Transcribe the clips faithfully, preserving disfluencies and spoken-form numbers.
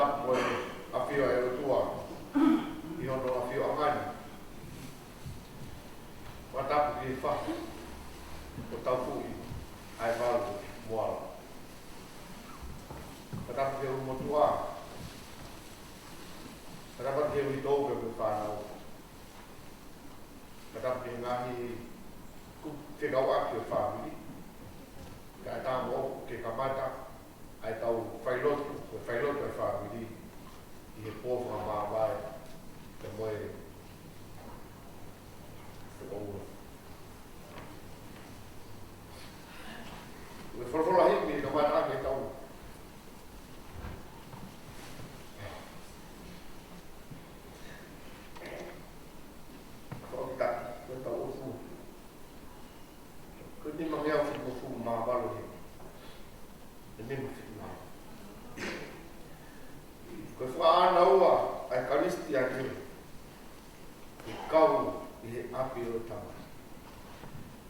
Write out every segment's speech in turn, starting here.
Tapu mo e ʻafio ʻa e ʻOtua ʻi hono ʻafioʻanga ni. Fakatapu ki he fahu ʻo Taufuʻi ʻa e Valu Moala. Fakatapu ki he ʻulumotuʻa. Fakatapu ki he uitou pea mo e fānau. Fakatapu ki he ngaahi kupu fekauʻaki ʻo e fāmili. Kae ʻatā moʻoku ke kamata ʻa ʻetau failotu, ko e failotu ʻa e fāmili ʻi he pō fakamāvae, pea mo e fakaʻoua. Ko e folofola himi kamata ʻaki ʻetau fakaʻosi taki, ko ʻetau ʻotu. Ko e nima ngeau fitungofulu mā valu he. Ko e nima fitungofulu. Ko e fakaʻānaua ʻa e Kalisitiane ʻi he kau ʻi he ʻapi ʻo e Tamai.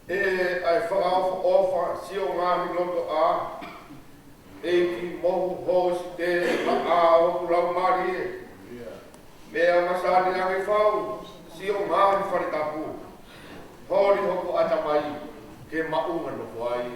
ʻE ʻa e fakaʻofoʻofa siʻo ngaahi loto ʻā, ʻEiki mohu hōsite laʻā hoku laumālie. Meʻa masani ange fau siʻo ngaahi fale tapu, holi hoku ʻatamai ke maʻu ʻa e nofo ai.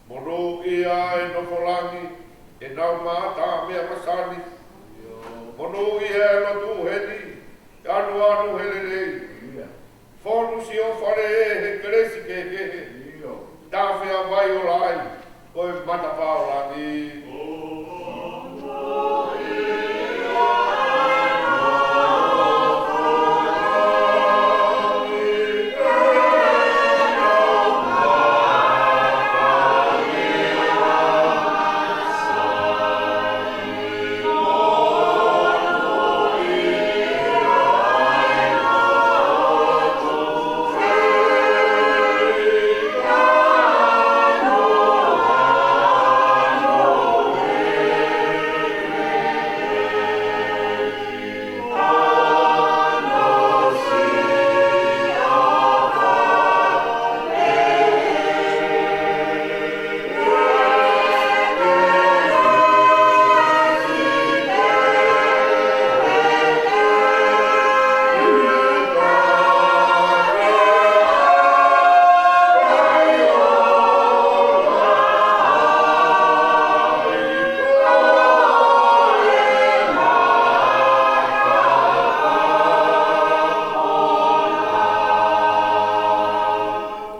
Monūʻia ʻa e nofo langi, ʻenau mata meʻa masani. Monūʻia ʻa e lotu heni, ʻe anuanu he lelei. Fonu siʻo fale ʻe he kelesi kehekehe. Tafe ʻa e vai ola ai, ko e matapā ʻo langi.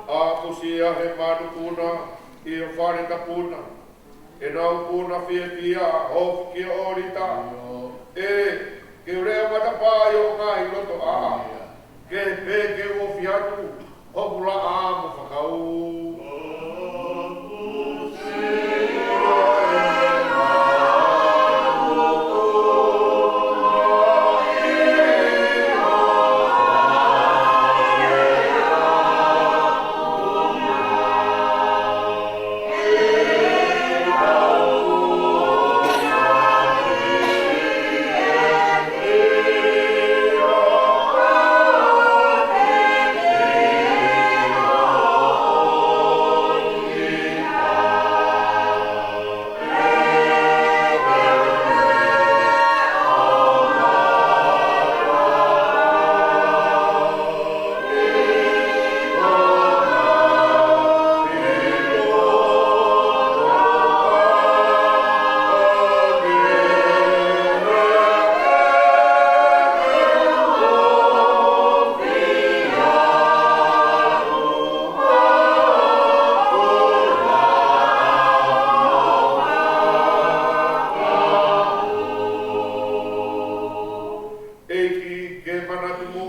ʻA kusia he manupuna ʻi ho fale tapu na, ʻenau puna fiefia, ofi ki ʻolita. ʻE, ke u lea matapā ʻi ho ngaahi loto ʻā. Ke pehē ke u ofi atu, hoku laʻā mo fakau.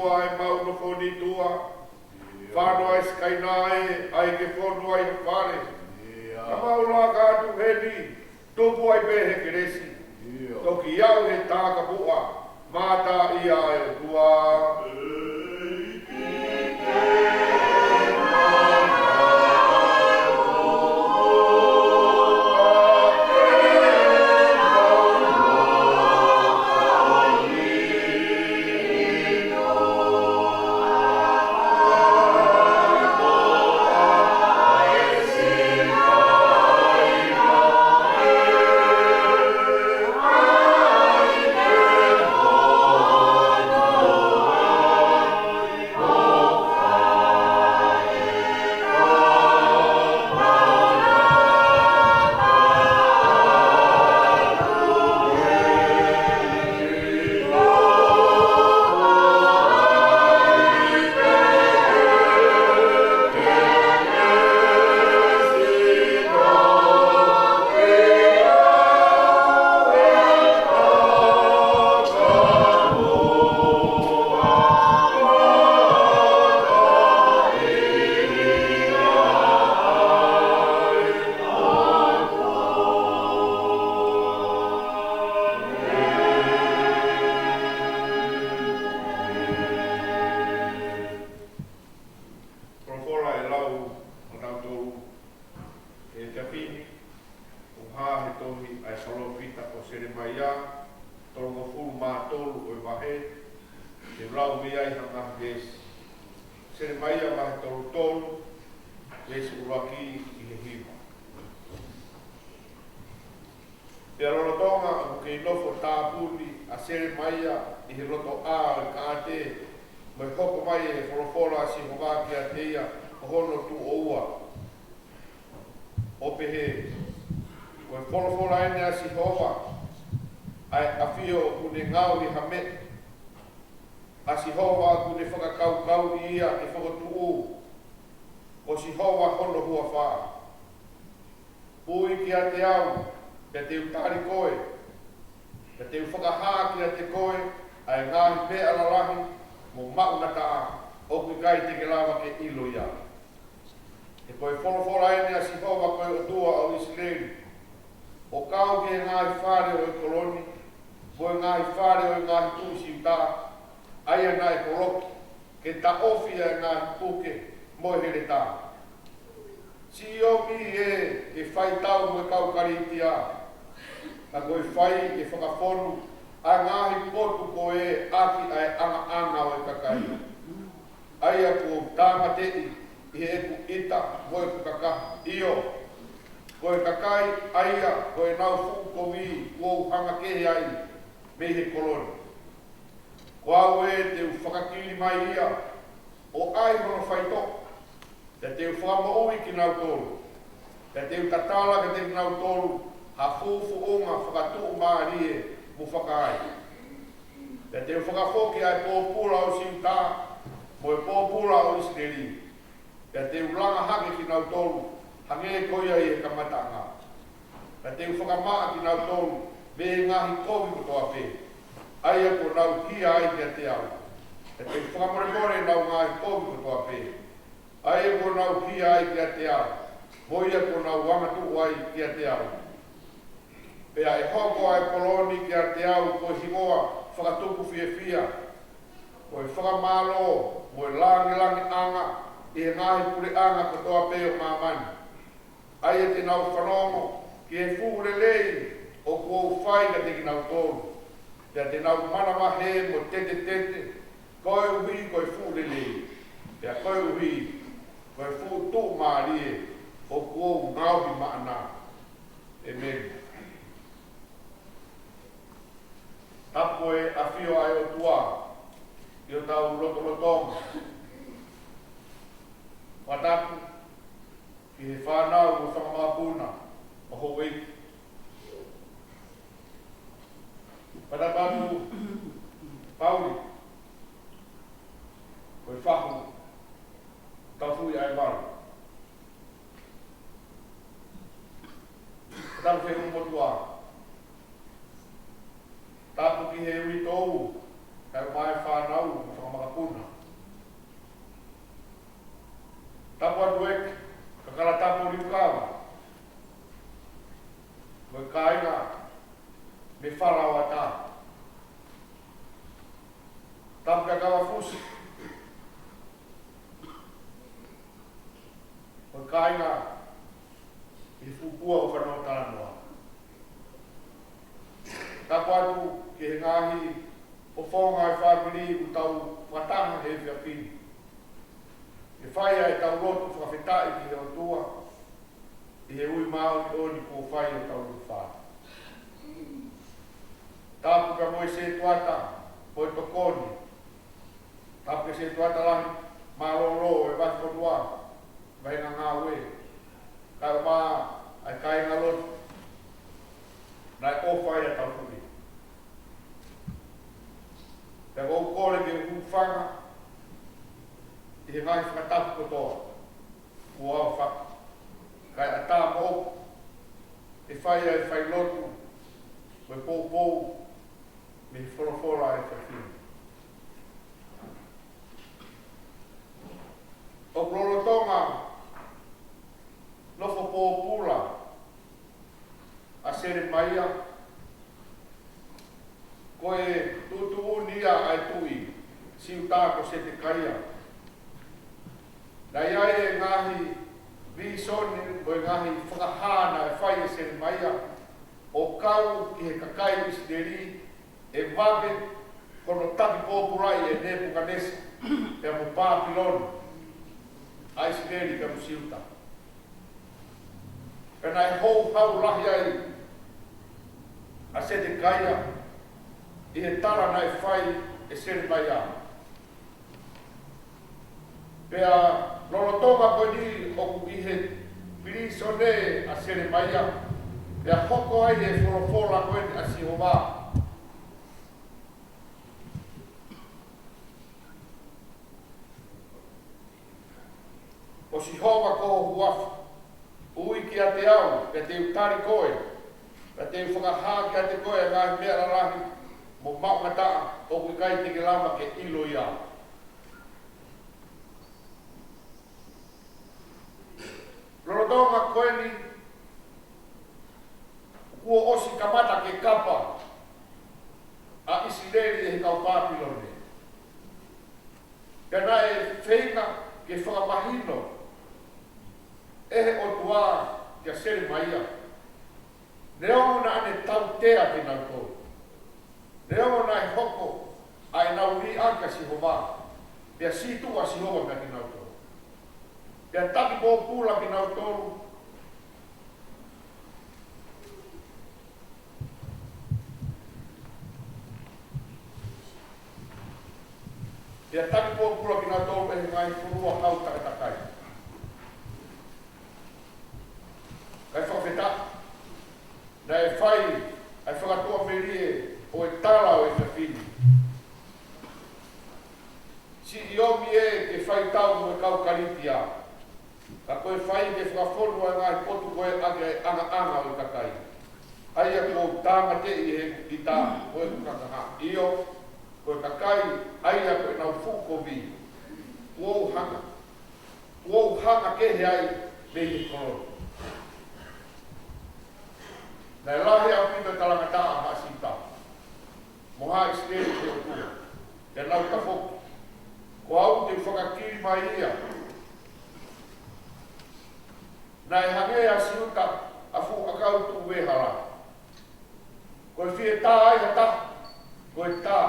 ʻa e mau nofo ni, ʻOtua. Fano ʻa e Sikaina ē, ʻai ke fonu ʻa e fale. Ka mau laka atu heni, tupu ai pē he kelesi. Toki aʻu he takapuʻa, mātā ia ʻe ʻOtua. Folofola ʻe lau maʻanautolu ʻi he efiafi ni, ʻoku hā he tohi ʻa e palōfita ko Selemaia, tolungofulu mā tolu ʻo e vahe, te u lau mei ai ha ngaahi veesi. Selemaia vahe tolu tolu, veesi ʻuluaki ki he hiva. Pea lolotonga ʻoku kei nofo tāpuni ʻa Selemaia ʻi he lotoʻā ʻo e kaate, mo e hoko mai e folofola ʻa Sihova kiate ia ko hono tuʻo ua, ʻo pehē: Ko e folofola eni ʻa Sihova, ʻa e ʻAfio ʻoku ne ngaohi ha meʻa, ʻa Sihova ʻoku ne fakakaukauʻi ia ke fokotuʻu, ko Sihova hono huafa. Ui kiate au, pea te u tali koe, pea te u fakahā kiate koe ʻa e ngaahi meʻa lalahi mo maʻunataʻa ʻoku ʻikai te ke lava ke ʻilo ia. He ko e folofola eni ʻa Sihova ko e ʻOtua ʻo ʻIsileli, ʻo kau ki he ngaahi fale ʻo e kolo ni, mo e ngaahi fale ʻo e ngaahi tuʻi Siuta, ʻa ia naʻe koloki, ke taʻofi ʻa e ngaahi puke mo e heletā. Siʻi ʻomi ē ke faitau mo e kau Kalitia, ka ko e fai ke fakafonu ʻa e ngaahi potu ko ē ʻaki ʻa e ʻangaʻanga ʻo e kakai, ʻa ia kuo u tāmateʻi ʻi heʻeku ʻita mo ʻeku kakaha. ʻIo, ko e kakai ʻa ia ko ʻenau fuʻu kovi kuo u hanga kehe ai mei he kolo ni. Ko au ē te u fakakili mai ia ʻo ʻai hono faitoʻo, pea te u fakamoʻui kinautolu, pea te u tatala kiate kinautolu ha fuʻu founga fakatuʻumālie mo fakaai. Pea te u fakafoki ʻa e pōpula ʻo Siuta mo e pōpula ʻo ʻIsileli, pea te u langa hake kinautolu hangē ko ia ʻi he kamataʻanga. Pea te u fakamaʻa kinautolu mei he ngaahi kovi kotoa pē, ʻa ia kuo nau hia ai kiate au. Pea te u fakamolemole ʻenau ngaahi kovi kotoa pē, ʻa ia kuo nau hia ai kiate au, mo ia kuo nau angatuʻu ai kiate au. Pea ʻe hoko ʻa e kolo ni kiate au ko e hingoa fakatupu fiefia, ko e fakamālō mo e lāngilangiʻanga ʻi he ngaahi puleʻanga kotoa pē ʻo māmani, ʻa ia te nau fanongo ki he fuʻu lelei ʻoku ou fai kiate kinautolu, pea te nau manavahē mo tetetete, koeʻuhi ko e fuʻu lelei, pea koeʻuhi ko e fuʻu tuʻumālie ʻoku ou ngaohi maʻana. ʻĒmeni. Tapu ʻa e ʻAfio ʻa e ʻOtua ʻi hotau lotolotonga. Fakatapu ki he fānau mo e fanga mokopuna ʻo houʻeiki. Fakatapu atu Pauli, ko e fahu, tau fui ai malu. Tapu ki he ʻulumotuʻa. Tapu ki he uitou, kae ʻumaʻā e fānau mo e fanga mokopuna Kavafusi, ʻo e kāinga ʻi Fuʻupua ʻo Fanōtalanoa. Tapu atu ki he ngaahi fofonga ʻo e fāmili ʻoku tau fakataha he efiafi ni ke fai ai ʻetau lotu fakafetaʻi ki he ʻOtua ʻi he ui māʻoniʻoni kuo fai ʻo tau ʻi fā. Tapu pea mo e sētuata, mo e tokoni. Tapu ki he sētuata lahi mālōlō ʻo e vahefonua, vahenga ngāue, kae ʻumaʻā ʻa e kāinga lotu naʻe ʻofa ai ʻa Taufuʻi. Pea ʻoku ou kole ke u hūfanga ʻi he ngaahi fakatapu kotoa kuo ʻofa, kae ʻatā moʻoku ke fai ai e failotu mo e poupou mei he folofola ʻa e efiafi ni. ʻOku lolotonga nofo pōpula ʻa Selemaia, ko e tuʻutuʻuni ia ʻa e tuʻi Siuta ko Setekaia. Naʻe ʻi ai e ngaahi vīsone mo e ngaahi fakahā naʻe fai ʻe Selemaia ʻo kau ki he kakai ʻIsileli ʻe vave hono taki pōpulaʻi ʻe Nepukanesa pea mo Pāpilone ʻa ʻIsileli pea mo Siuta. Pea naʻe houhau lahi ai ʻa Setekaia ʻi he tala naʻe fai ʻe Selemaia. Pea lolotonga ko eni ʻoku ʻi he pilīsone ʻa Selemaia, pea hoko ai e folofola ko eni ʻa Sihova. ʻO Sihova ko ho huafa, ui kiate au, pea te u tali koe, pea te u fakahā kiate koe ʻa e ngaahi meʻa lalahi mo maʻungataʻa ʻoku ʻikai te ke lava ke ʻilo ia. Lolotonga ko eni kuo ʻosi kamata ke kapa ʻa ʻIsileli ʻe he kau Pāpilone. Pea naʻe feinga ke fakamahino ʻe he ʻOtua kia Selemaia, neongo naʻa ne tautea kinautolu, neongo naʻe hoko ʻa ʻenau liʻaki ʻa Sihova, pea sītuʻa ʻa Sihova meia kinautolu, pea taki pōpula kinautolu, pea taki pōpula kinautolu ʻe he ngaahi fonua hau takatakai. Kae fakafetaʻi, naʻe fai ʻa e fakatuʻamelie ʻo e tala ʻo e efiafi ni. Siʻi omi ē ke fai tau mo e kau Kalitia, ka ko e fai ke fakafonu ʻa e ngaahi potu ko ē ʻaki ʻa e ʻangaʻanga ʻo e kakai, ʻa ia kuo u tāmateʻi ʻe heʻeku ʻita mo ʻeku kakaha, ʻio, ko e kakai ʻa ia ko ʻenau fuʻu kovi, kuo u hanga, kuo u hanga kehe ai mei he kolo ni. Naʻe lahi ʻaupito e talangataʻa ʻa haʻa Siuta mo haʻa ʻIsileli ki he ʻOtua, pea nau tafoki, ko au te u fakakili mai ia. Naʻe hangē ʻa Siuta ha fuʻu ʻakau tuʻu vehala. Ko e fie tā ai ha taha, ko e tā.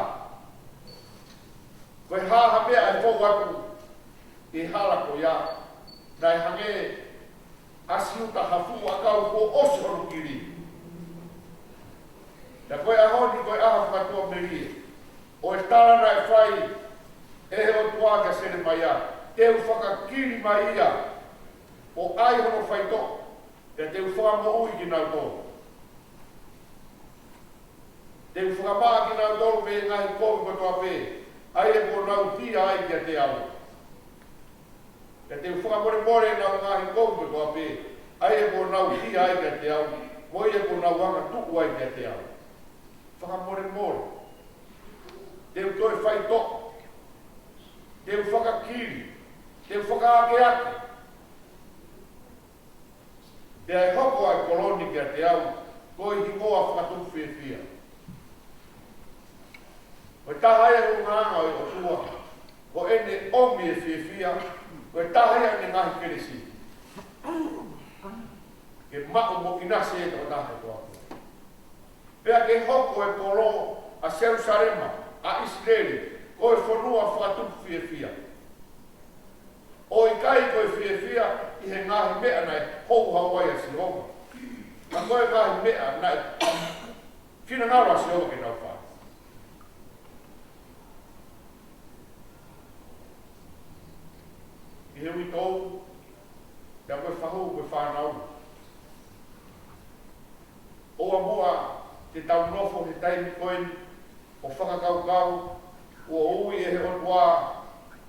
Ko e hā ha meʻa ʻe fou atu ʻi he hala ko ia, naʻe hangē ʻa Siuta ha fuʻu ʻakau kuo ʻosi hono kili. Pea ko e ʻaho ni ko e ʻaho fakatuʻamelie ʻo e tala naʻe fai ʻe he ʻOtua kia Selemaia, te u fakakili mai ia, ʻo ʻai hono faitoʻo, pea te u fakamoʻui kinautolu. Te u fakamaʻa kinautolu mei he ngaahi kovi kotoa pē ʻa ia kuo nau hia ai kiate au. Pea te u fakamolemole ʻenau ngaahi kovi kotoa pē ʻa ia kuo nau hia ai kiate au, mo ia kuo nau angatuʻu ai kiate au. Fakamolemole. Te u toe faitoʻo. Te u fakakili. Te u fakaakeake. Pea ʻe hoko ʻa e kolo ni kiate au ko e hingoa fakatupu fiefia. Ko e taha ia e ʻulungaanga ʻo e ʻOtua, ko ʻene ʻomi e fiefia, ko e taha ia ʻene ngaahi kelesi. Ke maʻu mo ʻinasi e tokotaha kotoa pē. Pea ke hoko e polo ʻa Selusalema, ʻa ʻIsileli, ko e fonua fakatupu fiefia. ʻO ʻikai ko e fiefia ʻi he ngaahi meʻa naʻe houhau ai ʻa Sihova, ka ko e ngaahi meʻa naʻe finangalo ʻa Sihova ke nau fai. ʻI he uitou, pea ko e fahu, ko e fānau. ʻOua muʻa te tau nofo he taimi ko eni ʻo fakakaukau, kuo ui ʻe he ʻOtua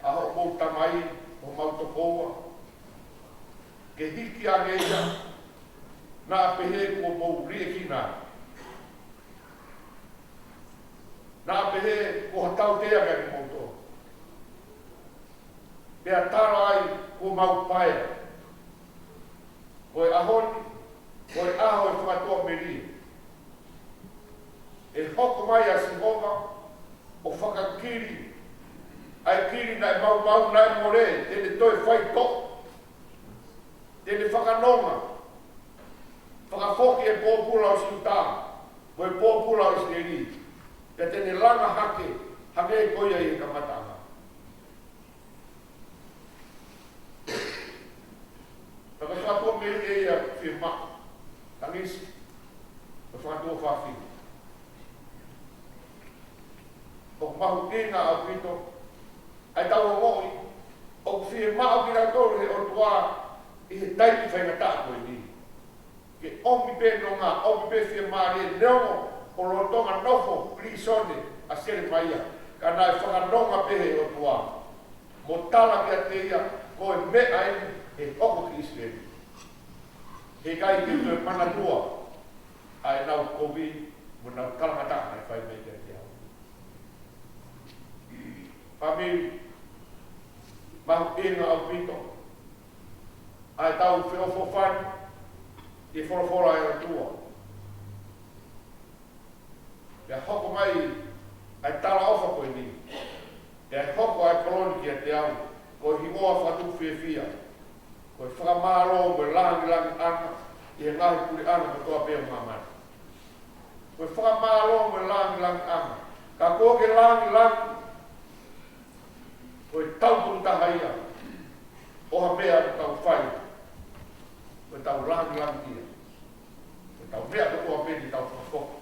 ʻa hoʻomou tamai, homau tokoua, ke hiki ange ia, naʻa pehē kuo mou liʻekina. Naʻa pehē kuo ha tautea kiate kimoutolu. Pea tala ai kuo mau paea. Ko e ʻaho ni, ko e ʻaho e fakatuʻamelie. ʻE hoko mai ʻa Sihova ʻo fakakili ʻa e kili naʻe maumau, naʻe mole, te ne toe faitoʻo. Te ne fakanonga, fakafoki e pōpula ʻo Siuta, mo e pōpula ʻo ʻIsileli. Pea te ne langa hake, hangē ko ia ʻi he kamataʻanga. Ka ko e fakatuʻamelie ia fiemaʻu, tangisi, ko e fakatuʻa fafine. ʻOku mahuʻinga ʻaupito ʻa ʻetau ongoʻi ʻoku fiemaʻu kitautolu ʻe he ʻOtua ʻi he taimi faingataʻa ko eni. Ke ʻomi pē nonga, ʻomi pē fiemālie, neongo ʻoku lolotonga nofo pilīsone ʻa Selemaia, ka naʻe fakanonga pē ʻe he ʻOtua mo tala kiate ia, ko e meʻa eni ʻe hoko ki ʻIsileli. He ʻikai ke toe manatua ʻa ʻenau kovi mo ʻenau talangataʻa naʻe fai mai kiate au. Fāmili, mahuʻinga ʻaupito ʻa ʻetau feʻofoʻofani ʻi he folofola ʻa e ʻOtua. Pea hoko mai ʻa e talaʻofa ko eni. Pea hoko ʻa e kolo ni kiate au ko e hingoa fakatupu fiefia, ko e fakamālō mo e lāngilangiʻanga ʻi he ngaahi puleʻanga kotoa pē ʻo māmani. Ko e fakamālō mo e lāngilangiʻanga, ka ko e lāngilangi, ko e tau tuʻu taha ia ʻo ha meʻa ʻoku tau fai, ko e tau lāngilangi ia. Ko e tau meʻa kotoa pē ni tau fakafoki,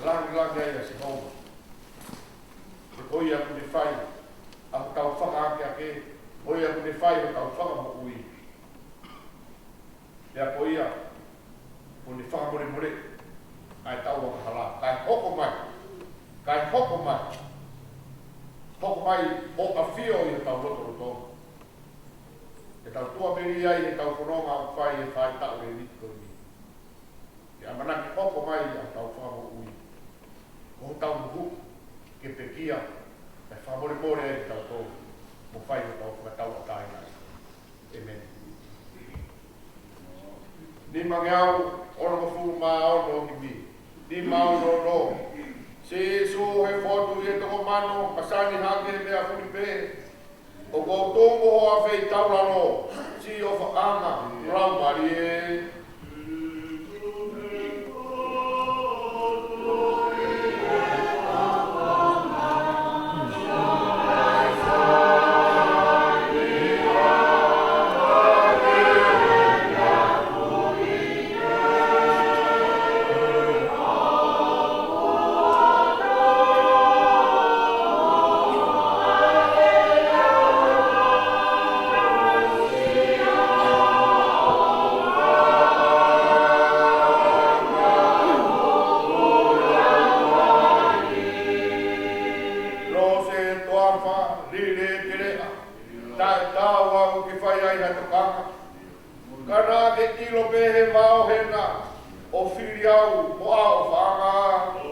lāngilangi ai ʻa Sihova. He ko ia ʻoku ne fai ʻa hotau fakaakeake, ko ia ʻoku ne fai hotau fakamoʻui. Pea ko ia ʻoku ne fakamolemoleʻi ʻa ʻetau angahala. Kae hoko mai, kae hoko mai, hoko mai ʻo ʻafio ʻi hotau lotolotonga. Ke tau tuʻamelie ai ʻi heʻetau fononga ʻoku fai he faʻahitaʻu lelei ko eni. Ke ʻamanaki hoko mai ʻa hotau fakamoʻui ko hotau moʻui, ke pekia, ke fakamolemole ai kitautolu, mo fai hotau fakatauʻatāina. ʻĒmeni. Nimangeau onongofulu mā ono himi. Nima ono ono. Sīsū, he fotu ʻi he toko mano, masani hake he meʻa fuli pē. ʻOku ou tuʻu mo hoʻo afeitaulalo, siʻi ʻofaʻanga, laumālie. Lose toafa, lile teleʻa, taʻetaau au ke fai ai ha tokanga. Ka naʻa ke ʻilo pē he vao hena, ʻo fili au mo hoʻo ʻofaʻanga.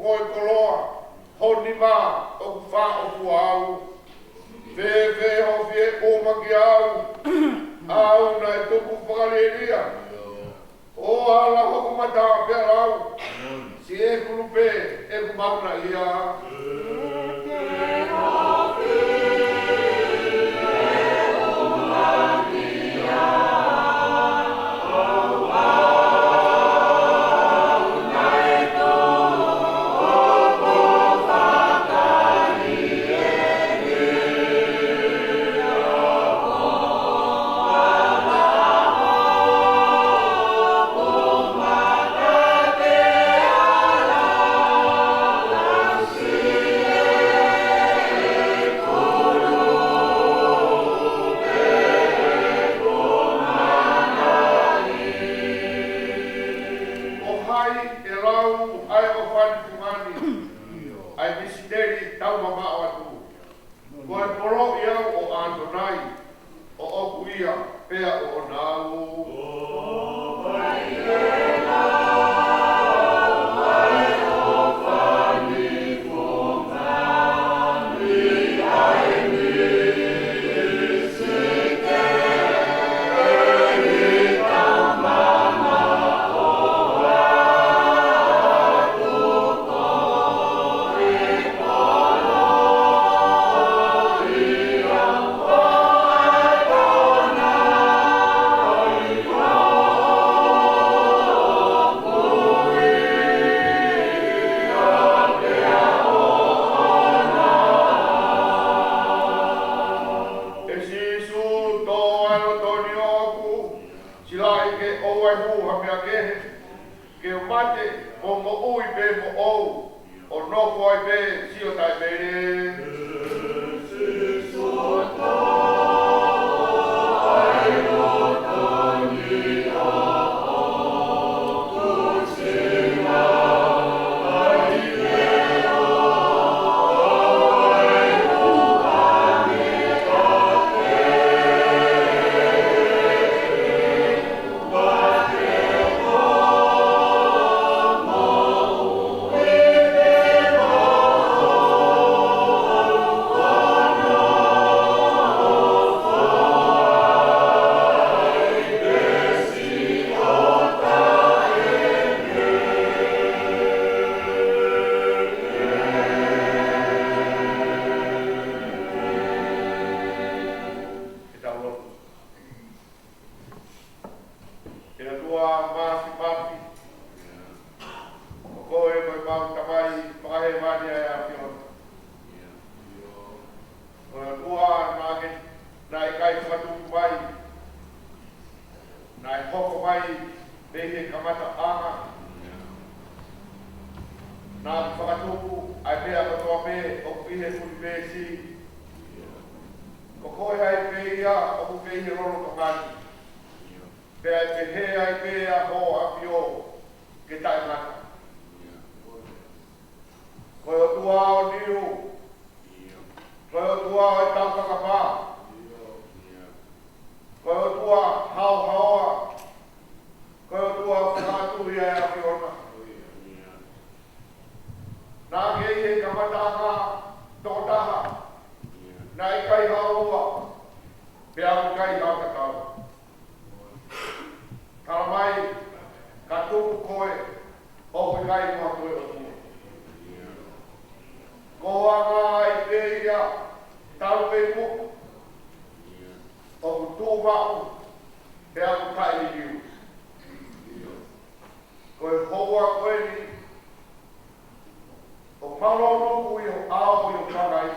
Ko e koloa ho nima ʻoku fāʻofua au. Fēfē hoʻo fie ʻuma kiate au, ʻa au naʻe tupu fakalielia? ʻO ala hoku mata pea lau, siʻeku lupe ʻeku mahuʻingaʻia. Ko hai ʻe lau ʻa e ʻofa ni, ʻa e misineli taumamaʻo atu? Ko e poloʻi au ʻo ʻAtonai, ʻoku ou ia pea ʻoʻona au. ʻE Sīsū, tō ʻa e loto ni ʻoʻoku, silaʻi ke ʻoua ʻe hū ha meʻa kehe, ke u mate mo moʻui pē moʻou, ʻo nofo ai pē siʻo taʻemele. Ke tau lotu. ʻE ʻOtua Māfimafi, ko koe ko ʻemau Tamai fakahēvani ʻa e ʻAfiona. Ko e ʻOtua naʻe, naʻe ʻikai fakatupu mai, naʻe hoko mai mei he kamataʻanga. Naʻe fakatupu ʻa e meʻa kotoa pē ʻoku ʻi he ʻunivēsi. Ko koe ai pē ia ʻoku mei he lolotonga ni. Pea ʻe pehē ai pē ʻa hoʻo ʻAfio ke taʻengata. Ko e ʻOtua ʻo e niu. Ko e ʻOtua ʻo e taukakapa. Ko e ʻOtua haohaoa. Ko e ʻOtua fakaʻatuʻi ʻa e ʻAfiona. Naʻa ke ʻi he kamataʻanga tokotaha. Naʻe ʻikai haohaoa. Pea ʻikai haohaoa. Talamai, ka tuku koe, ʻoku ʻikai mo ha toe ʻOtua. Ko e anga ai pē ia, talu pē mo, ʻoku tuʻu maʻu, pea ʻoku taʻeliliu. Ko e houa ko eni, ʻoku mau lotu ʻi ho ʻao ʻi ho pangai.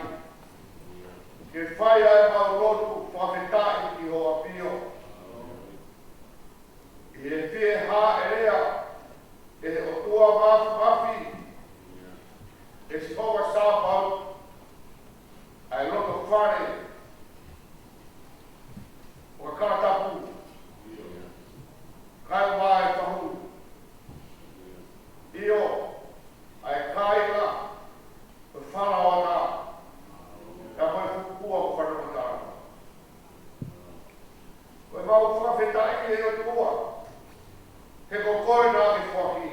Ke fai ʻa ʻemau lotu fakafetaʻi ki ho ʻAfio. ʻI he fie hāʻelea ʻe he ʻOtua Māfimafi, ʻe Sihova Sāpaoti, ʻa e loto fale ʻo e kala tapu, kae ʻumaʻā e fahu. ʻIo, ʻa e kāinga ʻo e fale ʻo e ʻatā, pea mo e fuʻu kua ʻo e fale ʻo e ʻatā. Ko ʻemau fakafetaʻi ʻe ʻOtua, he ko koe naʻa ke foaki.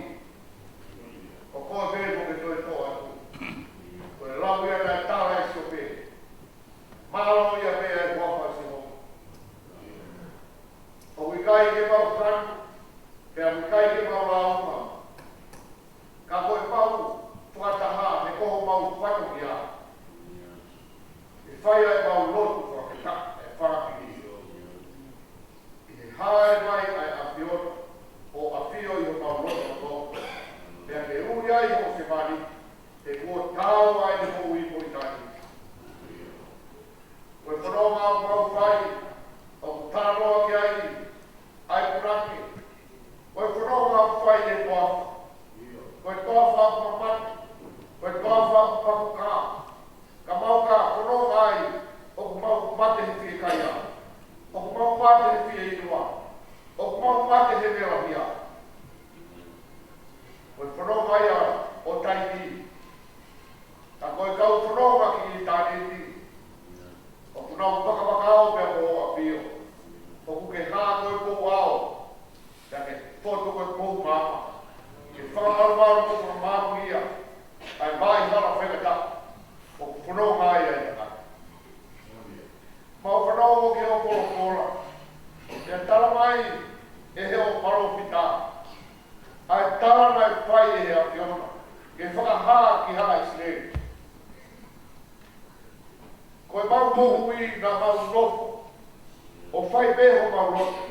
ʻi ai hoʻo sevāniti, he kuo taau ʻa ʻene moʻui mo ʻitāniti. Ko e fononga ʻoku mau fai, ʻoku talanoa ki ai ʻa e punake. Ko e fononga ʻoku fai ʻe he toafa. Ko e toafa ʻoku mamate. Ko e toafa ʻoku pakukā. Ka mau ka fononga ai, ʻoku mau mate he fiekaia. ʻOku mau mate he fieinua. ʻOku mau mate he velahia. Ko e fononga ia ʻo taimi. Ka ko e kau fononga ki ʻitāniti, ʻoku nau fakavakao pea mo ʻAfio. ʻOku ke hā ko e pou ao, pea ke fotu ko e pou maama. Ke fakamalumalu mo fakamāmani ia ʻa e vaʻa hala faingataʻa ʻoku fononga ai ʻa e tangata. Mau fanongo ki hoʻo folofola. Pea tala mai ʻe hoʻo palōfita ʻa e tala naʻe fai ʻe he ʻAfiona ke fakahā ki haʻa ʻIsileli. Ko ʻemau moʻui naʻa mau nofo ʻo fai pē homau lotu.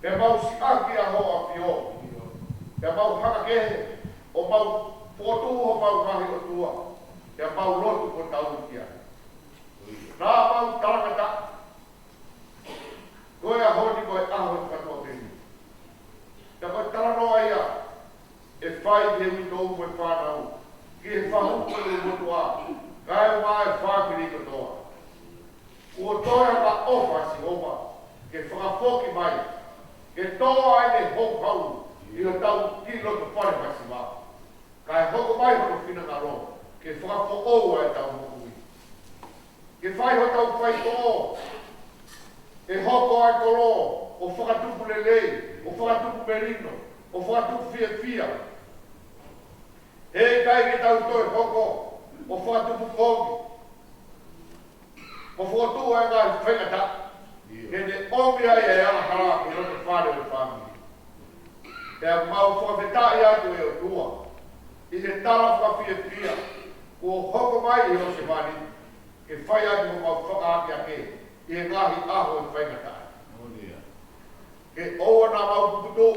Pea mau siʻaki ʻa hoʻo ʻAfio. Pea mau hanga kehe ʻo mau fokotuʻu homau ngaahi ʻotua. Pea mau lotu ko tau kia. Naʻa mau talangataʻa. Ko e ʻaho ni ko e ʻaho ʻo e katoa pē ni. Pea ko e talanoa ia ʻe fai he uitou mo e fānau ki he fahu ko e ʻulumotuʻa, kae ʻumaʻā e fāmili kotoa. Kuo toe ʻa e ʻofa ʻa Sihova ke fakafoki mai, ke tō ʻa ʻene houhau ʻi hotau kiʻi loto fale masiva. Kae hoko mai hono finangalo ke fakafoʻou ʻa ʻetau moʻui. Ke fai hotau faitoʻo, ʻe hoko ʻa e kolo ʻo fakatupu lelei, ʻo fakatupu melino, ʻo fakatupu fiefia. Heʻikai ke tau toe hoko ʻo fakatupu kovi. Ko e fokotuʻu ʻa e ngaahi faingataʻa ke ne ʻomi ai e angahala ki loto fale ʻo e fāmili. Pea mau fakafetaʻi atu ʻe ʻOtua ʻi he tala fakafiefia kuo hoko mai ʻi hoʻo sevāniti ke fai atu homau fakaakeake ʻi he ngaahi ʻaho ʻo e faingataʻa. Ke ʻoua naʻa mau puputuʻu,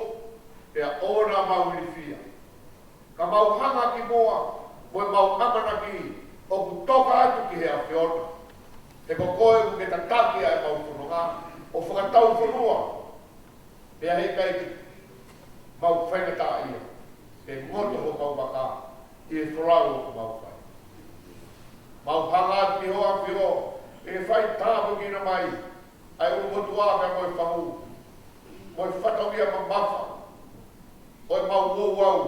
pea ʻoua naʻa mau ilifia. Ka mau hanga ki muʻa mo ʻemau ʻamanaki ʻoku toka atu ki he ʻAfiona. He ko koe ʻoku ke tataki ʻa ʻemau fononga ʻo fakatau fonua. Pea heʻikai ke mau faingataʻaʻia, pe ngoto homau vaka ʻi he folau ʻoku mau fai. Mau hanga atu ki hoʻo ʻAfio ke fai tāpuekina mai ʻa e ʻulumotuʻa pea mo e fahu, mo e fatongia mamafa ʻo ʻemau ouau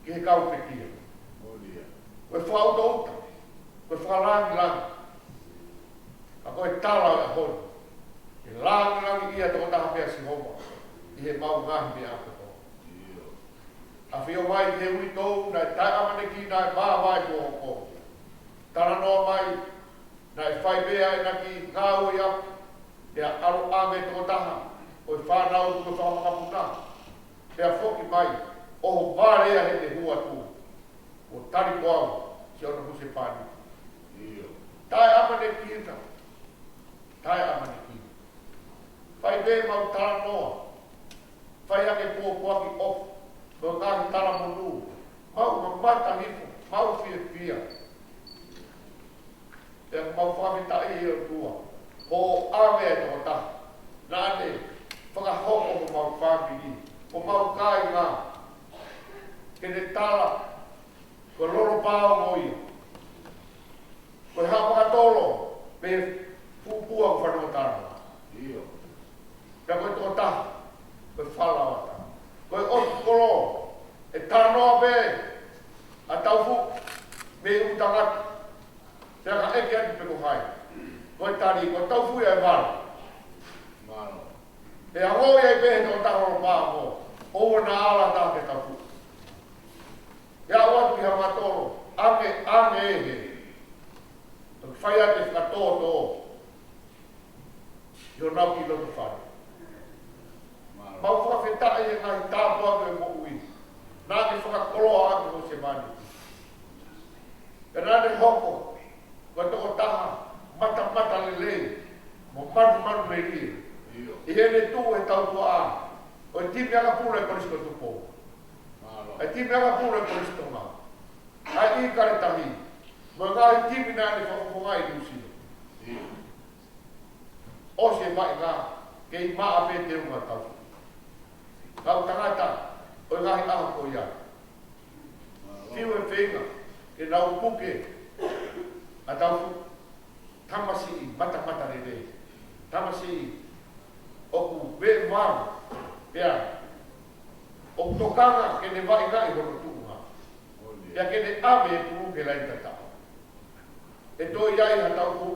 ki he kau pekia. Ko e fakaʻutaʻuta, ko e fakalāngilangi. Ka ko e tala ʻo e ʻaho ni, ke lāngilangiʻia tokotaha pē ʻa Sihova ʻi heʻemau ngaahi meʻa kotoa. ʻAfio mai ki he uitou naʻe taʻeʻamanekina ʻa e māvae kuo hoko. Talanoa mai naʻe fai pē ʻa ʻena kiʻi ngāue ʻi ʻapi, pea ʻalu ʻave tokotaha ʻo e fānau ki he fanga makapuna. Pea foki mai ʻo ʻohovale ia heʻene hū atu, ʻo tali ko au siʻono husepāniti. Taʻeʻamanekina. Taʻeʻamanekina. Fai pē ʻemau talanoa. Fai hake pōpoaki ʻofa, ko e ngaahi talamonū. Mau mamata hifo, mau fiefia. Pea mau fakafetaʻi ʻe ʻOtua, ʻo ʻave ʻa e tokotaha naʻa ne fakahoko homau fāmili, homau kāinga. Ke ne tala ko e lolo pāongo ia. Ko e haʻa fakatolo, pe fuʻu pua ʻoku fanongo tala. Pea ko e tokotaha, ko e fala ʻo ʻAtama. Ko e ʻotu kolo, ʻe talanoa pē ʻa Taufuʻu mei ʻū tangata. Pea ka ʻeke atu pe ko hai, ko e tali, ko Taufuʻu ia ʻe vale. Pea ʻoku ʻi ai pē he tokotaha lolo pāongo, ʻoua naʻa ala ʻa Taufuʻu. Pea ʻoatu ki he haʻa fakatolo, ʻange, ʻange ʻe he. Toki fai atu e fakatōtō ʻi honau kiʻi loto fale. Mau fakafetaʻi he ngaahi tāpuaki ʻo e moʻui naʻa ke fakakoloa ʻaki hoʻo sevāniti. Pea naʻa ne hoko ko e tokotaha matamatalelei mo manumanu melie ʻi heʻene tuʻu he tautuʻa ʻo e timi ʻakapulu ʻa e Kolisi ko Tupou. ʻa e timi ʻakapulu ʻa e Kolisi Tonga, ʻa e ʻIkale Tahi, mo e ngaahi timi naʻe fakafofongaʻi ʻi Nuʻusila. ʻOsi e vaʻinga, kei maʻa pē teunga ʻa e tau fuʻu. Kau tangata ʻo e ngaahi ʻaho ko ia, fiu e feinga ke nau puke ʻa e tau fuʻu tamasiʻi matamatalelei, tamasiʻi ʻoku veʻe vau, pea ʻoku tokanga ke ne vaʻingaʻi hono tuʻunga, pea ke ne ʻave e pulu ki he laine tataʻo. ʻE toe ʻi ai ha tau fuʻu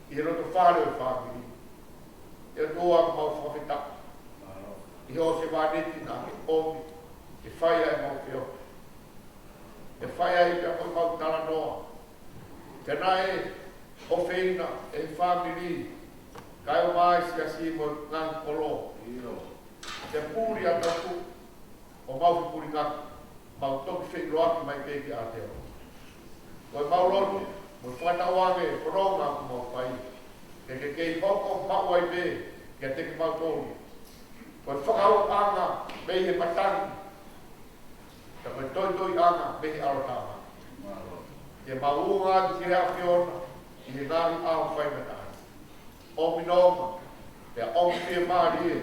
ʻi he loto fale ʻo e fāmili. ʻE ʻOtua, ʻoku mau fakafetaʻi ʻi hoʻo sevāniti naʻa ke ʻomi ke fai ai ʻemau feohi, ke fai ai pea mo ʻemau talanoa. Pea naʻe ʻofeina ʻe he fāmili, kae ʻumaʻā e siasi mo e ngaahi kolo, ke puli ʻa e tau fuʻu ʻo mau fepulingaki, mau toki feʻiloaki mai pē kiate koe. Ko ʻemau lotu mo e fakatauange e fononga ʻoku mau fai, ke ke kei hoko maʻu ai pē kiate kimautolu. Ko e fakauʻanga mei he matangi, ka ko e toitoiʻanga mei he ʻAlo Tāmaki. Ke mau ʻunga atu ki he ʻAfiona ʻi he ngaahi ʻaho faingataʻa ni. ʻOmi nonga, pea ʻomi fiemālie,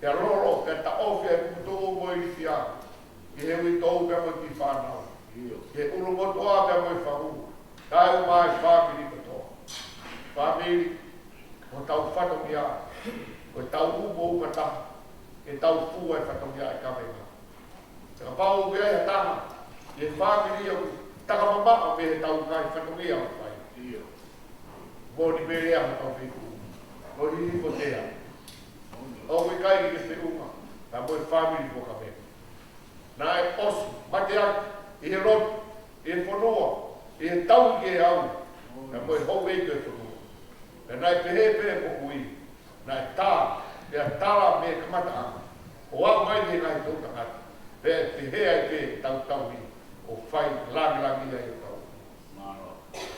pea lolo, pea taʻofi ʻa e kuputuʻu mo e ilifia ki he uitou pea mo e kiʻi fānau, ki he ʻulumotuʻa pea mo e fahu, kae ʻumaʻā e fāmili kotoa. Fāmili, ko hotau fatongia, ko ʻetau umu ʻo uma taha, ke tau fua e fatongia ʻa e kavenga. Ka kapau ʻoku ʻi ai ha taha ʻi he fāmili ʻoku takamamaʻo mei heʻetau ngaahi fatongia ʻoku fai, moʻoni pē lea hotau feituʻu, ko e hihifo tea. ʻOku ʻikai ke ke feʻunga pea mo e fāmili ko e kavenga. Naʻe ʻosi mateaki ʻi he lotu, ʻi he fonua, ʻi he tauhi ki he au, pea mo e houʻeiki ʻo e fonua. Pea naʻe pehē pē ʻa e moʻui, naʻe tā, pea tala mei he kamataʻanga, ʻo aʻu mai ki he ngaahi toʻutangata, pea pehē ai pē ʻetau tauhi, ʻo fai langilangiʻia ai ʻetau.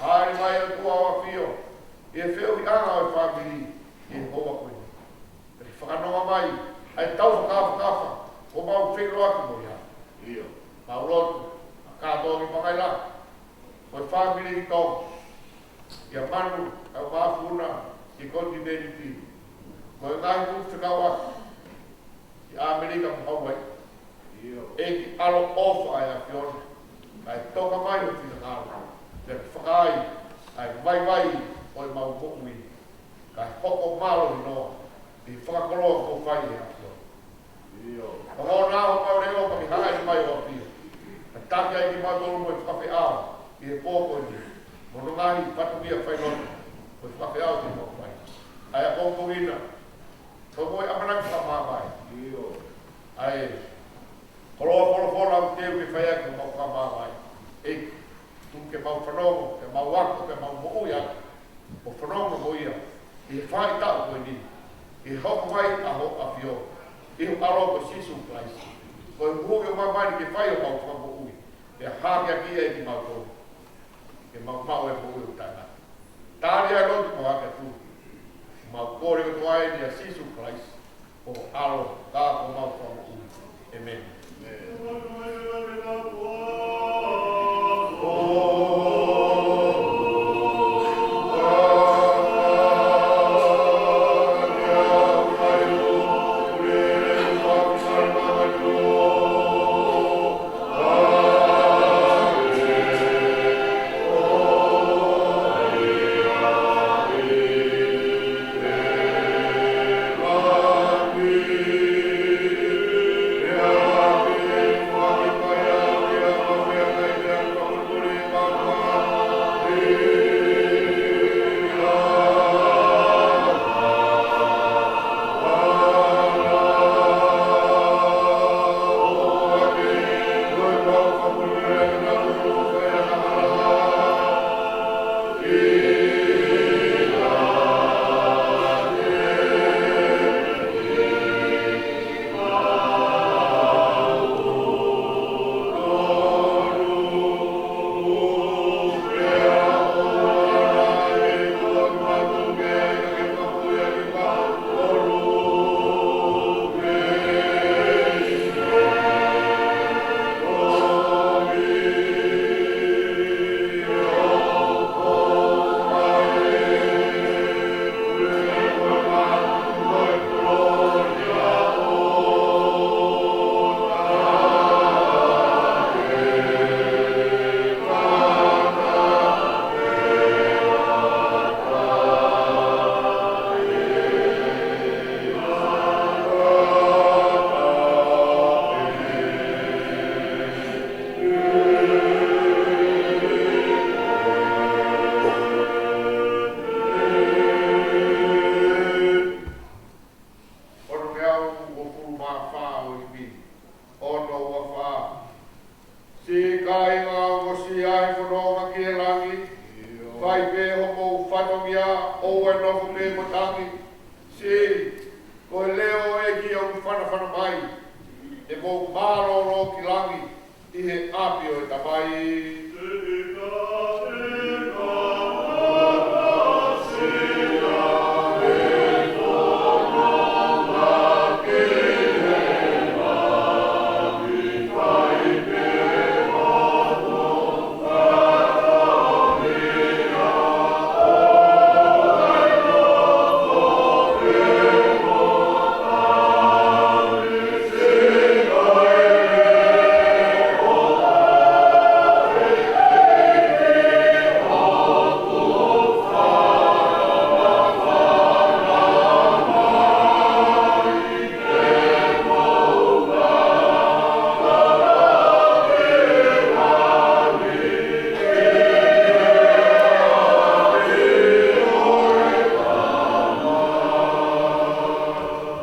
Hāʻele mai ʻOtua ʻo ʻafio ʻi he feohiʻanga ʻo e fāmili ʻi he houa ko eni. Pea ke fakanonga mai ʻa e tau fakafakafa kuo mau feʻiloaki mo ia. Mau lotu ʻa Kātoa ki Pangaila, mo e fāmili ki Tonga, kia Manu, ʻa Mafuna, ki he konitinēniti, mo e ngaahi fuʻu fekauʻaki ki ʻAmelika mo Hauaiʻi. ʻEiki ʻaloʻofa ʻa e ʻAfiona, kae toka mai ho finangalo, pea ke fakaai ʻa e vaivai ʻo ʻemau moʻui, kae hoko mālohi noa ʻi he fakakoloa kuo fai ʻe he ʻAfiona. Ka ko ʻenau mau leʻo pea ke hāʻele mai ʻo ʻafio, pea taki ai kimautolu mo e fakafeʻao ʻi he pō ko eni, mo hono ngaahi fatongia failotu mo e fakafeʻao te mau fai. ʻA ia ko koina, ko e ʻamanaki fakamāvae. ʻA e koloa folofola ʻoku teu ke fai ʻaki homau fakamāvae. ʻEiki, tuku ke mau fanongo, ke mau ako, ke mau moʻui ʻaki, ʻo fanongo mo ia ʻi he faʻahitaʻu ko eni, ʻi he hoko mai ʻa ho ʻAfio, ʻi ho ʻAlo ko Sīsū Kalaisi. Ko e moʻui ʻo māmani ke fai homau fakamoʻui, pea hākeakiʻi ai kimautolu, ke mau maʻu e moʻui ʻoku taʻengata. Tali ʻa e lotu ko ē ʻoku ʻatu. Mau kole kotoa eni ʻia Sīsū Kalaisi, ko ho ʻAlo, ka ko homau Fakamoʻui. ʻĒmeni. ʻo e Tamai.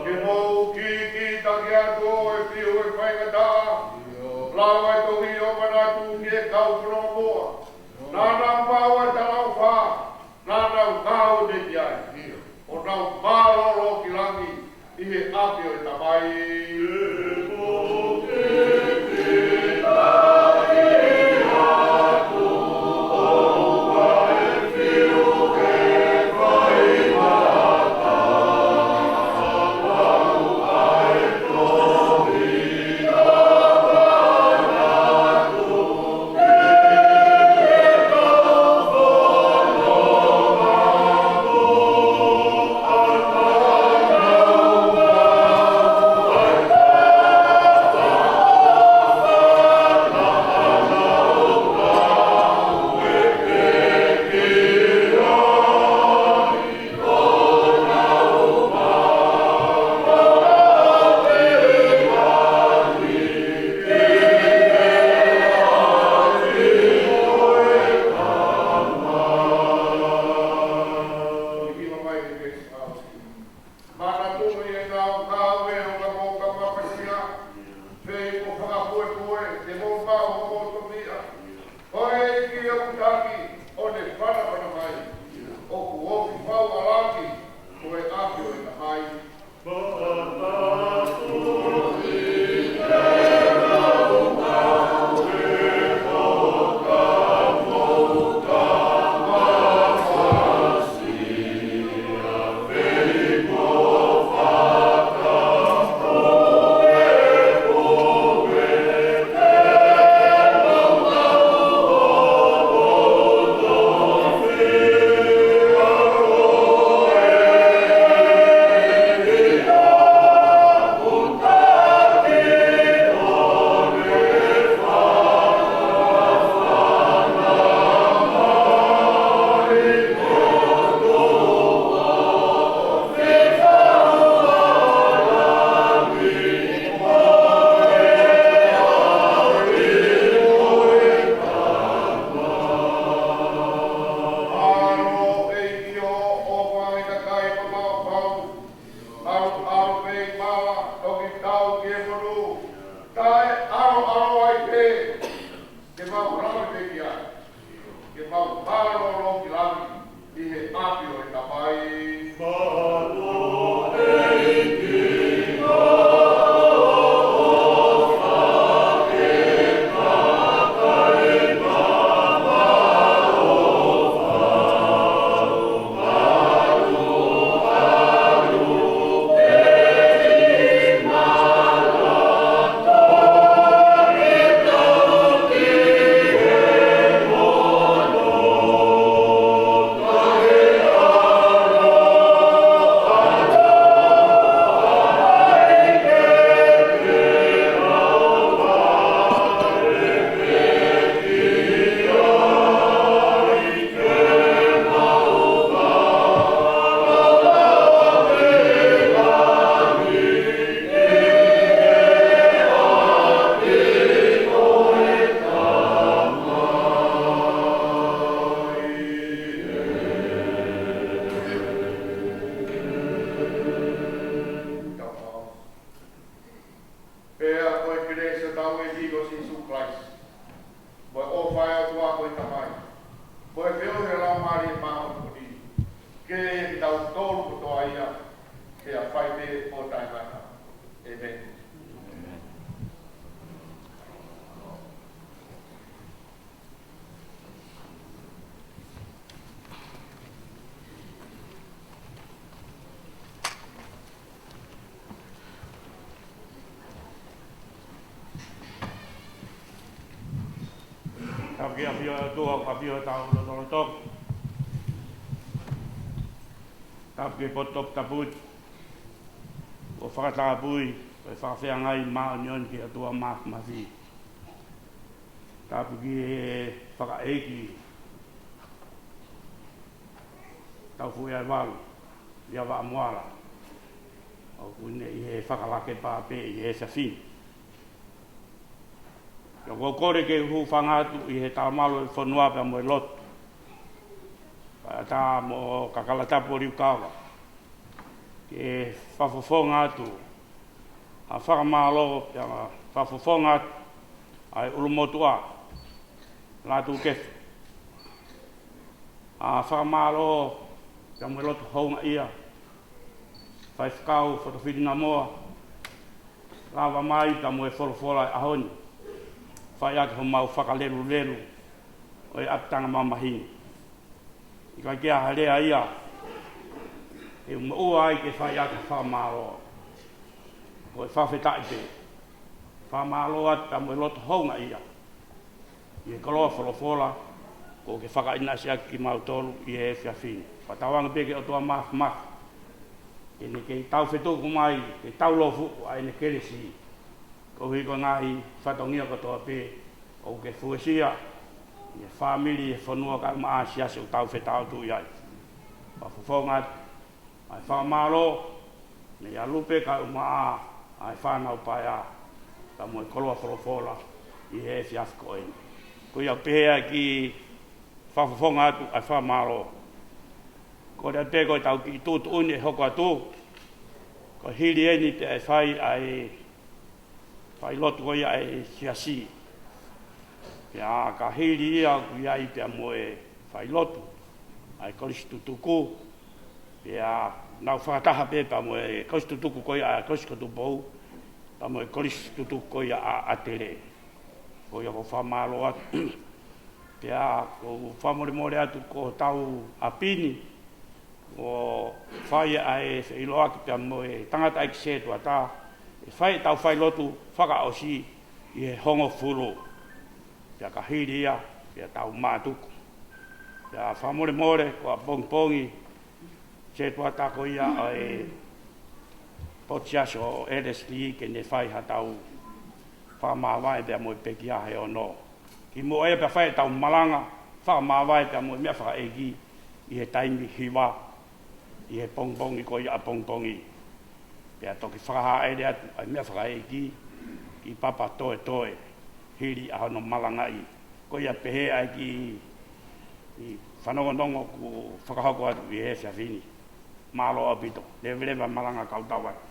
Ke mou kikitaki atu ʻo e fiu ʻo e faingataʻa, lau ʻa e tohi ʻo manatu ki he kau fononga moa. Naʻa nau maʻu ʻa e talaʻofa, naʻa nau kau atu ki ai, ʻo nau mālōlō ki langi ʻi he ʻapi ʻo e Tamai. Manatuʻi ʻenau ngāue ʻo ka mou ka mapasia, pea mo fakapuepue, te mou maʻu hoʻomou tofiʻa. Ko e ʻEiki ʻoku taki, ʻo ne fanafana mai, ʻoku ofi fau ʻa langi, ko e ʻapi ʻo e Tamai. ʻAlu, ʻEiki, ʻo ʻofa ʻi he kakai mamao pau. ʻAlu, ʻalu pē ʻi mala, toki tau ki he monū. Taʻeʻaluʻalu ai pē, ke mau lave pē ki ai. Ke mau mālōlō ki langi ʻi he ʻapi ʻo e Tamai. Pea ko e kelesi ʻa hotau ʻEiki ko Sīsū Kalaisi, mo e ʻofa ʻa e ʻOtua ko e Tamai, mo e feohi ʻa e Laumālie Māʻoniʻoni, ke ʻiate kitautolu kotoa ia, pea fai pē ʻo taʻengata. ʻĒmeni. Tapu ki he ʻafio ʻa e ʻOtua, ʻafio ʻi hotau lotolotonga. Tapu ki he potu toputapu ʻoku fakatapui ʻa e fakafeangai māʻoniʻoni ki he ʻOtua Māfimafi. Tapu ki he fakaʻeiki Taufuʻi ʻa e Valu, ʻi a Vaʻamoala, ʻoku ne ʻi he fakalakepa pē ʻi he efiafi ni. Pea ʻoku ou kole ke u hūfanga atu ʻi he talamalu ʻo e fonua pea mo e lotu. Pea ʻatā mo Kakalatapu ʻo Liukava ke fakafofonga atu ʻa e fakamālō pea fakafofonga atu ʻa e ʻulumotuʻa Lātūkefu, ʻa e fakamālō pea mo e lotu houngaʻia, Faifekau Fotofili Namoa, lava mai pea mo e folofola ʻo e ʻaho ni, fai ʻaki homau fakalelulelu ʻo e ʻapitanga mamahi ni. ʻIkai ke ʻi ai ha lea ia ʻe moʻua ai ke fai ʻaki e fakamālō. Ko e fakafetaʻi pē. Fakamālō atu pea mo e loto houngaʻia ʻi he koloa folofola kuo ke fakaʻinasi ʻaki kimautolu ʻi he efiafi ni. Fakatauange pē ki he ʻOtua Māfimafi ke ne kei taufetuku mai, ke taulōfuʻu ʻa ʻene kelesi, koeʻuhi ko e ngaahi fatongia kotoa pē ʻoku ke fuesia ʻi he fāmili, ʻi he fonua kae ʻumaʻā e siasi ʻoku tau fetaulaki ai. Fakafofonga atu ʻa e fakamālō mei a Lupe kae ʻumaʻā ʻa e fānau paea pea mo e koloa folofola ʻi he efiafi ko eni. Ko ia ʻoku pehē ʻa e kiʻi fakafofonga atu ʻa e fakamālō. Kole atu pē ko ʻetau kiʻi tuʻutuʻuni ʻe hoko atu, ko e hili eni pea ʻe fai ʻa e failotu ko ia ʻa e siasi. Pea ka hili ia ʻoku ʻi ai pea mo e failotu ʻa e kolisi tutuku, pea nau fakataha pē pea mo e kolisi tutuku ko ia ʻa e Kolisi ko Tupou pea mo e kolisi tutuku ko ia ʻa ʻAtele. Ko ia ʻoku ou fakamālō atu. Pea ʻoku ou fakamolemole atu ko hotau ʻapi ni, ʻo fai ʻa e feʻiloaki pea mo e tangataʻeiki sētuata, ʻe fai ʻetau failotu fakaʻosi ʻi he hongofulu. Pea ka hili ia, pea tau mātuku. Pea fakamolemole ko ʻapongipongi, sētuata ko ia ʻo e Potu Siasi ʻo Elesili ke ne fai haʻatau fakamāvae pea mo e pekia he ono. Kimuʻa ia pea fai ʻetau malanga fakamāvae pea mo e meʻafakaʻeiki ʻi he taimi hiva ʻi he pongipongi ko ia ʻapongipongi. Pea toki fakahāʻele atu ʻa e meʻafakaʻeiki ki Papatoetoe hili ʻa hono malangaʻi. Ko ia pehē ʻa e kiʻi fanongonongo kuo fakahoko atu ʻi he efiafi ni. Mālō ʻaupito. Leveleva malanga kau tau atu.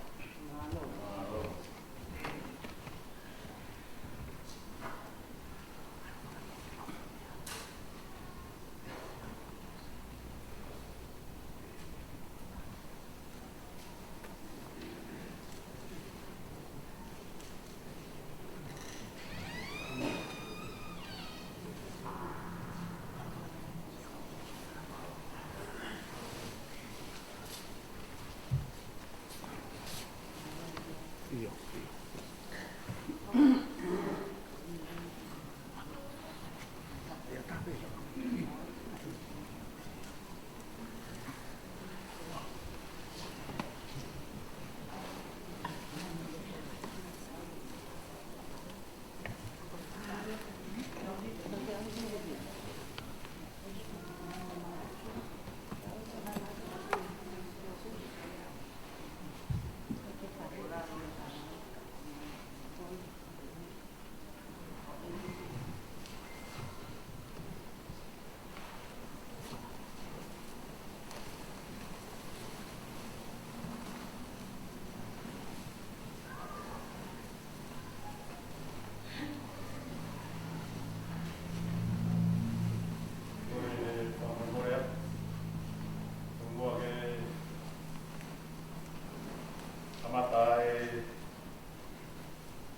Kamata e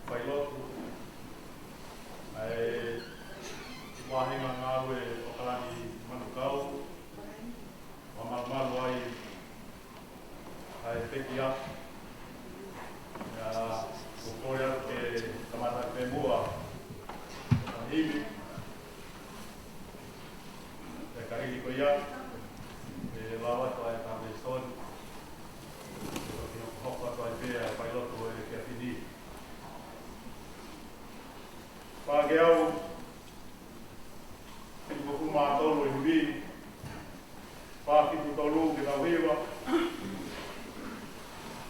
failotu ʻa e Vahenga Ngāue ʻOkalani Manukau, ʻo malumalu ai ʻa e pekia. Pea ʻoku ou kole atu ke kamata pē muʻa ʻa e himi. Ia, ʻe lava atu ai e kāpesoni, ʻe toki hokohoko atu ai pē ʻa e failotu ʻo e efiafi ni. Pea ke au, fitungofulu mā tolu e ivi, fā fitu tolu ke tau hiva,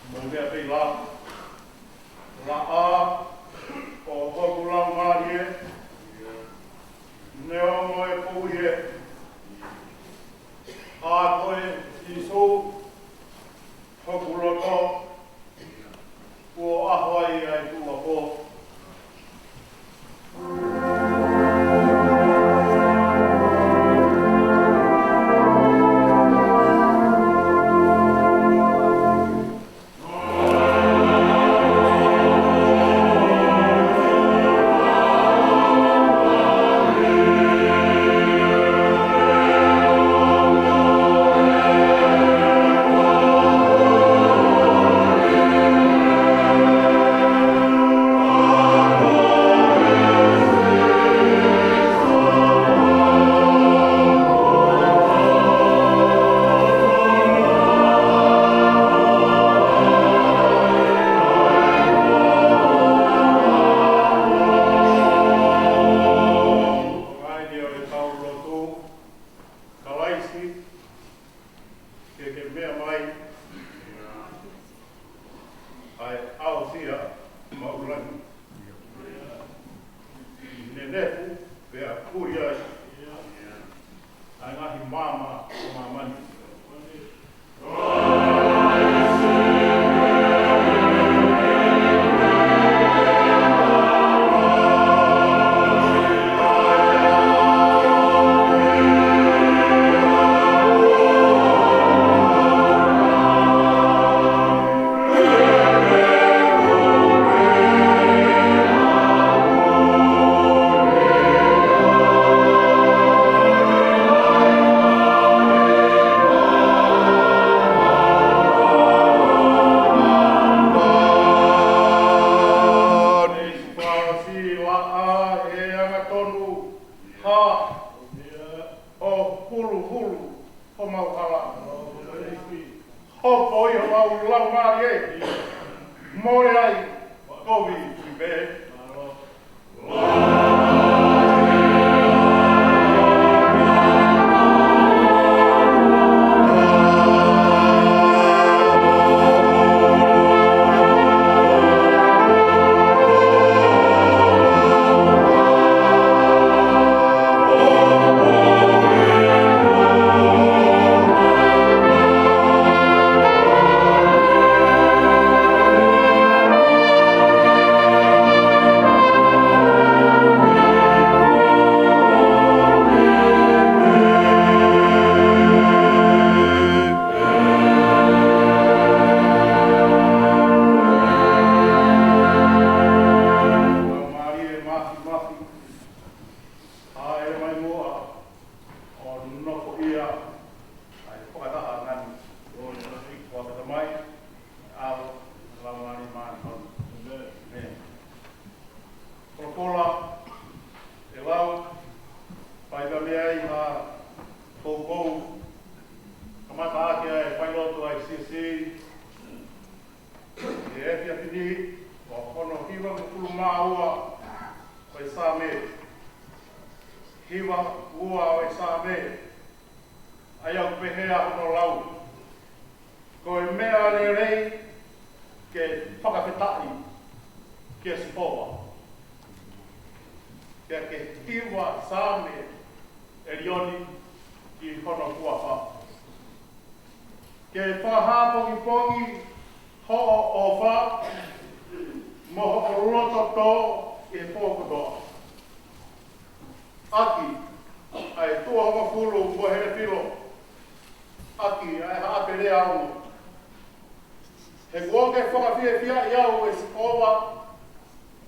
mo e meʻa pē ʻi lalo. Laʻā ʻo hoku laumālie, neongo e kovi ē, ʻa koe Sīsū, hoku loto, kuo ʻaho ai ʻa e tuʻuapō. Ko e ngaahi ʻo e tau lotu, Kalaisi, ke ke meʻa mai, ʻa e ʻaosia maʻulani. Nenefu pea kuli ai ʻa e ngaahi maama ʻo māmani. Fāsila ʻa e angatonu, hā, ʻo huluhulu homau hala. Hopo ʻi homau laumālie, mole ai kovi pē. Laumālie Māfimafi, hāʻele mai muʻa ʻo nofoʻia ʻa e fakatahaʻanga ni. ʻOku ʻikai ke ʻikai ke mai, ʻa e Laumālie Māʻoniʻoni. ʻĒmeni. Folofola ʻe lau, fai pē mei ai ha poupou, kamata ʻaki ʻa e failotu ʻa e C C, ʻi he efiafi ni, ʻo hono hivangofulu mā ua ʻo e Saame. Hiva ua ʻo e Saame. ʻA ia ʻoku pehē ʻa hono lau: Ko e meʻa lelei ke fakafetaʻi kia Sihova, pea ke hiva saame ʻe Sione ki hono huafa. Ke fakahā pongipongi hoʻo ʻofa mo hoʻo loto tō ʻi he pō kotoa. ʻAki ʻa e tuʻo hongofulu mo e hele filo, ʻaki ʻa e haʻape lea ono. He kuo ke fakafiefiaʻi au, ʻe Sihova,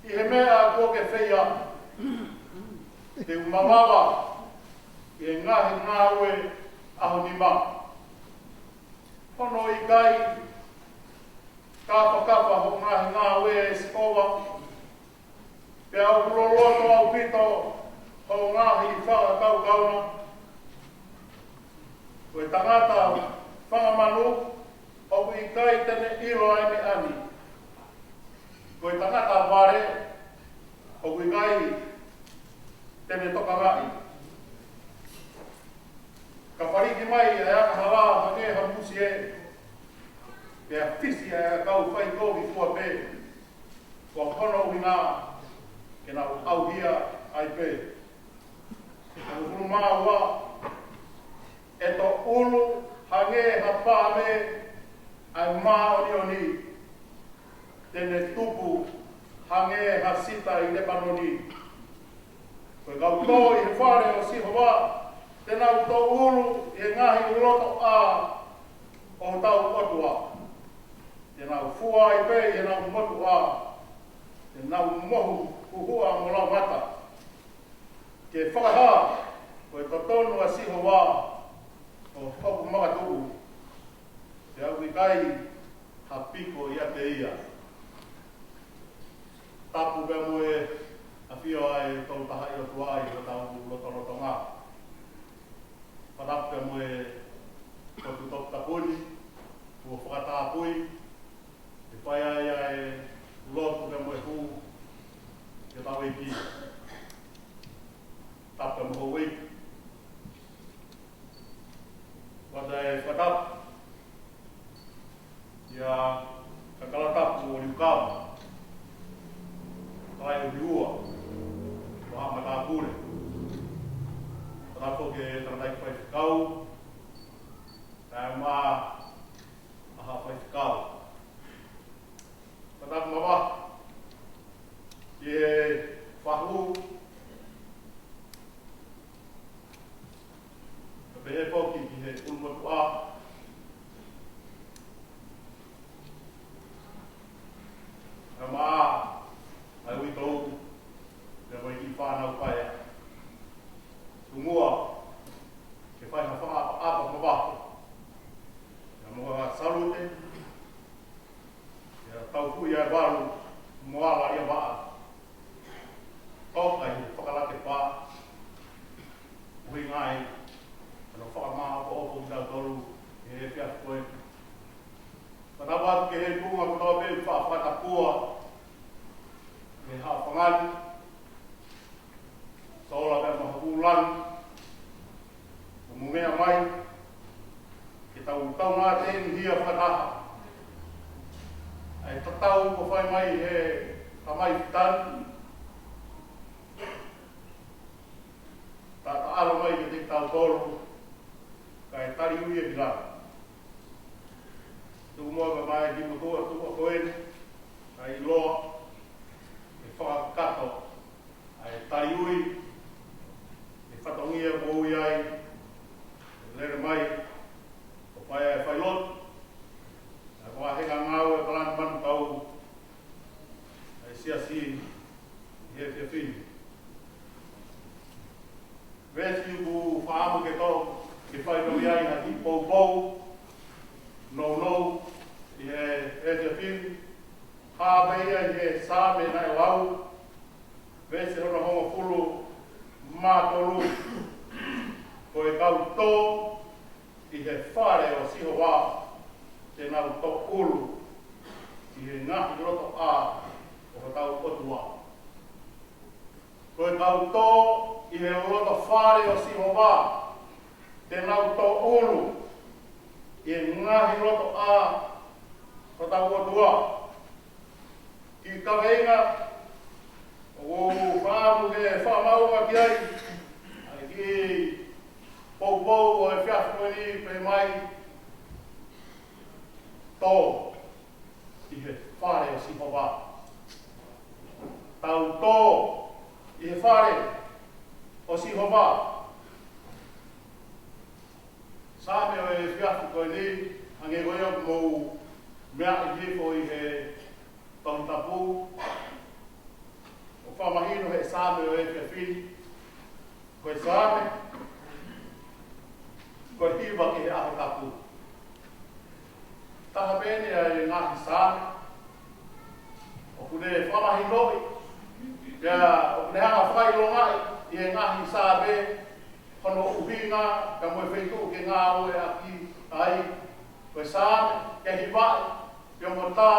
ʻi he meʻa kuo ke fai. Te u mavava ʻi he ngaahi ngāue ʻa ho nima. Hono ʻikai kafakafa hoʻo ngaahi ngāue, ʻe Sihova, pea ʻoku loloto ʻaupito hoʻo ngaahi fakakaukau na. Ko e tangata fanga manu ʻoku ʻikai te ne ʻilo ʻa e meʻa ni. Ko e tangata vale ʻoku ʻikai te ne tokangaʻi. Ka paliki mai ʻa e angahala hangē ha musie, pea fisi ʻa e ʻakau faikovi fua pē. Ko hono ʻuhinga ke nau ʻauhia ai pē. Ko e hongofulu mā ua, ʻe toʻulu hangē ha paame ʻa e māʻoniʻoni, te ne tupu hangē ha sita ʻi Lepanoni. Ko e kau tō ʻi he fale ʻo Sihova, te nau toʻulu ʻi he ngaahi lotoʻā ʻo hotau ʻOtua. Te nau fua ai pē ʻi heʻenau motuʻa, te nau mohu huhuʻa mo laumata. Ke fakahā, ko e totonu ʻa Sihova ko hoku makatuʻu, pea ʻoku ʻikai ha piko ʻiate ia. Tapu pea mo e ʻafio ʻa e Tolu Tahaʻi ʻOtua ʻi hotau lotolotonga. Fakatapu pea mo e potu toputapu ni, kuo fakatapui, ʻe fai ai ʻa e lotu pea mo e hū ki hotau ʻEiki. Tapu pea mo houʻeiki. Fakatapu. ʻIa Kakalatapu ʻo Liukava, Kalaiuliua, ʻo Haʻa Matāpule. Fakatapu ki he tangataʻeiki faifekau, kae ʻumaʻā ʻa Haʻa Faifekau. Fakatapu mavahe ki he fahu, ka pehē foki ki he ʻulumotuʻa, kae ʻumaʻā ʻa e uitou, pea mo e kiʻi fānau paea. Tuku muʻa ke fai ha fakaʻapaʻapa mavahe, pea mo ha salute, ʻia Taufuʻi ʻa e Valu mo Ala ʻi Vaʻa. Toka ʻi he fakalake pā, ʻuhinga ai ʻa hono fakamāʻopoʻopo kitautolu ʻi he efiafi ko eni. Fakatapu atu ki he tuʻunga kotoa pē ʻoku faʻa fakatapua ʻi he haʻofanga ni, Sola pea mo Hakulani, ʻoku mou meʻa mai ke tau kaungā tēnihia fakataha ʻa e tatau kuo fai mai ʻe he Tamai Fitani, taʻataʻalo mai kiate kitautolu, kae taliui ia ki lalo. Tuku muʻa pea mo e kiʻi motuʻa tuʻa ko eni, kae ʻiloa, ʻe fakakakato ʻa e taliui, ʻi he fatongia ʻoku ui ai, ʻe lele mai, ʻo fai ʻa e failotu, ʻa e vāhenga ngāue ʻa e palani manukau ʻa e Siasi ʻi he efiafi ni. Veesi ʻoku ou fakaʻamu ke toʻo, ke fai mai ai ha kiʻi poupou nounou ʻi he efiafi ni, hā pē ia ʻi he Saame naʻe lau, veesi hono hongofulu mā tolu: Ko e kau tō ʻi he fale ʻo Sihova, te nau toʻulu ʻi he ngaahi lotoʻā ʻo hotau ʻOtua. Ko e kau tō ʻi he loto fale ʻo Sihova, te nau toʻulu ʻi he ngaahi lotoʻā ʻo hotau ʻOtua. Kiʻi kaveinga ʻoku ou fakaʻamu ke fakamaʻunga ki ai, ʻa e kiʻi poupou ʻo e efiafi ko eni, pehē mai: Tō ʻi he fale ʻo Sihova. Tau tō ʻi he fale ʻo Sihova. Saame ʻo e efiafi ko eni, hangē ko ia ʻoku mou meaʻi hifo ʻi he Tohi Tapu, ʻoku fakamahino ʻe he Saame ʻo e efiafi ni, ko e Saame, ko e hiva ki he ʻaho tapu. Taha pē eni ʻa e ngaahi Saame ʻoku ne fakamahinoʻi, pea ʻoku ne hanga ʻo fakaʻilongaʻi ʻi he ngaahi Saame hono ʻuhinga, ka mo e feituʻu ke ngāueʻaki ai, ko e Saame, ke hivaʻi, ke mo tā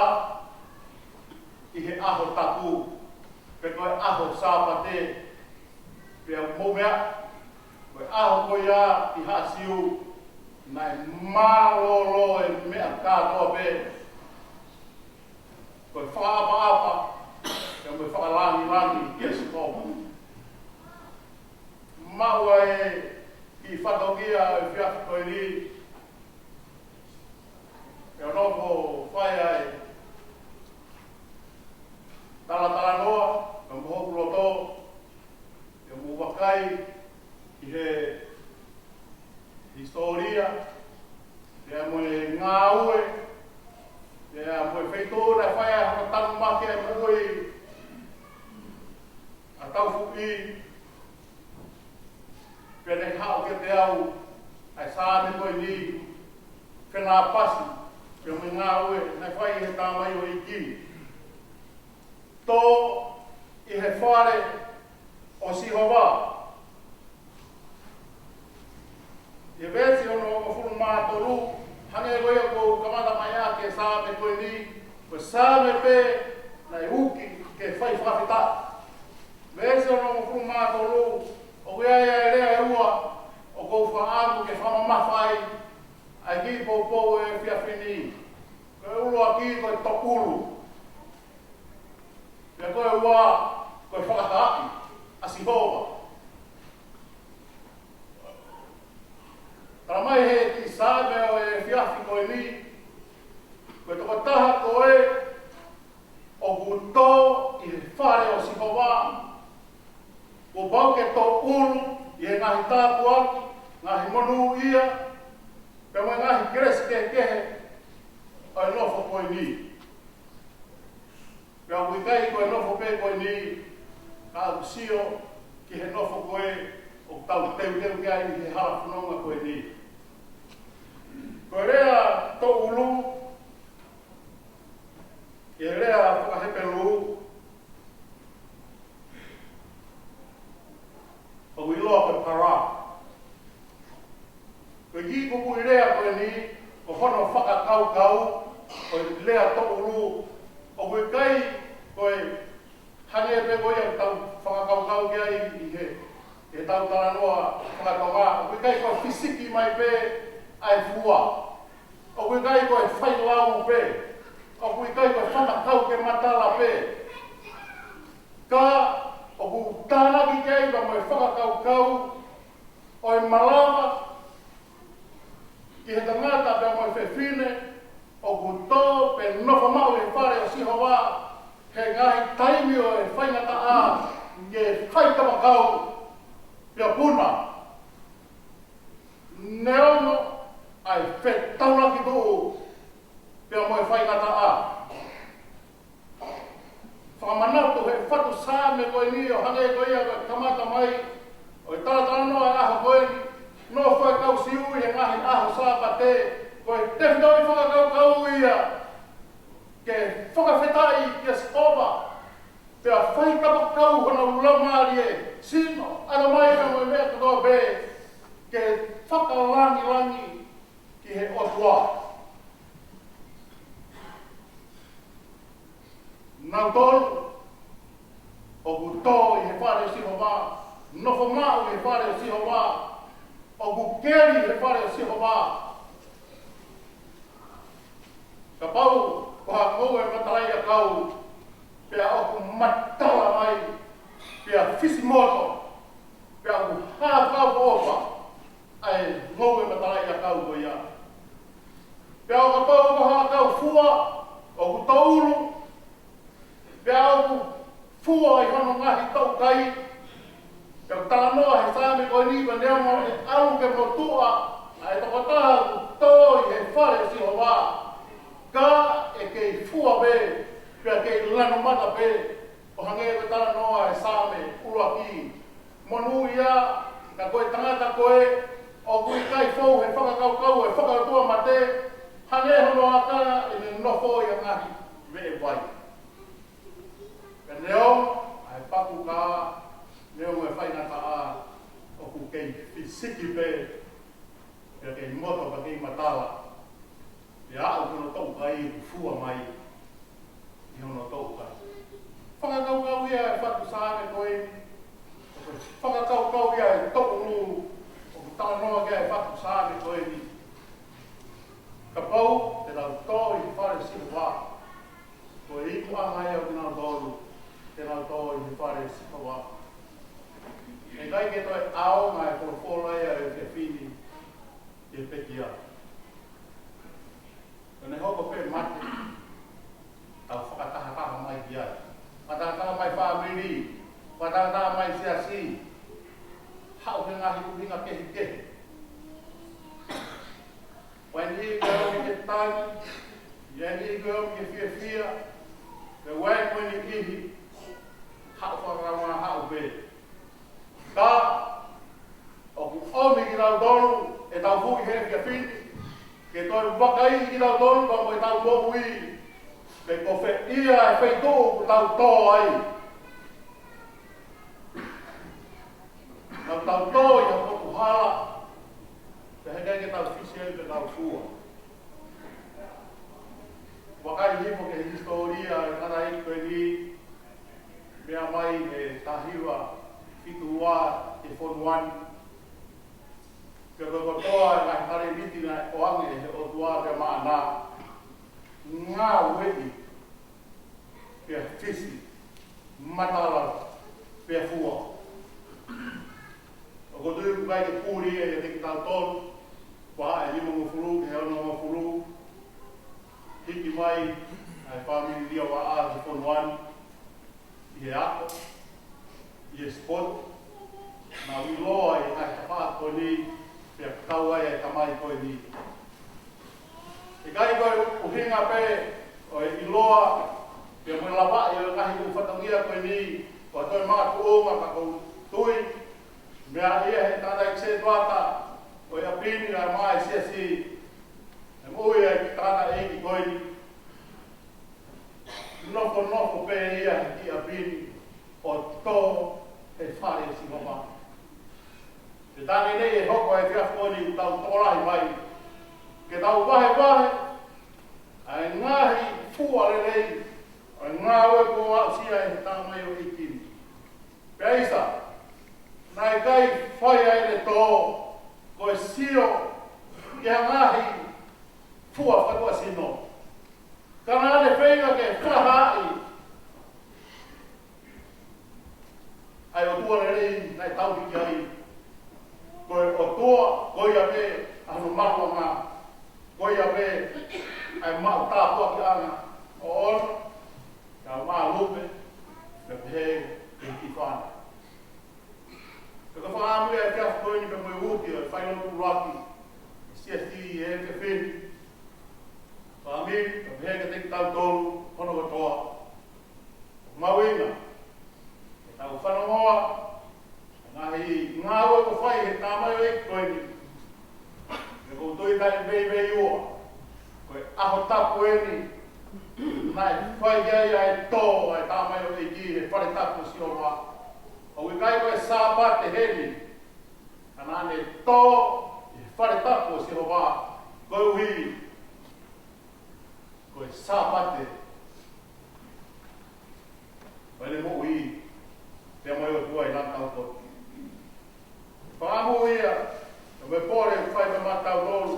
ʻi he ʻaho tapu, pe ko e ʻaho Sāpate, pea mo meʻa, ko e ʻaho ko ia ʻi Haʻa Siu, naʻe mālōlō e meʻa kātoa pē, ko e fakaʻapaʻapa, pea mo e fakalangilangi kia Sihova. Maʻu ai e fatongia ʻo e efiafi ko eni, ʻe ono ko fai ai talatalanoa, ka mo hoku loto, ʻe mo vakai ʻi he hisitōlia, pea mo e ngāue, pea mo e feituʻu naʻe fai ai hano tanumaki e moʻui ʻa Taufuʻi, pea ne haʻu kiate au ʻa e Saame ko eni, fenāpasi, pea mo e ngāue naʻe fai he tamaioʻeiki. Tō ʻi he fale ʻo Sihova. ʻI he veesi hono hongofulu mā tolu, hangē ko ia kuo u kamata mai ʻaki e Saame ko eni, ko e Saame pē naʻe uki ke fai fakafetaʻi. Veesi hono hongofulu mā tolu, ʻoku ʻi ai e lea ʻe ua ʻoku ou fakaʻamu ke fakamamafa ai ʻa e kiʻi poupou ʻo e efiafi ni. Ko e ʻuluaki ko e toʻulu. Pea ko e ua, ko e fakahaaʻi ʻa Sihova. Tala mai he kiʻi Saame ʻo e efiafi ko eni, ko e tokotaha ko ē ʻoku tō ʻi he fale ʻo Sihova, kuo pau ke toʻulu ʻi he ngaahi tāpuaki, ngaahi monūʻia, pea mo e ngaahi kelesi kehekehe ʻo e nofo ko eni. Pea ʻoku ʻikai ko e nofo pē ko eni, ka ʻoku sio ki he nofo ko ē ʻoku tau teuteu ki ai ʻi he hala fononga ko eni. Ko e lea toʻulu, ʻi he lea fakaHepelū, ʻoku ʻiloa ko e para. Ko e kiʻi kupuʻi lea ko eni, ko hono fakakaukau, ko e lea toʻulu, ʻoku ʻikai ko e hangē pē ko ia ʻoku tau fakakaukau ki ai ʻi he, ʻi heʻetau talanoa faka-Tonga, ʻoku ʻikai ko e fisiki mai pē ʻa e fua. ʻOku ʻikai ko e failau pē. ʻOku ʻikai ko e fatakau ke matala pē. Ka ʻoku tānaki ki ai pea mo e fakakaukau ʻo e malava ki he tangata pea mo e fefine ʻoku tō pe nofo maʻu he fale ʻo Sihova, he ngaahi taimi ʻo e faingataʻa ke fai kapakau pea puna. Neongo ʻa e fetaulaki tuʻu pea mo e faingataʻa. Fakamanatu he fatu Saame ko eni ʻo hangē ko ia ko e kamata mai ʻo e talatalanoa ʻa e ʻaho ko eni, nofo e kau Siu ʻi he ngaahi ʻaho Sāpate, ko e tefitoʻi fakakaukau ia ke fakafetaʻi kia Sihova, pea fai kapakau honau laumālie, sino, ʻatamai pea mo e meʻa kotoa pē, ke fakalangilangi ki he ʻOtua. Nautolu ʻoku tō ʻi he fale ʻo Sihova, nofo maʻu ʻi he fale ʻo Sihova, ʻoku keli he fale ʻo Sihova. Kapau ko ha ngoue matalaʻiʻakau, pea ʻoku matala mai, pea fisimoto, pea ʻoku hāfakaʻofoʻofa ʻa e ngoue matalaʻiʻakau ko ia. Pea ʻo kapau ko ha ʻakau fua ʻoku toʻulu, pea ʻoku fua ʻi hono ngaahi taukai, pea ʻoku talanoa he Saame ko eni pea neongo ʻe ʻalu ke motuʻa ʻa e tokotaha ʻoku tō ʻi he fale ʻo Sihova, ka ʻe kei fua pē, pea kei lanu mata pē, ʻo hangē ko e talanoa he Saame ʻuluaki. Monūʻia, ka ko e tangata ko ē ʻoku ʻikai fou he fakakaukau ʻo e fakaʻotuamate, hangē hono aka ʻene nofo ʻi he ngaahi veʻe vai. Pea neongo ʻa e paku kā, neongo e faingataʻa, ʻoku kei fisiki pē, pea kei moto pea kei matala, pea aʻu ki hono toʻukai ʻoku fua mai ʻi hono toʻukai. Fakakaukau ia e fatu Saame ko eni, fakakaukau ia e toʻu ʻoku talanoa ki ai e fatu Saame ko eni. Kapau te nau tō ʻi he fale ʻo Sihova, ko e ikuʻanga ia ʻo kinautolu te nau tō ʻi he fale ʻo Sihova. ʻE ʻikai ke toe ʻaonga e folofola ia ʻo e efiafi ni ʻi he pekia. Ka ne hoko pē mate, tau fakatahataha mai ki ai. Fakatahataha mai fāmili, fakatahataha mai siasi, haʻu ki he ngaahi ʻuhinga kehekehe. ʻOku ʻi ai e niʻihi ʻoku ʻomi ke tangi, ʻi ai e niʻihi ʻoku ʻomi ke fiefia, pea ʻoku ʻi ai mo e niʻihi haʻu fakakaungāhaʻu pē. Ka ʻoku ʻomi kitautolu ʻe he tauhi ʻi he efiafi ni, ke toe vakaiʻi kitautolu pea mo ʻetau moʻui, pe ko fē ia e feituʻu ʻoku tau tō ai. Tau tau tō ʻi ha potu hala, pea heʻikai ke tau fisi ai pe tau fua. Vakai hifo ki he hisitōlia ʻo e tangataʻeiki ko eni, meʻa mai he taha hiva fitu ua ki he fonua ni. Pea ko e kotoa e ngaahi talēniti naʻe ʻoange ʻe he ʻOtua pea maʻana, ngāueʻi pea fisi, matala pea fua. ʻOku ou tui ʻoku ʻikai ke puli ia kiate kitautolu, pea ʻe limangofulu ki he onongofulu, hiki mai ʻa e fāmili Liavaʻa ki he fonua ni, ʻi he ako, ʻi he sipoti, naʻa nau ʻiloa ʻi he ngaahi tafaʻaki ko eni, pea kau ai e tamai ko eni. ʻIkai ko e ʻuhinga pē ʻo e ʻiloa, pea mo e lavaʻi ʻo e ngaahi ʻū fatongia ko eni, ko e toe makatuʻunga ka ʻoku ou tui, meʻa ia he tangataʻeiki setuata ʻo e ʻapi ni, ʻa e maʻa e siasi, ʻe moʻui ai e tangataʻeiki ko eni. Nofonofo pē ia he kiʻi ʻapi ni ʻo tō he fale ʻo Sihova. Pea taʻe ʻi ai ha hoko he efiafi ni ʻoku tau tokolahi mai ke tau vahevahe ʻa e ngaahi fua lelei, ʻa e ngāue kuo aʻusia ʻe he tamaioʻeiki ni. Pea ʻisa, naʻe ʻikai fai ʻa ʻene tō ko e sio ki ha ngaahi fua fakatuʻasino. Ka naʻa ne feinga ke fakahaaʻi ʻa e ʻOtua lelei naʻe tauhi ki ai. Ko e ʻOtua, ko ia pē ʻa hono mahuʻanga, ko ia pē ʻa e maʻu tāpuakiʻanga ʻoʻona, ka mālupe, pea pehē ki he kiʻi fānau. Ka ko e fakaʻamu ia e efiafi ko eni pea mo e uti ʻo e failotu ʻuluaki ʻo e siasi ʻi he efiafi ni. Fāmili, ka pehē kiate kitautolu hono kotoa. ʻOku mahuʻinga ke tau fanongoa ʻa e ngaahi ngāue kuo fai ʻe he tamaioʻeiki ko eni. Pea ʻoku ou tui taʻe veiveiua, ko e ʻaho tapu eni naʻe fai ai ʻa e tō ʻa e tamaioʻeiki he fale tapu ʻo Sihova. ʻOku ʻikai ko e Sāpate heni, ka naʻa ne tō he fale tapu ʻo Sihova, koeʻuhi ko e Sāpate ʻo ʻene moʻui pea mo e ʻOtua ʻi he lakau ko. Fakaʻamu ia, ʻa e pole ʻoku fai maʻatautolu,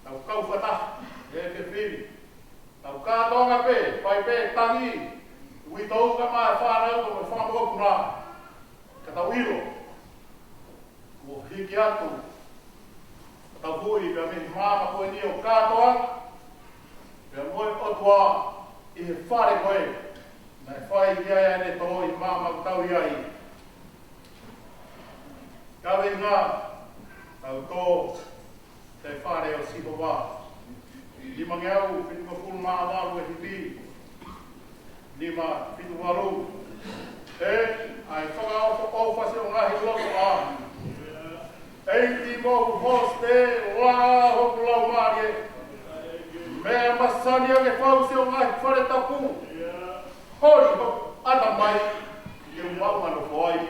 tau kau fakataha he efiafi ni. Tau kātoanga pē, fai pē tangi, uitou kae ʻumaʻā e fānau mo e fanga mokopuna. Ka tau ʻilo kuo hiki atu ʻa e tauhi pea mei he māmani ko eni ʻo kātoa pea mo e ʻOtua ʻi he fale ko ē naʻe fai ki ai ʻa ʻene tō ʻi māmani ʻoku tau ʻi ai. Kaveinga, tau tō he fale ʻo Sihova. Nimangeau fitungofulu mā valu e himi. Nima fitu valu. ʻE, ʻa e fakaʻofoʻofa siʻo ngaahi loto ʻa. ʻEiki mo hosi te la hoku laumālie. Meʻa masani ʻa ke fau siʻo ngaahi fale tapu. Holi hoku ʻatamai ke u maʻu ʻa nofo ai.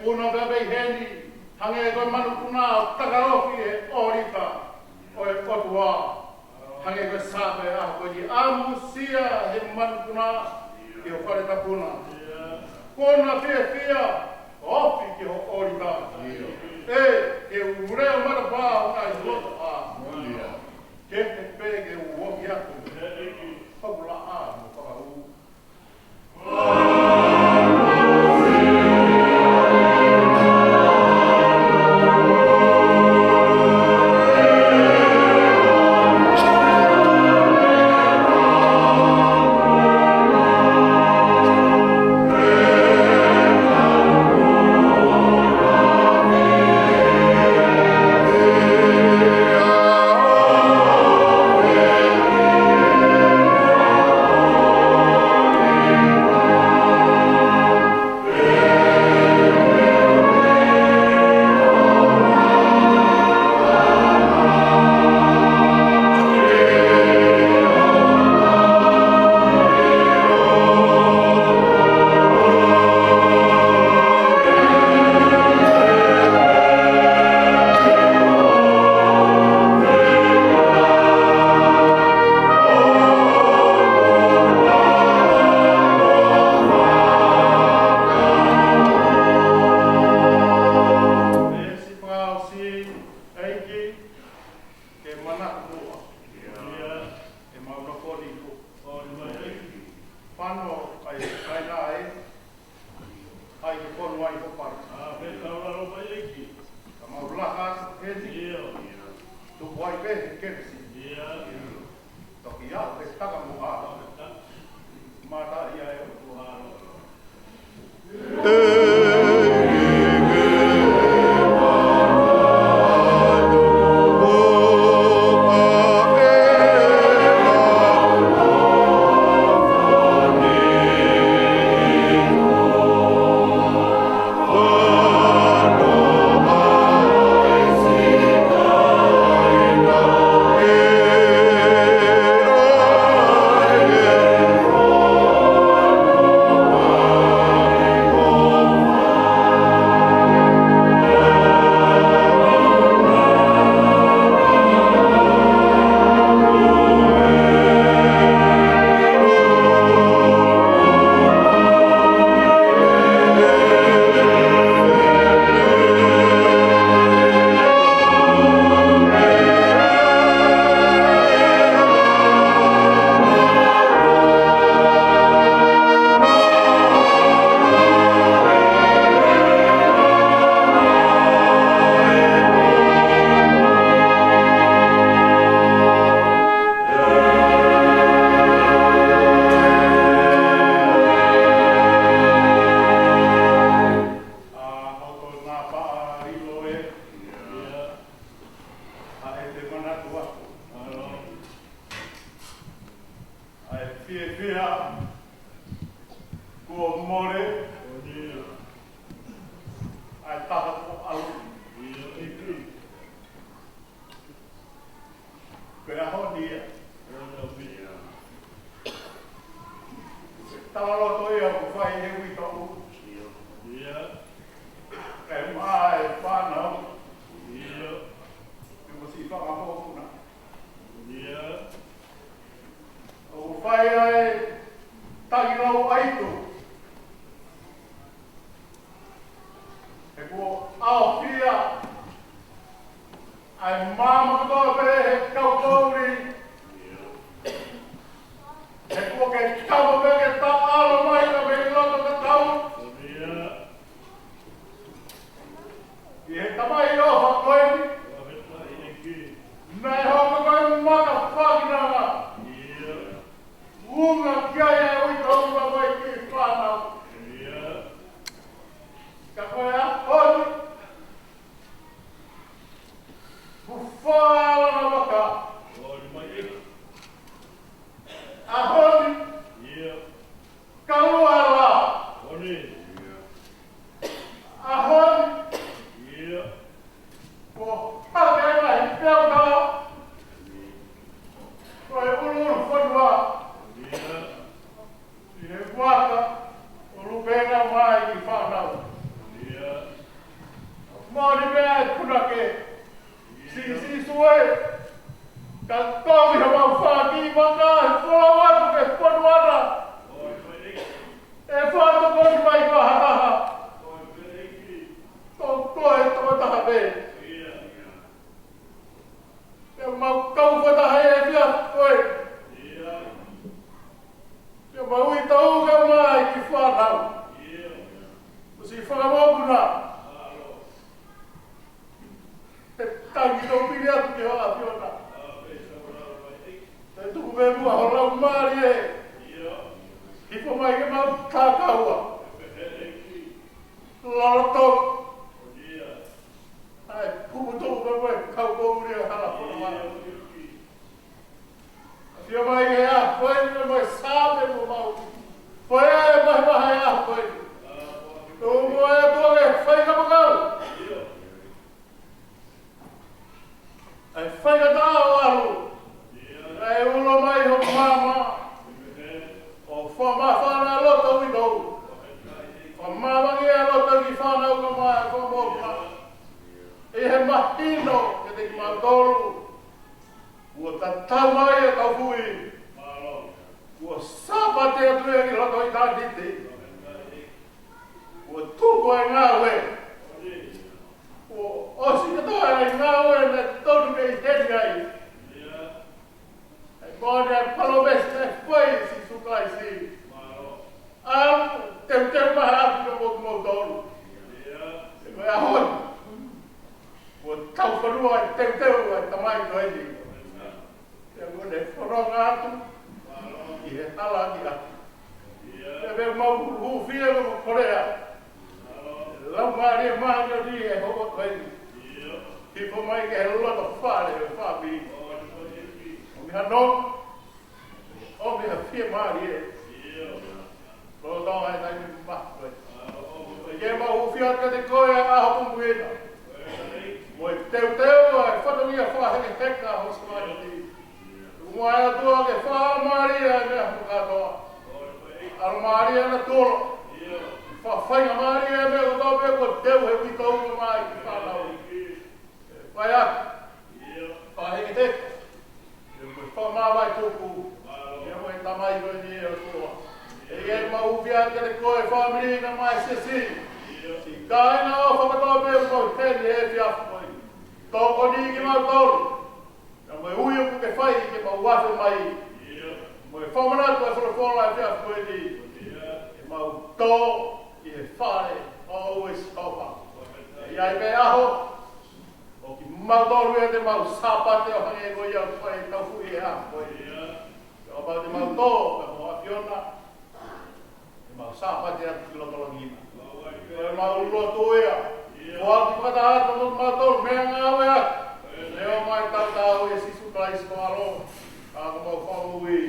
Puna pē pē heni, hangē ko e manupuna ʻo takaofi ʻe he ʻōlita ʻo e ʻOtua. Hangē ko e Sāpate ʻa ko eni ʻamusia he manupuna ki ho fale tapuna. Kuo na fiefia, ofi ki ho ʻōlita. ʻE, ke u lea matapā ʻo kai loto ʻa. Ke te pē ke u ofi atu. Hau laʻā mo fakaʻū. Ke manako muʻa. ʻE mau nofo ni ko. Fano ai, ai nā ē. Ai ke fonu ai ho fale. Ka mau laka atu heni. Tuku ai pē he kemisi. Toki aʻu ke taka muʻa. Mata ia e ʻOtua. ʻA hoto nā paʻa ʻilo ē. ʻA e te manatu atu. ʻA e fiefia kuo mole. ʻA e taha kuo ʻalu. Ko e ʻaho ni ia. Talaloto ia ʻoku fai he uitou. Kae ʻumaʻā e fānau. Ke mo siʻi fakamokopuna. ʻOku fai ai tangilou ʻaitu. He kuo ʻaofia ʻa e maama kotoa pē he kau poʻuli. He kuo ke tama pē ke taʻalo mai ka mei loto ka tau. ʻI he tamai ʻofa ko eni. Naʻe hoko ko e maka fakinanga. Unga ki ai e uitou ʻa mai ki fānau. Ka ko e ʻaho ni. Kuo fālanga maka. ʻAho ni. Ke mau takaua. Lolotonga ʻa e puputuʻu pē mo e kaupoʻuli ʻo e hala fononga. ʻAfio mai he ʻaho ko eni mo e Sāme mo mau. Ko e mahe mahe ʻaho ko eni. Tuku muʻa ʻe ʻOtua ke fai kapakau. ʻA e faingataʻa ʻo ʻalu. ʻA e ulo mai ho maama. ʻO fakamāfana loto ʻi tou. Fakamāfana loto ki fānau ka mai ko mo ka. ʻI he mahino kiate kimautolu. Kuo tatau mai ʻa e tauhi. Kuo Sāpate atu ia ki loto ʻitāniti. Kuo tuku ʻa e ngāue. Kuo ʻosi kotoa ʻa e ngāue naʻe tonu ke ʻi heni ai. ʻA e moʻoni ʻa e palōmesi naʻe fai ʻe Sīsū Kalaisi. ʻAlu, teuteu mai ʻa e ʻapi ka mo kimoutolu. He ko e ʻaho ni. Kuo tau fanua ʻa e teuteu ʻa e Tamai ko eni. Pea mo ne fononga atu ʻi he hala ni atu. Pea mo e mau hūfia mo Kolea. Laumālie māʻoniʻoni ʻe hoko ko eni. Hifo mai ki he loto fale ʻo e fāmili. ʻOmi ha nonga, ʻomi ha fiemālie. Lolotonga e taimi mahuʻinga ko ē. ʻOku mau hūfia kiate koe ʻa e ʻaho ko eni. Mo e teuteu ʻa e fatongia fakahekeheka ʻo e Sāpate. Tuku muʻa ʻe ʻOtua ke fakamālie ʻa e meʻa kotoa. ʻAlomālie ʻa natula. Fakafaingamālie ʻa e meʻa kotoa pē kuo teu he uitou ka mai ki fānau. Fai atu. Fakahekeheka. Pea mo e fakamāvae tuku. Pea mo e Tamai ko eni ʻe ʻOtua. ʻOku mau hūfia kiate koe fāmili na mai siasi. Siʻi kāinga ʻofa kotoa pē ʻoku mau ʻi heni he efiafi ko eni. Tokoni kimautolu. Pea mo e ui ʻoku ke fai ke mau afe mai. Mo e fakamanatu ʻa e folofola he efiafi ko eni. Ke mau tō ʻi he fale ʻo e Sihova. ʻE ʻi ai pē ʻaho. ʻOku mau tō ʻi he te mau Sāpate ʻo hangē ko ia ʻoku fai tauhi he ʻaho ko ē. Kapau te mau tō, ka mo ʻAfiona, te mau Sāpate atu ki loto langi na. Ko e mau lotu ia. Ko atu fakataha atu mo mau tō, meʻangāue atu. Leʻo mai tautau ʻia Sīsū Kalaisi ko ʻAlo, ka ko homau Fakamoʻui.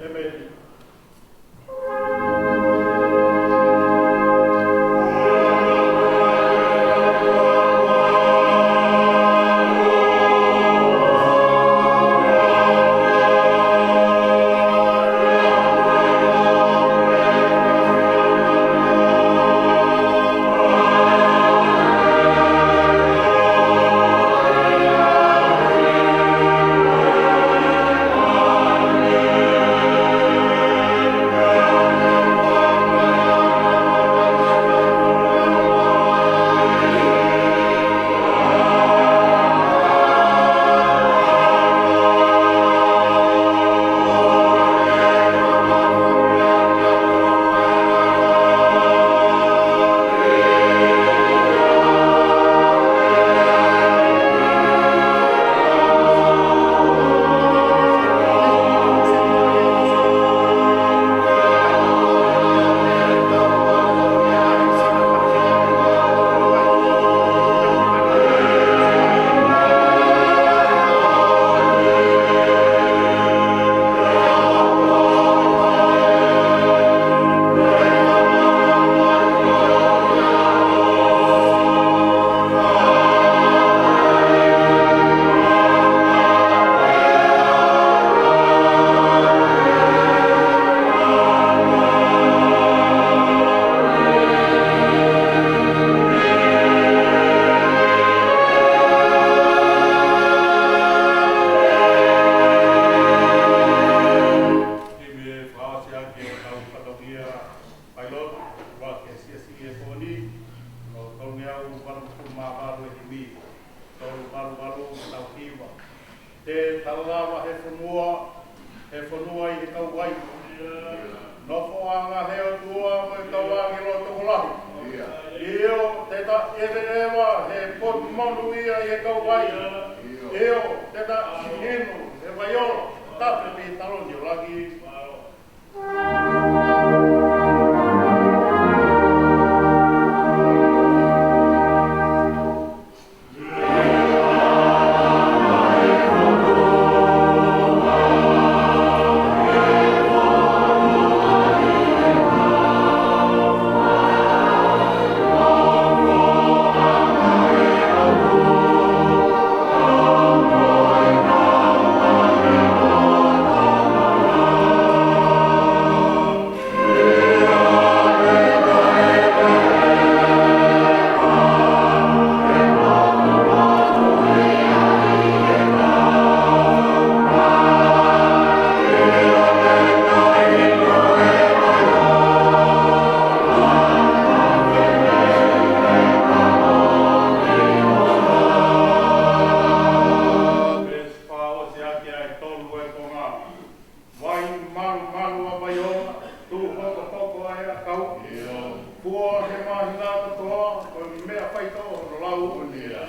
ʻĒmeni. Himi ʻe fakaʻosi ʻaki ʻetau fatongia failotu, ʻuluaki ʻa e siasi he pō ni, ʻo e tolungeau valungofulu mā valu e himi, tolu valu valu mo e tau hiva. Te ta lava he fonua, he fonua ʻi he kauvai. Nofoʻanga he ʻOtua mo e kau ʻāngelo tokolahi. ʻIo, te ta ʻeveʻeva he potu monūʻia ʻi he kauvai. ʻIo, te ta inu he vaiolo, tafe mei he taloni ʻo langi. Kau. Fua he māhina kotoa, ko e meʻa faitoʻo hono lau ʻo e meʻa.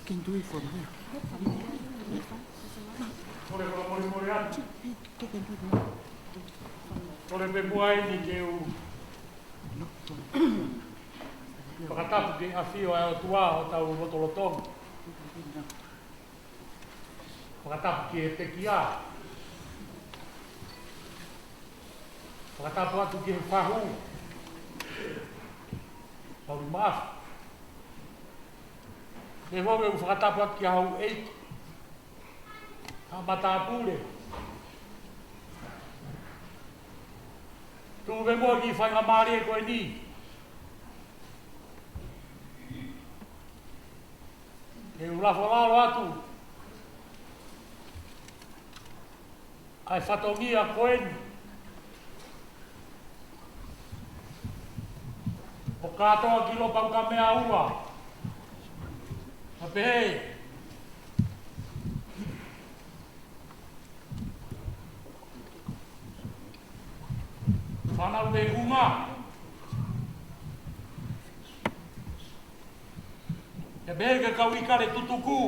Can do it for me. Kole fakamolemole atu. He can do it now. Kole pē muʻa eni ke u fakatapu ki he ʻafio ʻa e ʻOtua ʻo tau lotolotonga. Fakatapu ki he pekia. Fakatapu atu ki he fahu. Fahu maaf. Ke fo ke u fakatapu atu ki he houʻeiki, haʻa matāpule. Tuku pē muʻa ki he faingamālie ko eni ke u lafo lalo atu ʻa e fatongia ko eni ʻo kātoa ki Lopaukamea ua. Ka pehē, fānau te kunga, ka pehē ki he kau ʻIkale Tutuku.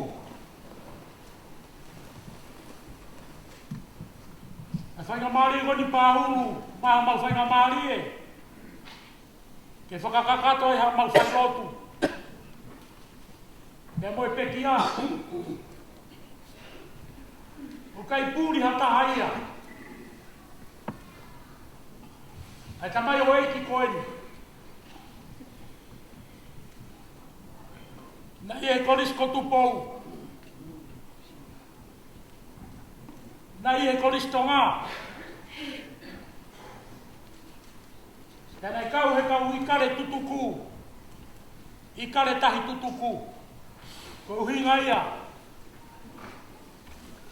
ʻA e faingamālie ko eni Pāhulu, maʻa homau faingamālie ke fakakakato ai haʻamau failotu pea mo e pekia. ʻOku ʻikai puli ha taha ia. ʻA e tamaioʻeiki ko eni, naʻe ʻi he Kolisi ko Tupou, naʻe ʻi he Kolisi Tonga, pea naʻe kau he kau ʻIkale Tutuku, ʻIkale Tahi Tutuku. Ko e ʻuhinga ia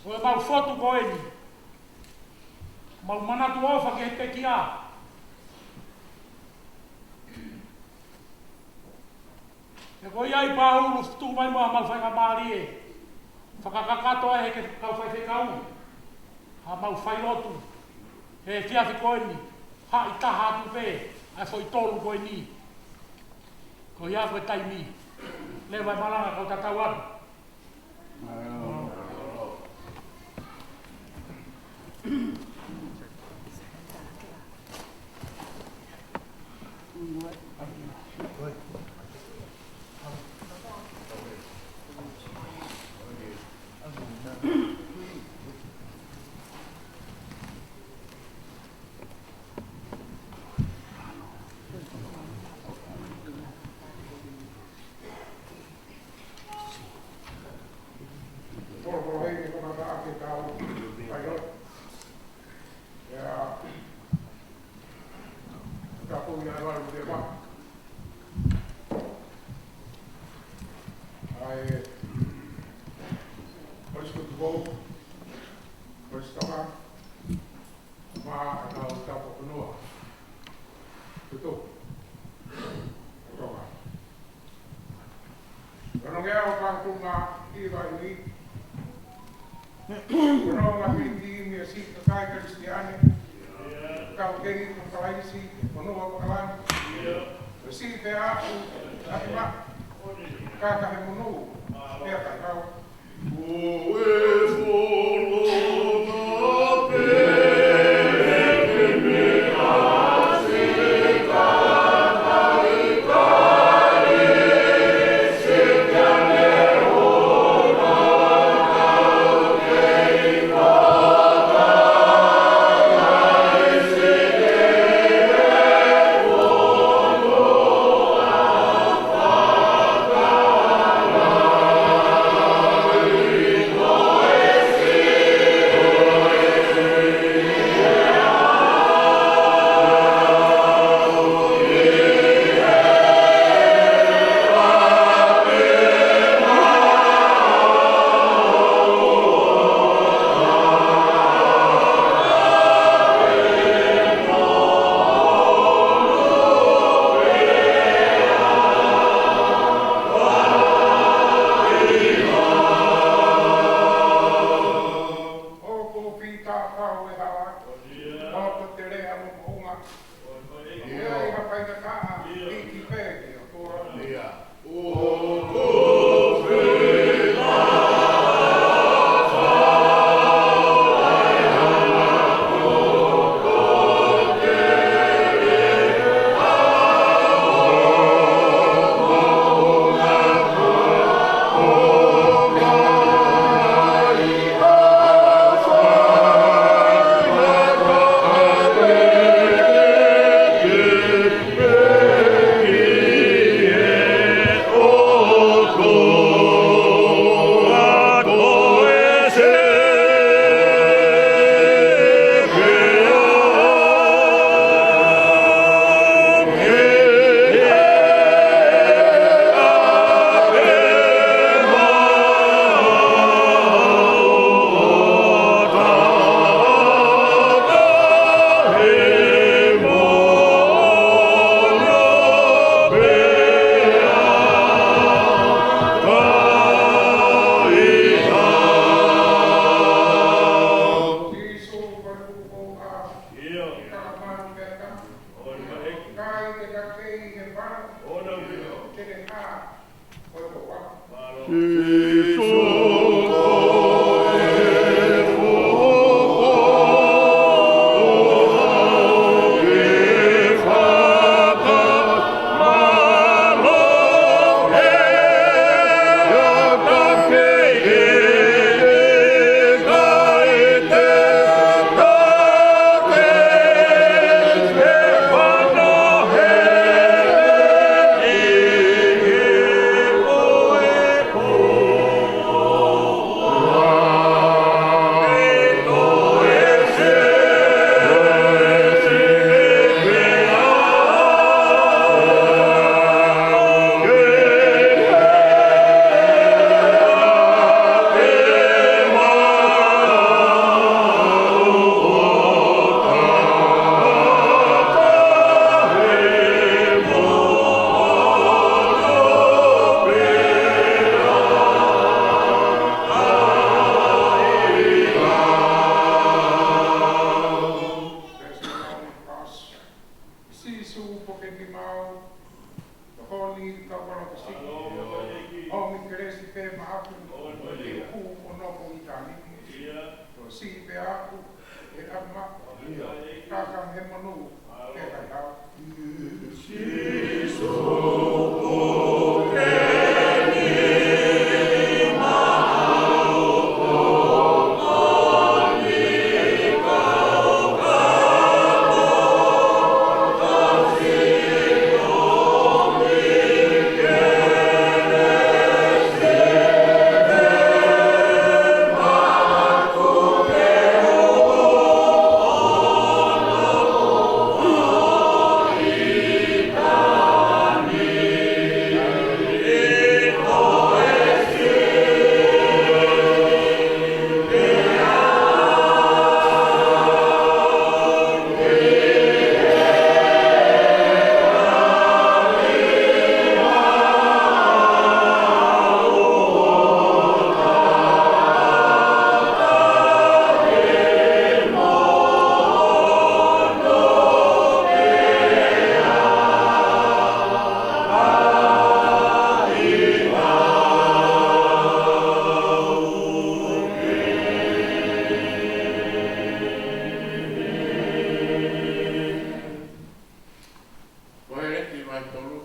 ʻo ʻemau fotu ko eni, mau manatu ʻofa ki he pekia. He ko ia ai Pāhulu, tuku mai muʻa haʻamau faingamālie, fakakakato ai he kau faifekau haʻamau failotu he efiafi ko eni, haʻi taha atu pē ʻa e foʻi tolu ko eni. Ko ia ko e taimi. Leva e malanga kau tatau atu. Polopolohei ke kamata ake kau failotu. ʻIa, tapu ia lalu te ma. ʻA e Kolisi ko Tupou, Kolisi Tonga, maʻa e kau taupotu fonua. Tutuku. Tonga. Nongeau Pātunga ʻi Vaiui. Nonga piti mia si kakai Kalisitiane. Kau keni ko Kalaisi, fonua ko Kalani. Ko si pea aku, ati ma. Kaka he munu, pea kai kau. Sīsū, puke nima au, tokoni kau palōfisai. ʻOmi kelesi pē maʻaku, ke u hū ʻo nofo ʻi ʻitāniti. Ko e siʻi pē ʻaʻaku, ʻe ʻalu maʻu. Ka ka he monū, ke kai au. Ko Heleti vahe tolu,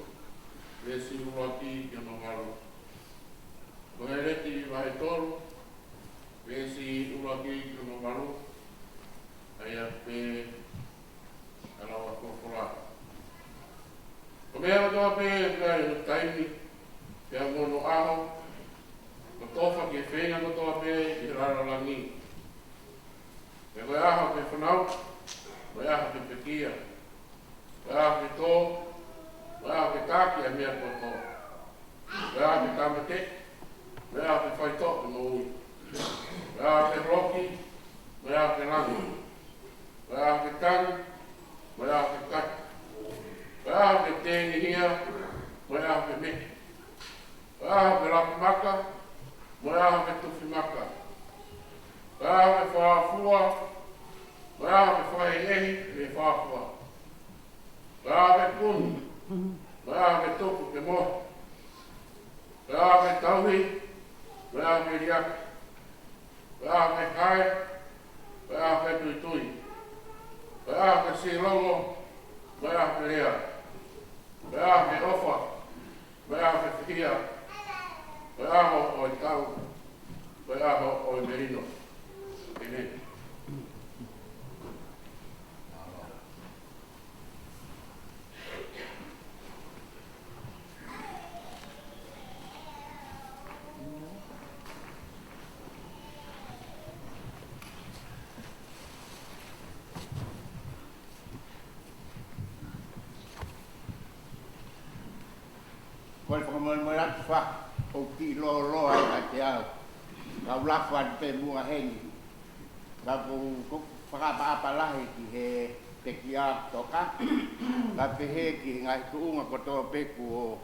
veesi ʻuluaki ki hono valu. Ko Heleti vahe tolu, veesi ʻuluaki ki hono valu. ʻA ia pē ʻa e lau ʻa e folofola. Ko e meʻa kotoa pē ʻoku ʻi ai hono taimi, pea mo hono ʻaho, ko e tofa ki he feinga kotoa pē ʻi he lalo langi. Pea ko e ʻaho ki he fānau, ko e ʻaho ki he pekia. Ko e ʻaho ke tō, ko e ʻaho ke taki ʻa e meʻa kotoa. Ko e ʻaho ke tāmateʻi, ko e ʻaho ke faitoʻo e moʻui. Ko e ʻaho ke holoki, ko e ʻaho ke langi. Ko e ʻaho ke tangi, ko e ʻaho ke kati. Ko e ʻaho ke tengihia, ko e ʻaho ke meʻe. Ko e ʻaho ke lapi maka, ko e ʻaho ke tufi maka. Ko e ʻaho ke fāfua, ko e ʻaho ke fakaʻehiʻehi mei he fāfua. Ko e ʻaho ke kumi, ko e ʻaho ke tuku ke mohe. Ko e ʻaho ke tauhi, ko e ʻaho ke liʻaki. Ko e ʻaho ke hae, ko e ʻaho ke tuitui. Ko e ʻaho ke silongo, ko e ʻaho ke lea. Ko e ʻaho ke ʻofa, ko e ʻaho ke fihia. Ko e ʻaho ʻo e tau, ko e ʻaho ʻo e melino. ʻĒmeni. Ko e fakamolemole atu fa, ʻoku kiʻi lōloa ʻa e teau. Kau lafo atu pē muʻa heni. Ka ʻoku ou fakaʻapaʻapa lahi ki he pekia toka. Ka pehē ki he ngaahi tuʻunga kotoa pē kuo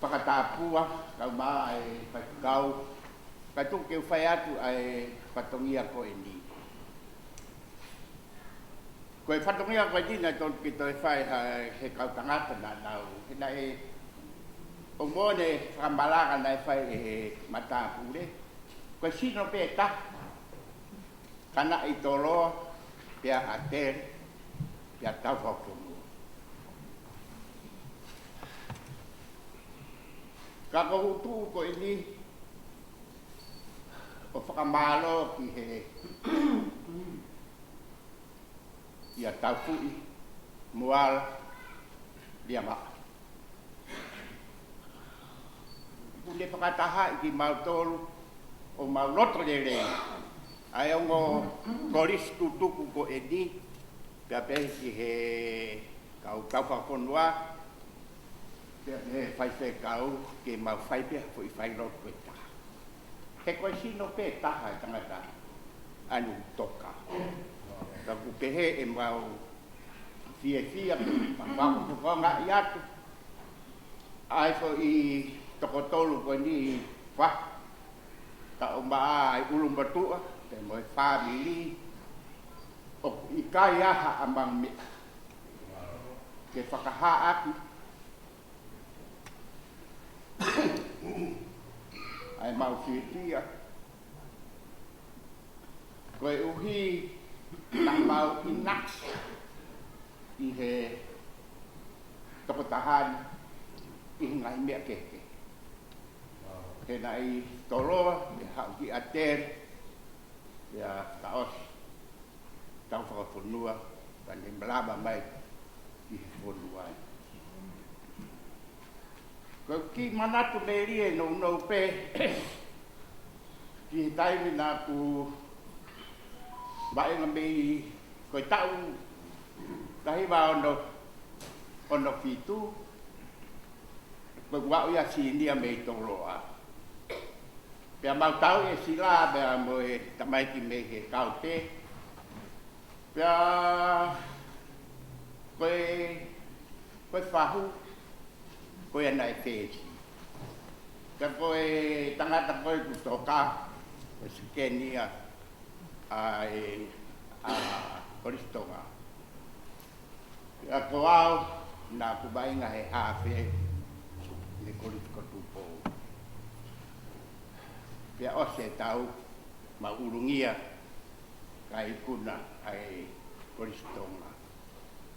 fakatāpua, kau mai ʻa e faifekau. Ka tuku ke u fai atu ʻa e fatongia ko eni. Ko e fatongia ko eni naʻe tonu ke toe fai ha, he kau tangata naʻa nau, he naʻe ʻomi ʻene fakamalanga naʻe fai ʻe he matāpule. Ko e sino pē ʻe taha, ka naʻe ʻi Toloa, pea ʻAtele, pea Taufakafenua. Ka ko u tuʻu ko eni ʻo fakamālō ki he ʻia Taufuʻi, Moala, Liamaʻa. Kuo ne fakatahaʻi kimautolu ʻo mau loto lelei ʻa e ongo kolisi tutuku ko eni, pea pehē ki he kau Taufakafenua, pea mo e faifekau ke mau fai pē ha foʻi failotu ʻe taha. He ko e sino pē ʻe taha e tangata ʻa eni ʻoku toka. Ka ʻoku pehē ʻemau fiefia pea mau fakafofongaʻi atu ʻa e foʻi toko tolu ko eni ʻi Fahu, Taʻomaʻa ʻi ʻUlumotuʻa, pea mo e fāmili, ʻoku ʻikai ha ʻamau meʻa ke fakahā ʻaki ʻa ʻemau fiefia. Koeʻuhi naʻa mau ʻinasi ʻi he tokotaha ni ʻi he ngaahi meʻa kehekehe. He naʻe ʻi Toloa, pea haʻu ki ʻAtele, pea fakaʻosi Taufakafenua, pea ne malava mai ki he fonua ni. Ko e kiʻi manatu melie nounou pē ki he taimi naʻa ku vaʻinga mei, ko e taʻu taha hiva ono, ono fitu, ko ʻeku aʻu ia sīnia mei Toloa. Pea mau tauʻi e sila, pea mo e tamaiki mei he kaute. Pea ko e, ko e fahu, ko ia naʻe fesi. Pea ko e tangata ko ē kuo toka, ko e sekeni ia ʻa e, ʻa Kolisi Tonga. Pea ko au, naʻa ku vaʻinga he hafe ʻi he Kolisi ko Tupou. Pea ʻosi e taʻu, mau ʻulungia kae ikuna ʻa e Kolisi Tonga.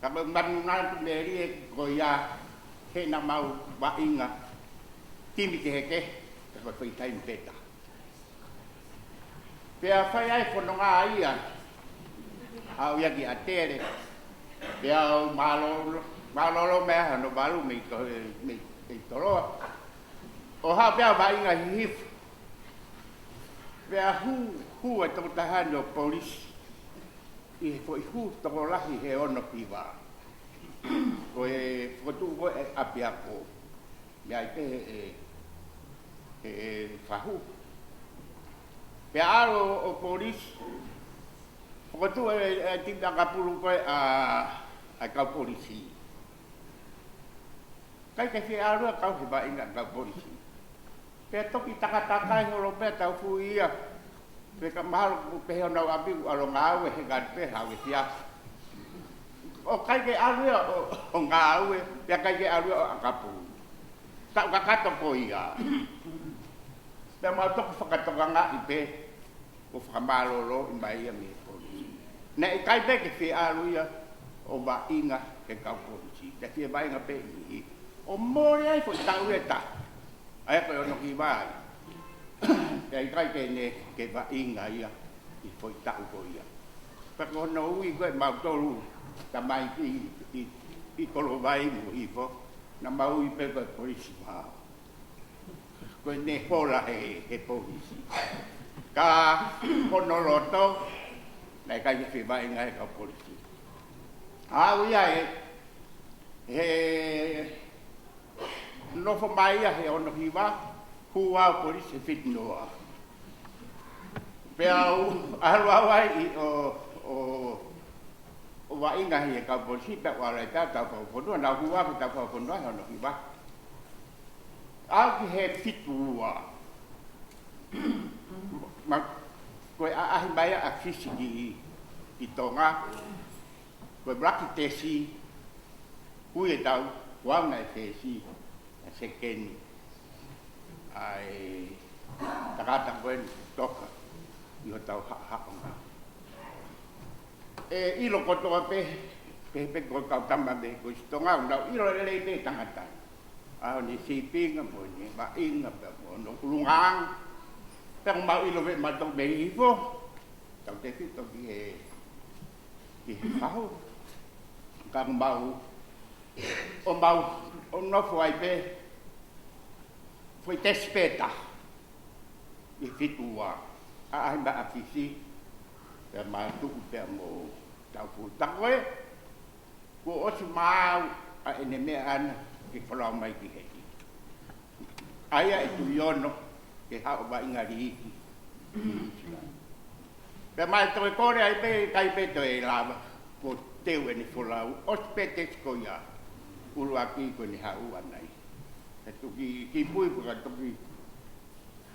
Ka ko e manatu melie ko ia, he naʻa mau vaʻinga timi kehekehe, ka ko e foʻi taimi pē taha. Pea fai ai e fononga ia, aʻu ia ki ʻAtele, pea u mālōlō, mālōlō mei ai hono valu mei ko, mei, mei Toloa. ʻO haʻu pea vaʻinga Hihifo. Pea hū, hū e tokotaha ni ʻo polisi ʻi he foʻi hū tokolahi he ono hiva. Ko e fokotuʻu ko ē ʻapiako. Mei ai pē he, he, he fahu. Pea ʻalu ʻo polisi. Fokotuʻu e, e timi ʻakapulu ko ē ʻa, ʻa e kau polisi. ʻIkai ke fie ʻalu ia ʻo kau he vaʻinga ʻa e kau polisi. Pea toki takatakai holo pē Taufuʻi ia. Pea ka mahalo kuo pehē honau ʻapi kuo ʻalu ʻo ngāue he ngaahi pē hau e fia. ʻOku ʻikai ke ʻalu ia ʻo, ʻo ngāue, pea ʻikai ke ʻalu ia ʻo ʻakapulu. Taʻu kakato ko ia. Pea mau toki fakatokangaʻi pē, ʻo fakamālōlōʻi mai ia mei he polisi. Naʻe ʻikai pē ke fie ʻalu ia ʻo vaʻinga he kau polisi. Naʻe fie vaʻinga pē ʻi, ʻo mole ai foʻi taʻu ʻe taha. ʻA ia ko e ono hiva ai. Pea ʻikai ke ne, ke vaʻinga ia ʻi he foʻi taʻu ko ia. Pea ko hono ui ko ē mautolu tamaiki ʻi, ʻi, ʻi Kolovai mo Hihifo, naʻa mau ui pē ko e polisi mao. Ko ʻene hola he, he polisi. Ka hono loto, naʻe ʻikai ke fie vaʻinga he kau polisi. Aʻu ia ē, he nofo mai ia he ono hiva, hū au polisi he fitu noa. Pea u ʻalu au ai ʻo, ʻo, ʻo vaʻinga he kau polisi, pea u ʻalu ai pē au Taufakafenua, naʻa ku hū au Taufakafenua he ono hiva. Aʻu ki he fitu ua. Ma, ko e ʻaʻahi mai ʻa Fisi ki, ki Tonga. Ko e Black Tesi, ui e tau, kuanga e fesi, a sekeni, ʻa e tangata ko eni toka ʻi hotau haʻahaʻa. ʻE ʻilo kotoa pē, pē, pē ko e kau tama mei he Kolisi Tonga, ʻoku nau ʻilo lelei pē tangata. ʻA hono sīpinga, mo hono vaʻinga, pea mo hono ʻulungaanga. Pea ʻoku mau ʻilo pē mautolu mei hifo, tautefito ki he, ki he fahu. Ka ʻoku mau, ʻo mau, ʻo nofo ai pē, foʻi tesi pē taha ʻi he fitu ua. ʻAʻahi mai ʻa Fisi, pea mau tuʻu pea mo Taufuta ko ē. Kuo ʻosi maau ʻa ʻene meʻa ʻana ke folau mai ki heni. ʻA ia ʻe tui ono ke haʻu ʻo vaʻinga liiki. Pea mau toe kole ai pē, ʻikai pē toe lava, kuo teu ʻene folau, ʻosi pē tesi ko ia, ʻuluaki ko ʻene haʻu ʻana ia. Ka toki kipui pē ka toki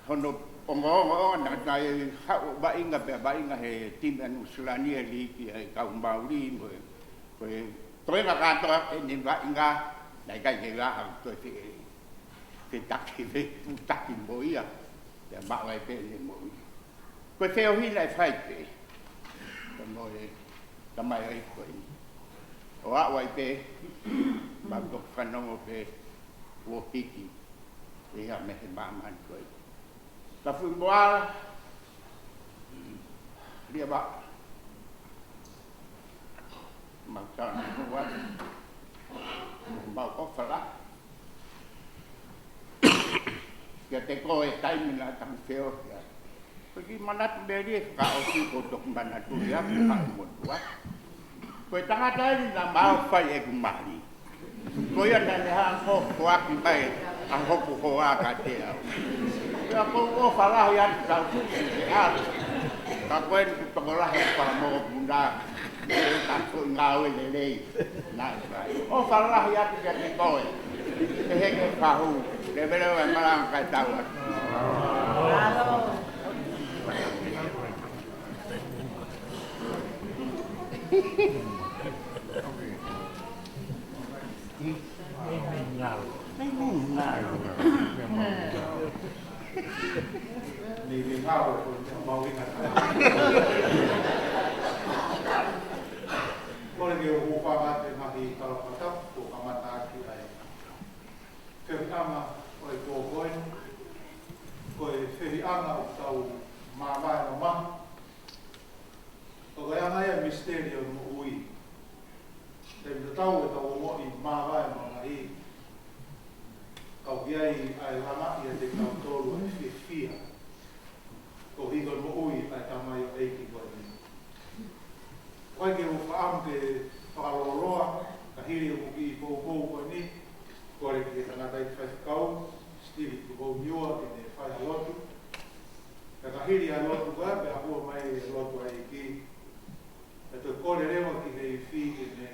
hono ongoongo ʻo naʻa ne haʻu ʻo vaʻinga pea vaʻinga he timi ʻa Nuʻusila ni he liiki ʻa e kau Mauli mo e, ko e toenga kātoa ʻene vaʻinga, naʻe ʻikai ke vaha toe fe, fetaki, fetutaki mo ia, pea maʻu ai pē ʻene moʻui. Ko e feohi naʻe fai pē, pea mo e tamaioʻeiki ko eni. ʻO aʻu ai pē, mau toki fanongo pē, kuo hiki ʻe ia mei he māmani ko ē. Ka fui moala, lia ba. Mau tau ni mua, mau ʻofa lahi kiate koe he taimi naʻa tau feohi ai. Ko e kiʻi manatu melie fakaʻosi ko e toki manatu ia, ko e haʻu mo tua. Ko e tangata eni naʻa mau fai ʻeku mali. Ko ia naʻa ne hanga ʻo foaki mai ʻa hoku hoa kiate au. Pea ʻoku ou ʻofa lahi atu tau tuku ke ʻalu. Ka ko eni kuo tokolahi ʻa e fanga mokopuna. Ka ko e ngāue lelei. Naʻe fai. ʻOfa lahi atu kiate koe. He heke fahu. Leveleva e malanga kae tau atu. Nei ngalo. Nei ngalo ko e mau inga. Kole ke u hūfanga atu he ngaahi tala fakatapu kuo kamata ʻaki ʻa e feohiʻanga ʻo e pō ko eni. Ko e feohiʻanga ʻoku tau māvae mamahi. Ko e anga ia e misiteli ʻo e moʻui. Taimi tatau ʻetau ongoʻi māvae mamahi, ka ʻoku ʻi ai ʻa e langa ʻiate kitautolu ʻa e fiefia koeʻuhi ko e moʻui ʻa e tamaioʻeiki ko eni. ʻOku ʻikai ke u fakaʻamu ke fakalōloa, ka hili ʻeku kiʻi poupou ko eni, kole ki he tangataʻeiki faifekau, Steve Tuhouniua, ke ne fai ha lotu. Pea ka hili ʻa e lotu ko ia, pea hua mai e lotu ʻa e ʻEiki. Pea toe kole leva ki he ifi ke ne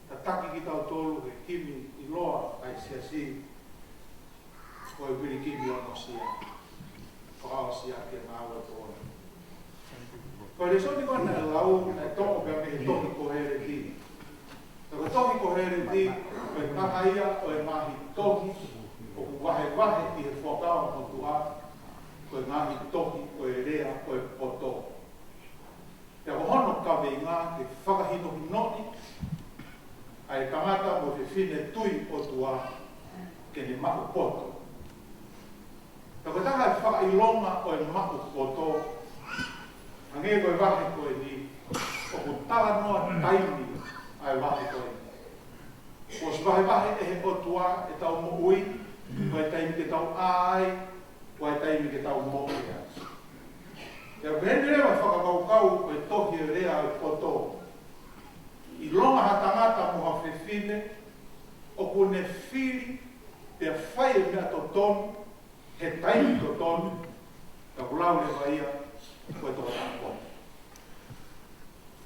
tataki kitautolu he himi ʻiloa ʻa e siasi, ko e Pilikimi Onosia. Fakaʻosi ʻaki e ngāue ko eni. Ko e lēsoni ko ena naʻe lau, naʻe toʻo pē mei he tohi Koheleti. Ka ko e tohi Koheleti, ko e taha ia ʻo e ngaahi tohi ʻoku vahevahe ʻi he Fuakava Motuʻa, ko e ngaahi tohi ʻo e lea ʻo e poto. Pea ko hono kaveinga ke fakahinohinoʻi ʻa e tangata mo e fefine tui ʻOtua ke ne maʻu poto. Pea ko e taha e fakaʻilonga ʻo e maʻu poto, hangē ko e vahe ko eni, ʻoku talanoa taimi ʻa e vahe ko eni. Kuo ʻosi vahevahe ʻe he ʻOtua ʻetau moʻui, ko e taimi ke tau ʻā ai, ko e taimi ke tau moʻui ai. Pea ʻoku ʻi heni leva e fakakaukau ʻo e tohi e lea ʻo e poto. ʻIlonga ha tangata mo ha fefine ʻoku ne fili pea fai e meʻa totonu he taimi totonu, ka ʻoku lau leva ia ko e tokotaha poto.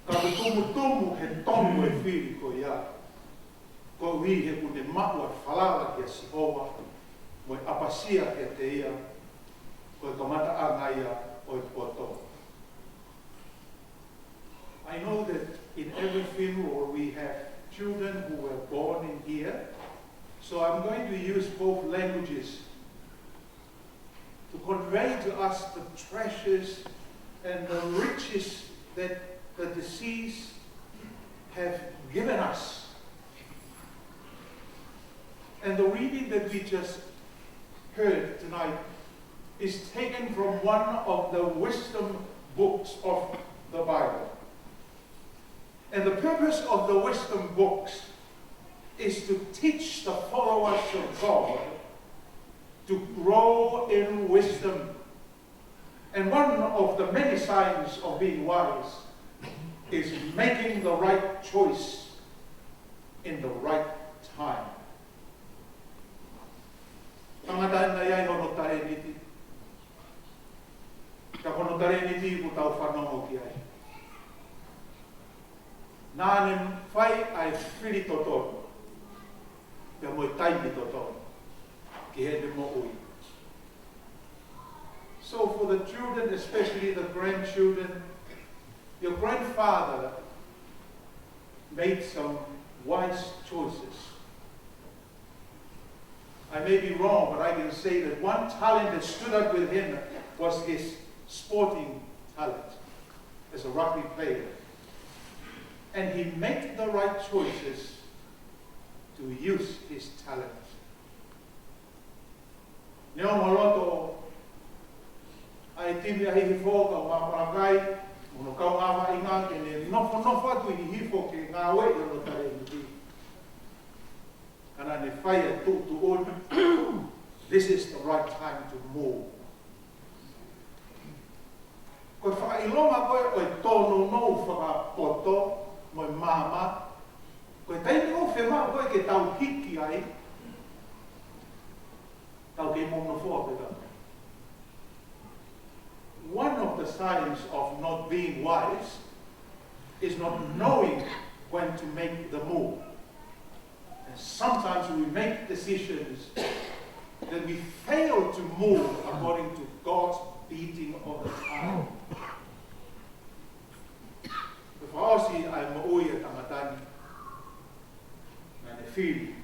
Ka ʻoku tumutumu he tonu e fili ko ia, koeʻuhi he ʻoku ne maʻu ʻa e falala kia Sihova, mo e ʻapasia kiate ia, ko e kamataʻanga ia ʻo e poto. I know that In every funeral, we have children who were born in here. So I'm going to use both languages to convey to us the treasures and the riches that the deceased have given us. And the reading that we just heard tonight is taken from one of the wisdom books of the Bible. And the purpose of the wisdom books is to teach the followers of God to grow in wisdom. And one of the many signs of being wise is making the right choice in the right time. Tangata ena ia ʻi hono talēniti. Ka ko hono talēniti ʻoku tau fanongo ki ai. Naʻa ne fai ʻa e fili totonu. Pea mo e taimi totonu. Ki heʻene moʻui. So for the children, especially the grandchildren, your grandfather made some wise choices. I may be wrong, but I can say that one talent that stood out with him was his sporting talent as a rugby player. And he made the right choices to use his talent. Neongo loto ʻa e timi ʻa Hihifo, kau Malakai, mo hono kaungāʻapaʻapa ke ne nofonofo atu ʻi Hihifo ke ngāueʻi hono talēniti. Ka naʻa ne fai ʻa e tuʻutuʻuni. This is the right time to move. Ko e fakaʻilonga ko ē ʻo e tōnounou fakapoto mo e maama, ko e taimi ʻoku fiemaʻu ko ē ke tau hiki ai, tau kei mou nofoʻa pē ka. One of the signs of not being wise is not knowing when to make the move. And sometimes we make decisions that we fail to move according to God's beating of the time. Ko e fakaʻosi ʻa e moʻui ʻa e tangata ni, naʻa ne fili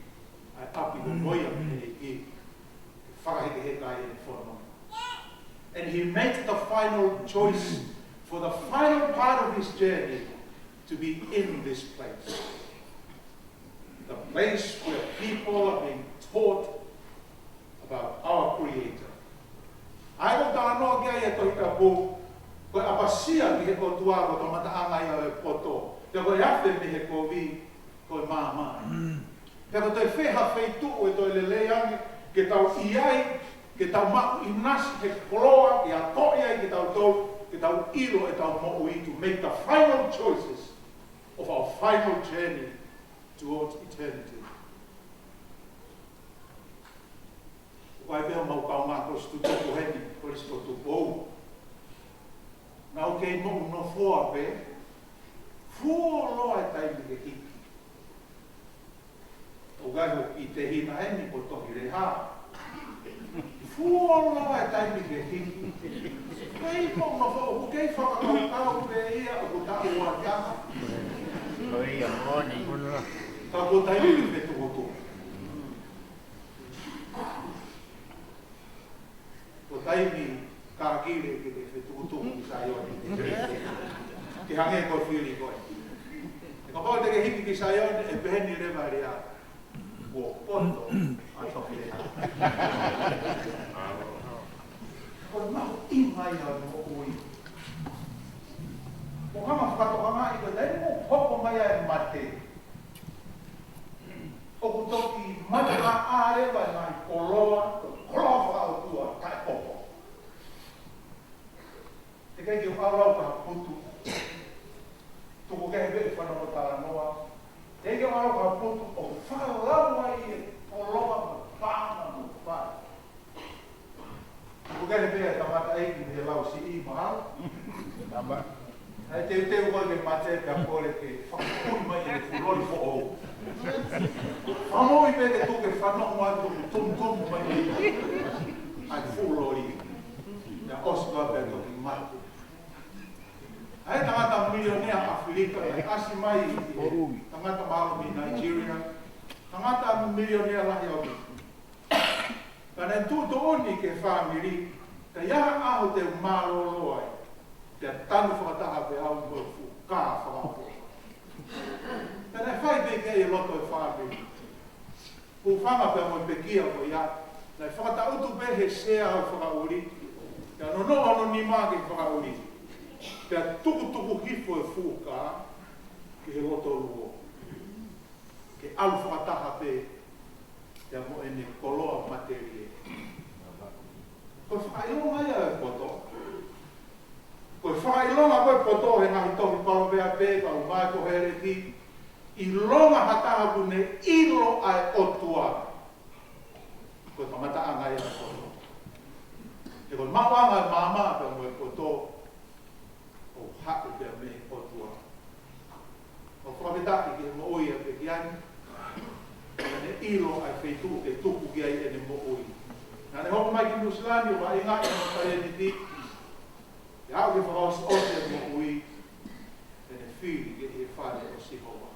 ʻa e ʻapi ko ia mei he ʻEiki ke fakahekeheka ai ʻene fononga. And he made the final choice for the final part of his journey to be in this place. The place where people are being taught about our Creator. ʻA ia ko e talanoa ki ai ʻa e Tohi Tapu, ko e ʻapasia ki he ʻOtua ko e kamataʻanga ia ʻo e poto. Pea ko e afe mei he kovi, ko e maama. Pea ko e toe fē ha feituʻu ʻe toe lelei ange ke tau ʻi ai, ke tau maʻu ʻinasi he koloa ke akoʻi ai kitautolu, ke tau ʻilo ʻetau moʻui, to make the final choices of our final journey towards eternity. ʻOku ʻi ai pē homau kaungā Kolisi Tutuku heni, Kolisi Tutuku. Naʻa ku kei moʻunofoʻa pē, fuoloa e taimi ke hiki. ʻOku ʻi ai hoku kiʻi tehina heni ko Tohi Leha. Fuoloa e taimi ke hiki. Kei moʻunofoʻa, ʻoku kei fakakaukau pē ia ʻoku taʻu ua taha. Ko ia moʻoni. Ka ko e taimi ke fetukutuku. Ko e taimi ka kile ke ke fetukutuku ki Saione. Ke hangē ko e fili ko ē. He kapau te ke hiki ki Saione, ʻe pehē ni leva ʻe Leha, kuo poto ʻa Tohi Leha. Ko e mahuʻinga ia ʻo e moʻui. ʻOku hanga fakatokangaʻi ko e taimi ʻoku hoko mai ai e mate, ʻoku toki mataʻaʻa leva e ngaahi koloa, koloa fakaʻotua, kae poto. Teʻeki ke ʻalu ʻo lau ka putu. Tuku kehe pē ʻe fana mo talanoa. Teʻeki ke ʻalu ʻo lau ka putu ʻo fakalau ai e koloa mo e paʻanga mo e fai. Tuku kehe pē ʻa e tangataʻeiki mei he lau siʻi mahalo. Tama. ʻA e teuteu ko ē ke mate pea kole ke fakapui mai e fuʻu loli foʻou. Fakamoʻui pē ke tuku ke fanongo atu ʻoku tumutumu mai ʻa e fuʻu loli. Pea ʻosi pea toki mate. ʻA e Tangata milionea ʻAfilika, naʻe ʻasi mai ʻi he tangata mālohi Nigeria, tangata milionea lahi ʻaupito. Ka naʻe tuʻutuʻuni ki he fāmili, ka ʻi ai ha ʻaho te u mālōlō ai, te u tanu fakataha pē au mo e fuʻu kā fakaʻofoʻofa. Ka naʻe fai pē ki ai e loto e fāmili. Hūfanga pea mo e pekia ko ia, naʻe fakataʻutu pē he sea ʻo e fakaʻuli, pea nonoʻo hono nima ki he fakaʻuli, pea tukutuku hifo e fuʻu kā ki he loto luo, ke ʻalu fakataha pē ia mo ʻene koloa matelie. Ko e fakaʻilonga ia e poto. Ko e fakaʻilonga ko e poto he ngaahi tohi Palōvepi pea mo e Koheleti, ʻilonga ha taha ʻoku ne ʻilo ʻa e ʻOtua, ko e kamataʻanga ia e poto. He ko e maʻuʻanga e maama pea mo e poto, ʻo haʻu pē mei he ʻOtua. ʻOku fakafetaʻi ki he moʻui ʻa Pekiani, naʻa ne ʻilo ʻa e feituʻu ke tuku ki ai ʻene moʻui. Naʻa ne hoko mai ki Nuʻusila ni ʻo vaʻinga ʻi hono talēniti, ke haʻu ke fakaʻosiʻosi e moʻui, ʻene fili ki he fale ʻo Sihova.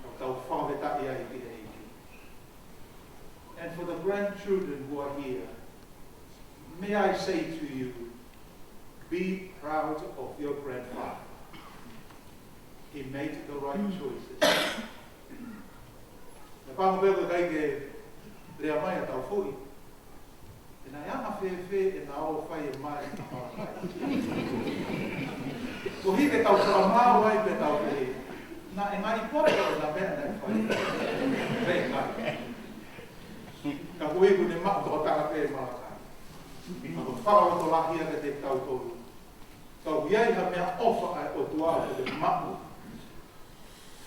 ʻOku tau fakafetaʻi ai ki he ʻEiki. And for the grandchildren who are here, may I say to you, be proud of your grandfather. He made the right choices. Naʻe pango pē ko e ʻikai ke lea mai ʻa Taufuhi. He naʻe anga fēfē ʻena ō ʻo fai e mali ʻa Malakai? Koeʻuhi ke tau fakamaau ai pē tau pehē, naʻe ngaahi poto ʻena meʻa naʻe fai. Pehē ʻikai. Ka koeʻuhi kuo ne maʻu tokotaha pē ʻe Malakai. Ka ko e fakalotolahi ia kiate kitautolu. Ka ʻoku ʻi ai ha meʻaʻofa ʻa e ʻOtua ʻoku ke maʻu,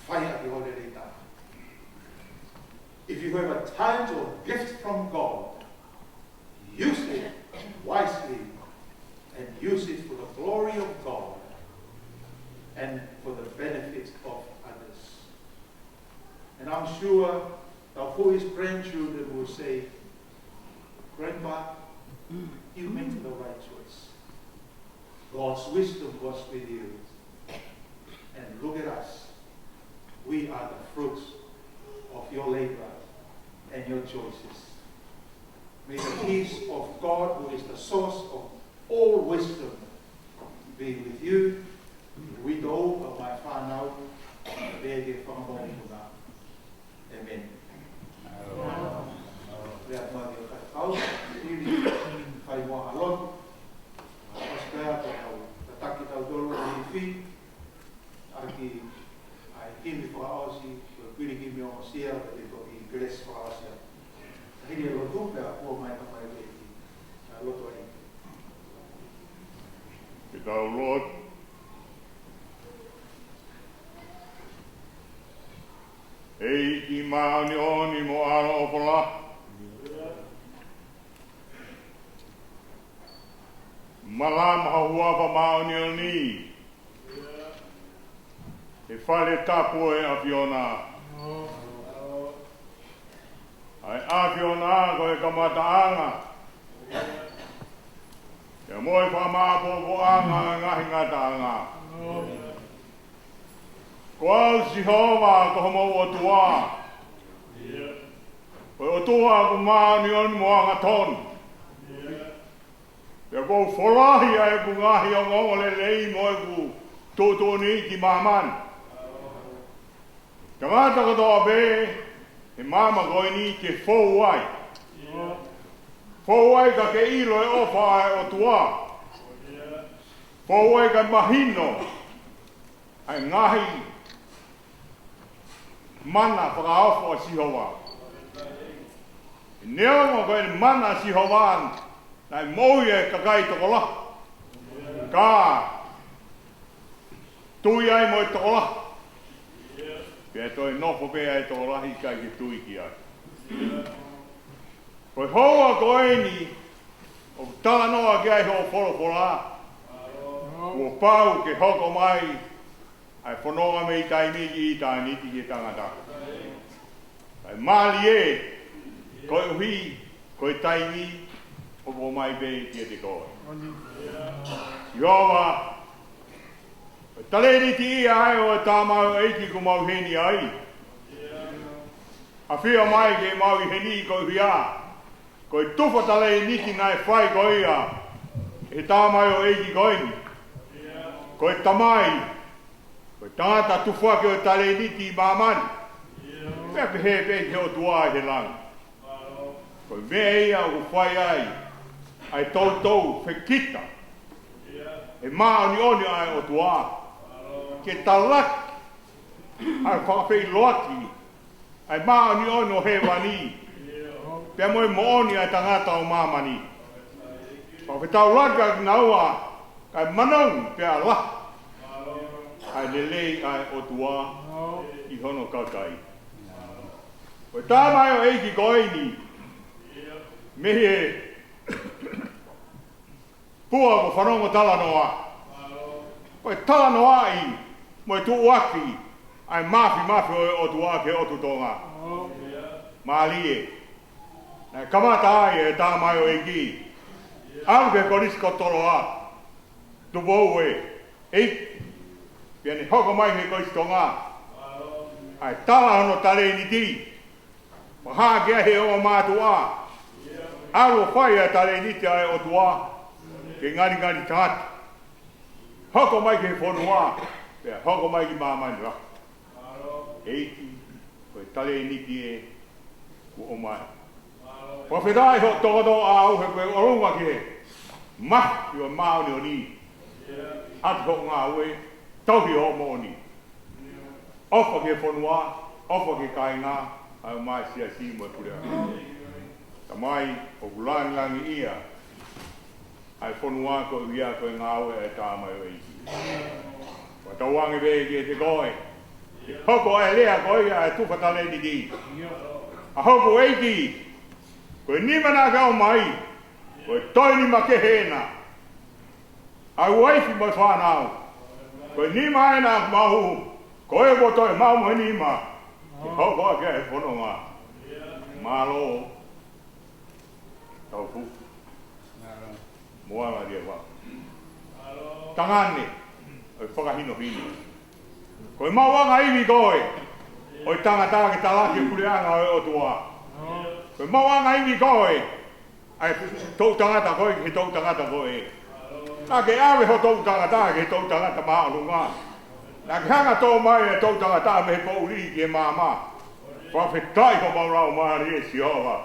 fai ʻaki ho lelei taha. If you have a talent or gift from God, use it wisely and use it for the glory of God and for the benefit of others. And I'm sure Taufuhi's grandchildren will say, "Grandpa, you made the right choice. God's wisdom was with you. And look at us. We are the fruits of your labor and your choices." May the peace of God, who is the source of all wisdom, be with you. Ui tō ʻa mai fānau, pea ke fakamoʻoni puna. ʻĒmeni. Lea mai ki he kau, ili, fai mo ha lotu. ʻOsi pea ko au, tataki tautolu ki he ifi, ʻaki ʻa e himi fakaʻosi, ko e pilikimi ʻo Sia, ko e toki kelesi fakaʻosi. Hili e lotu pea kuo mai ka mai ki he ʻEiki. ʻA e lotu ai. Ke tau lotu. ʻEiki māʻoniʻoni mo ʻaloʻofa lahi. Mālama ho huafa māʻoniʻoni he fale tapu ʻo e ʻAfiona. ʻA e ʻAfiona ko e kamataʻanga, pea mo e fakamāʻopoʻopoʻanga ʻo e ngaahi ngataʻanga. Ko au Sihova ko homou ʻOtua. Ko e ʻOtua ʻoku māʻoniʻoni mo angatonu. Pea ʻoku ou folahi ʻa ʻeku ngaahi ongoongolelei mo ʻeku tuʻutuʻuni ki māmani. Tangata kotoa pē he māmani ko eni ke fou ai. Fou ai ka ke ʻilo e ʻofa ʻa e ʻOtua. Fou ai ka mahino ʻa e ngaahi mana fakaofo ʻa Sihova. Neongo ko e mana ʻa Sihova naʻe moʻui e kakai tokolahi, ka tui ai mo e tokolahi, pea toe nofo pē ʻa e tokolahi ʻikai ke tui ki ai. Ko e houa ko eni ʻoku talanoa ki ai hoʻo folofola, kuo pau ke hoko mai ʻa e fononga mei taimi ki ʻitāniti ki he tangata. Kae mālie, koeʻuhi ko e taimi ʻoku ʻomai pē kiate koe. Sihova, Talēniti ia ʻa e ʻo e tamaioʻeiki kuo mau ʻi heni ai. ʻAfio mai ke mau ʻi heni koeʻuhi ko e tufa talēniti naʻe fai ko ia ʻe he tamaioʻeiki ko eni. Ko e tamai, ko e tangata tufa ke ʻo e talēniti ʻi māmani. Pea pehē pē ki he ʻOtua ʻi he langi. Ko e meʻa ia ʻoku fai ai ʻa e toutou fekita ʻe he māʻoniʻoni ʻa e ʻOtua ke talaki ʻa e fakafeʻiloaki ʻa e māʻoniʻoni ʻo hēvani pea mo e moʻoni ʻa e tangata ʻo māmani. Fakafetaulaki ʻa kinaua kae manongi pea lahi ʻa e lelei ʻa e ʻOtua ʻi hono kakai. Ko e tamaioʻeiki ko eni mei he pua ko Fanongo Talanoa. Ko e talanoaʻi mo e tuʻuaki ʻa e māfimafi ʻo e ʻOtua ki he ʻotu Tonga. Mālie. Naʻe kamata ai e tamaioʻeiki. ʻAlu ki he Kolisi ko Toloa. Tupou ē. ʻEiki. Pea ne hoko mai ki he Kolisi Tonga ʻa e tala hono talēniti. Fakahā ki ai ʻe he ongo mātuʻa. ʻAlu ʻo fai ʻa e talēniti ʻa e ʻOtua ki he ngalingali tangata. Hoko mai ki he fonua, pea hoko mai ki māmani lahi. ʻEiki, ko e talēniti ē kuo ʻomai. Fakafetaʻi hoʻo tokoto ʻa au he ko e ʻolunga ki he mafi ʻo e māʻoniʻoni. ʻAki hoʻo ngāue, tauhi hoʻo moʻoni. ʻOfa ki he fonua, ʻofa ki he kāinga, ʻa e ʻomai siasi mo e puleʻanga. Tamai, ʻoku langilangiʻia ʻa e fonua koeʻuhi ko e ngāue ʻa e tamaioʻeiki. Fakatauange pē kiate koe ke hoko ʻa e lea ko ia ʻa e tufa talēniti. ʻA hoku ʻEiki, ko e nima naʻa ke ʻomai, ko e toe nima kehe ena. ʻA e uaifi mo e fānau, ko e nima ena ʻoku maʻu, ko e kuo toe maʻu mo e nima ke hoko ʻaki ʻa e fononga. Mālō. Taufuku. Moala Liavā. Tangane ʻo e fakahinohino. Ko e maʻuʻanga ivi koe ʻo e tangata ke talaki e puleʻanga ʻo e ʻOtua. Ko e maʻuʻanga ivi koe ʻa e toʻu tangata ko ē ki he toʻu tangata ko ē. Naʻa ke ʻave ho toʻu tangata ki he toʻu tangata māʻolunga. Naʻa ke hanga ʻo tō mai e toʻu tangata mei he poʻuli ki he maama. Fakafetaʻi homau laumālie Sihova.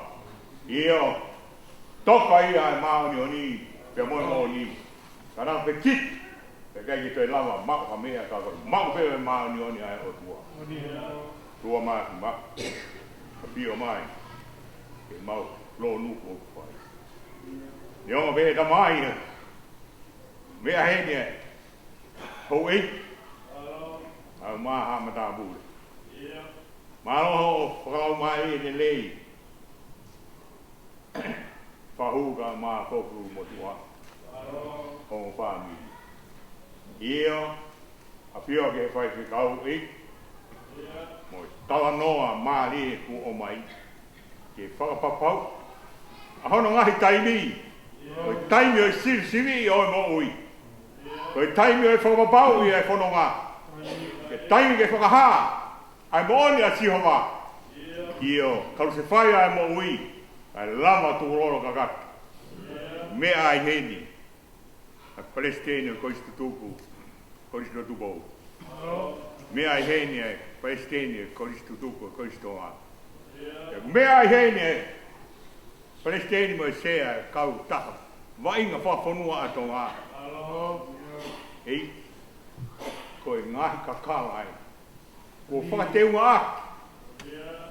ʻIo, toka ia ʻa e māʻoniʻoni pea mo e moʻoni. Ka naʻa ke kiki, ʻe ʻikai ke toe lava maʻu ha meʻa ka ko e maʻu pē ʻo e māʻoniʻoni ʻa e ʻOtua. Tuʻa māfimafi, ʻafio mai ke mau lōnuku ʻoku fai. Neongo pē Tamai, meʻa heni ē, houʻeiki, ʻa e maha matāpule. Mālō hoʻo fakalaumālie lelei. Fahu ka mā koku motuʻa. Ongo fāmili. ʻIo, ʻafio ki he faifekau ē. Mo e talanoa mālie kuo ʻomai. Ke fakapapauʻi ʻa hono ngaahi taimi. Ko e taimi ʻo e sivisili ʻo e moʻui. Ko e taimi ʻo e fakapapauʻi ʻa e fononga. Ko e taimi ke fakahā ʻa e moʻoni ʻa Sihova. ʻIo, kalu se fai ʻa e moʻui, ʻa e lama tukulolo kakato. Meʻa ʻi heni ʻa e palesiteni ʻo e Kolisi Tutuku, Kolisi Tupou. Meʻa ʻi heni ʻa e palesiteni ʻo e Kolisi Tutuku, Kolisi Tonga. Meʻa ʻi heni ʻa e palesiteni mo e sea ʻo e kautaha vaʻinga fakafonua ʻa Tonga. ʻEiki, ko e ngaahi kakala ē kuo fakateungaʻaki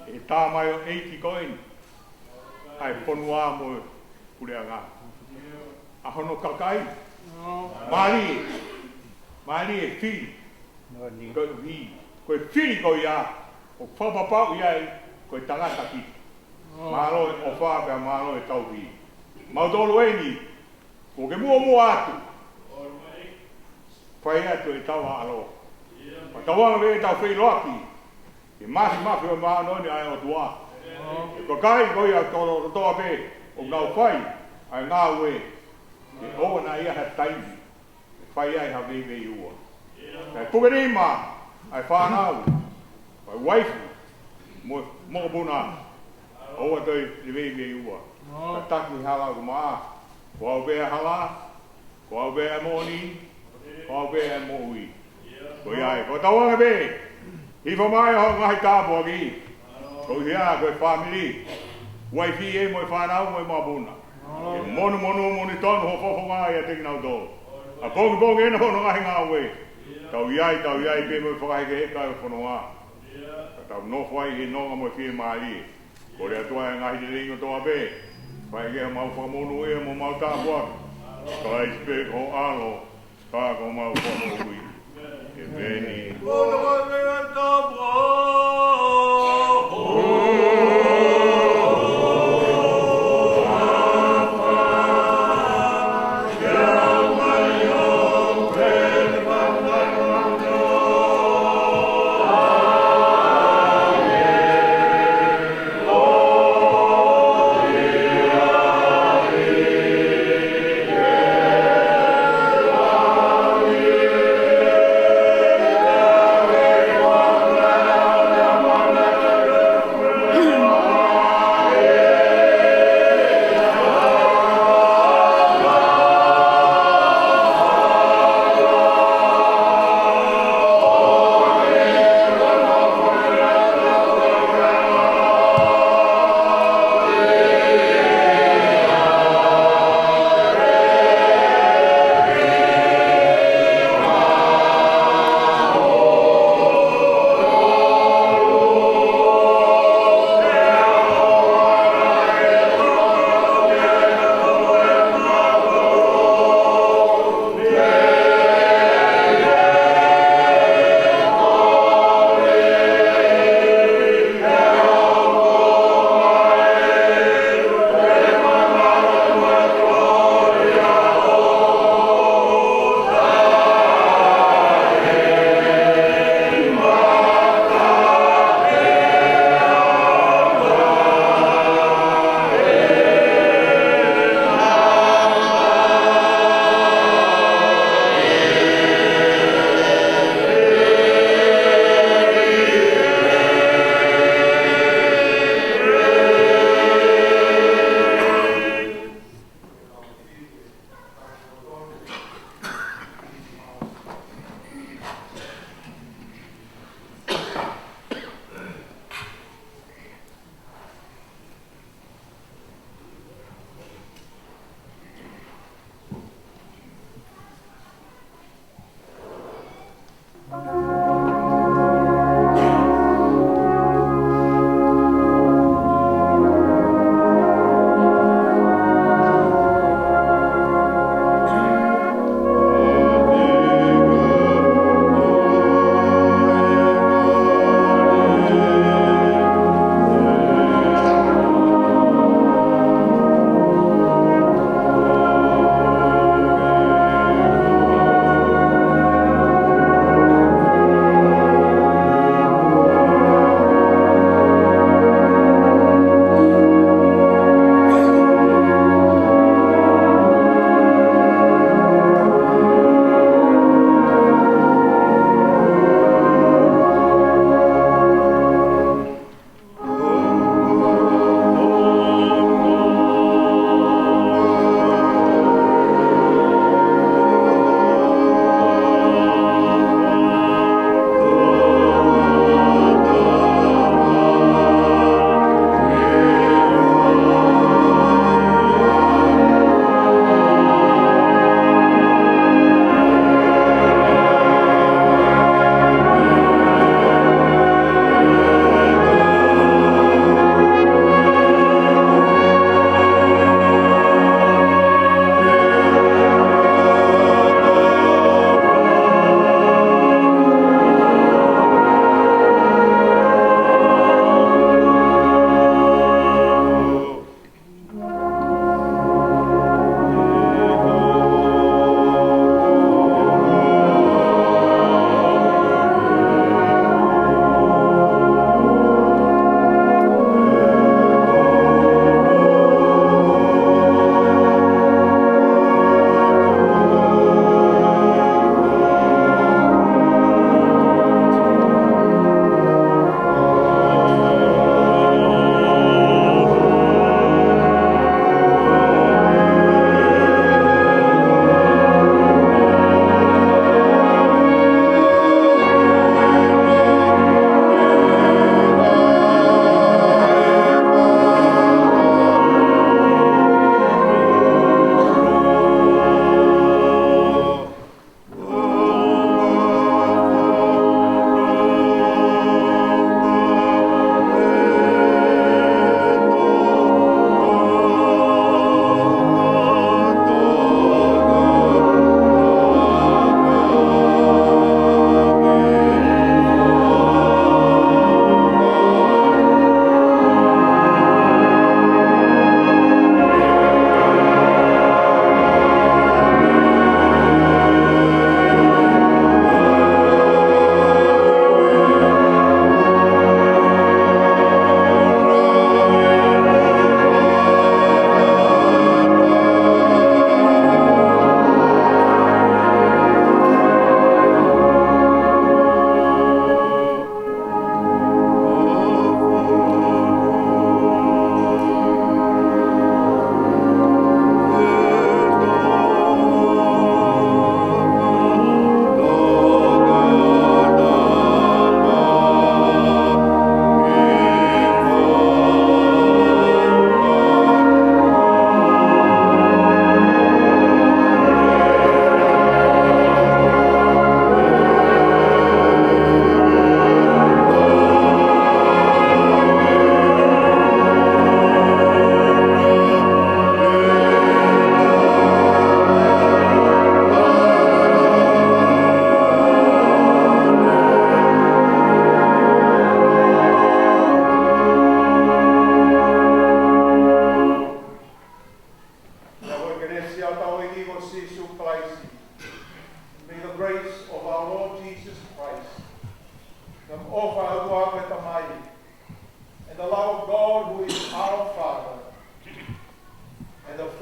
ʻe he tamaioʻeiki ko eni ʻa e fonua mo e puleʻanga. ʻA hono kakai. Mālie, mālie fili. Ko e fili, ko e fili ko ia ʻoku fakapapauʻi ai ko e tangata kita. Mālō e ʻofa pea mālō e tauhi. Mautolu eni, kuo ke muʻomuʻa atu. Fai atu ʻetau ʻaʻalo. Fakatauange pē ʻetau feʻiloaki ki he māfimafi ʻo e māʻoniʻoni ʻa e ʻOtua. Ko e kakai ko ia ʻoku tō lototoʻa pē ʻoku nau fai ʻa e ngāue. Ke ʻoua naʻa ʻi ai ha taimi ʻe fai ai ha veiveiua. Kae puke nima ʻa e fānau, ʻa e uaifi, mo, mokopuna. ʻOua toe levei mei ua. Ka taki hala ʻoku maʻa. Ko au pē ʻa e hala, ko au pē ʻa e moʻoni, ko au pē ʻa e moʻui. Ko ia ai, ko tau anga pē. Hifo mai ho ngaahi tāpuaki. Ko ia ko e fāmili. Uaifi ē mo e fānau mo e mokopuna. ʻE monumonū monū tonu ho fofonga ʻiate kinautolu. ʻApongipongi ʻena hono ngaahi ngāue. Tau ʻi ai, tau ʻi ai pē mo e fakahekeheka ʻo e fononga. Ka tau nofo ai he nonga mo e fiemālie. Kole atu ʻa e ngaahi lelei kotoa pē. Fai ke mau fakamonūʻia mo mau tāpuaki. Kalaisi pē ko ho ʻAlo, ka ko homau Fakamoʻui. ʻEmeni.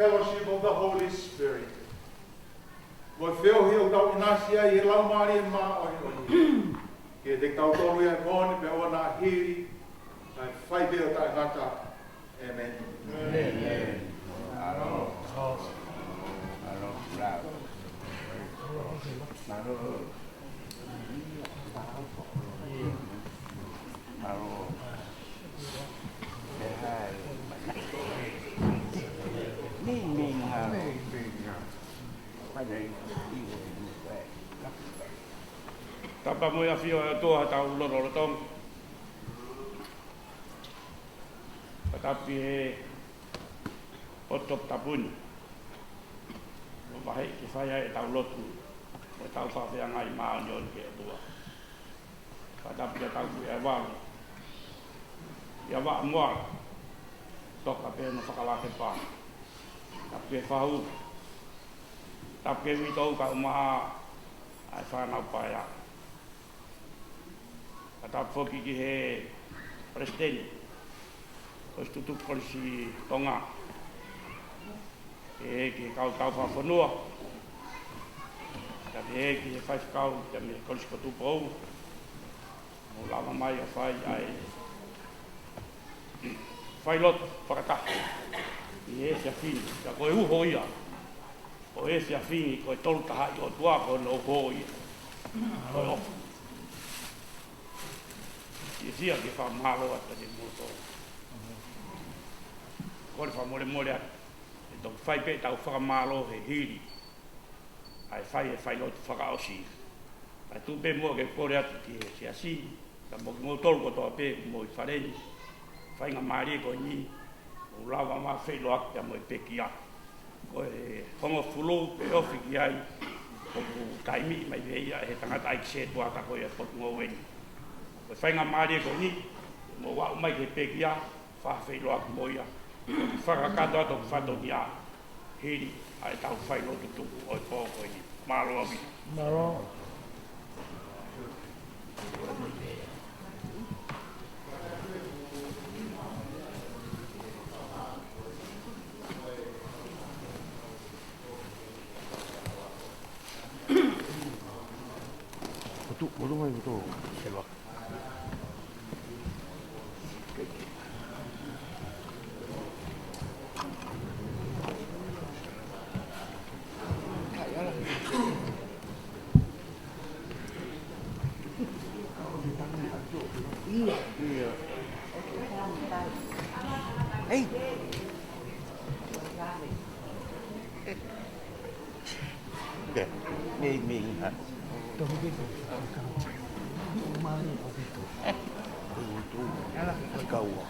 Fellowship of the Holy Spirit. Mo e feohi ʻoku tau ʻinasi ai ʻi he Laumālie Māʻoniʻoni. Ke te tau tolu ia moʻoni pea ʻoua naʻa hili, kae fai pē ʻo taʻengata. ʻĒmeni. ʻĒmeni. Tapa mo e ʻafio ʻa e ʻOtua ʻi hotau lotolotonga. Fakatapu ki he ʻotu tapu ni. ʻO vahe ke fai ai ʻetau lotu, ʻo ʻetau fakafeangai māʻoniʻoni ki he ʻOtua. Fakatapu ki he tau kui ʻa e valu. ʻIa Vaʻa Moala, Toka Pehena Fakalakepa. Tapu ki he fahu. Tapu ki he uitou kae ʻumaʻā ʻa e fānau paea. Fakatapu foki ki he palesiteni, Kolisi Tutupu Kolisi Tonga. Pehē ki he kau tau fakafonua. Pea pehē ki he faifekau, pea mei he Kolisi ko Tupou. Mou lava mai ʻo fai ʻa e failotu fakataha ʻi he efiafi ni. Pea ko e uho ia ʻo e efiafi ni, ko e Tolu Tahaʻi ʻOtua, ko hono uho ia ko e ʻofa. Siʻisiʻi ke fakamālō atu kiate kimoutolu. Kole fakamolemole atu, ʻe toki fai pē ʻetau fakamālō he hili ʻa e fai e failotu fakaʻosi. Kae tuku pē muʻa ke kole atu ki he siasi, pea mo kimoutolu kotoa pē mo e fale ni, faingamālie ko eni, mou lava mai ʻo feʻiloaki pea mo e pekia. Ko e hongofulu pē ofi ki ai, ʻoku taimi mai pē ia he tangataʻeiki sētuata ko ia ʻo e Potungāue ni. Ko e faingamālie ko eni, mou aʻu mai ki he pekia, fakafeʻiloaki mo ia. Fakakakato atu ʻa e fatongia hili ʻa ʻetau failotu tuku ʻo e pō ko eni. Mālō ʻaupito. Mālō. Kotu, kotu mai kotu. Selva. Hey. Mei, mei, ha. Kaua.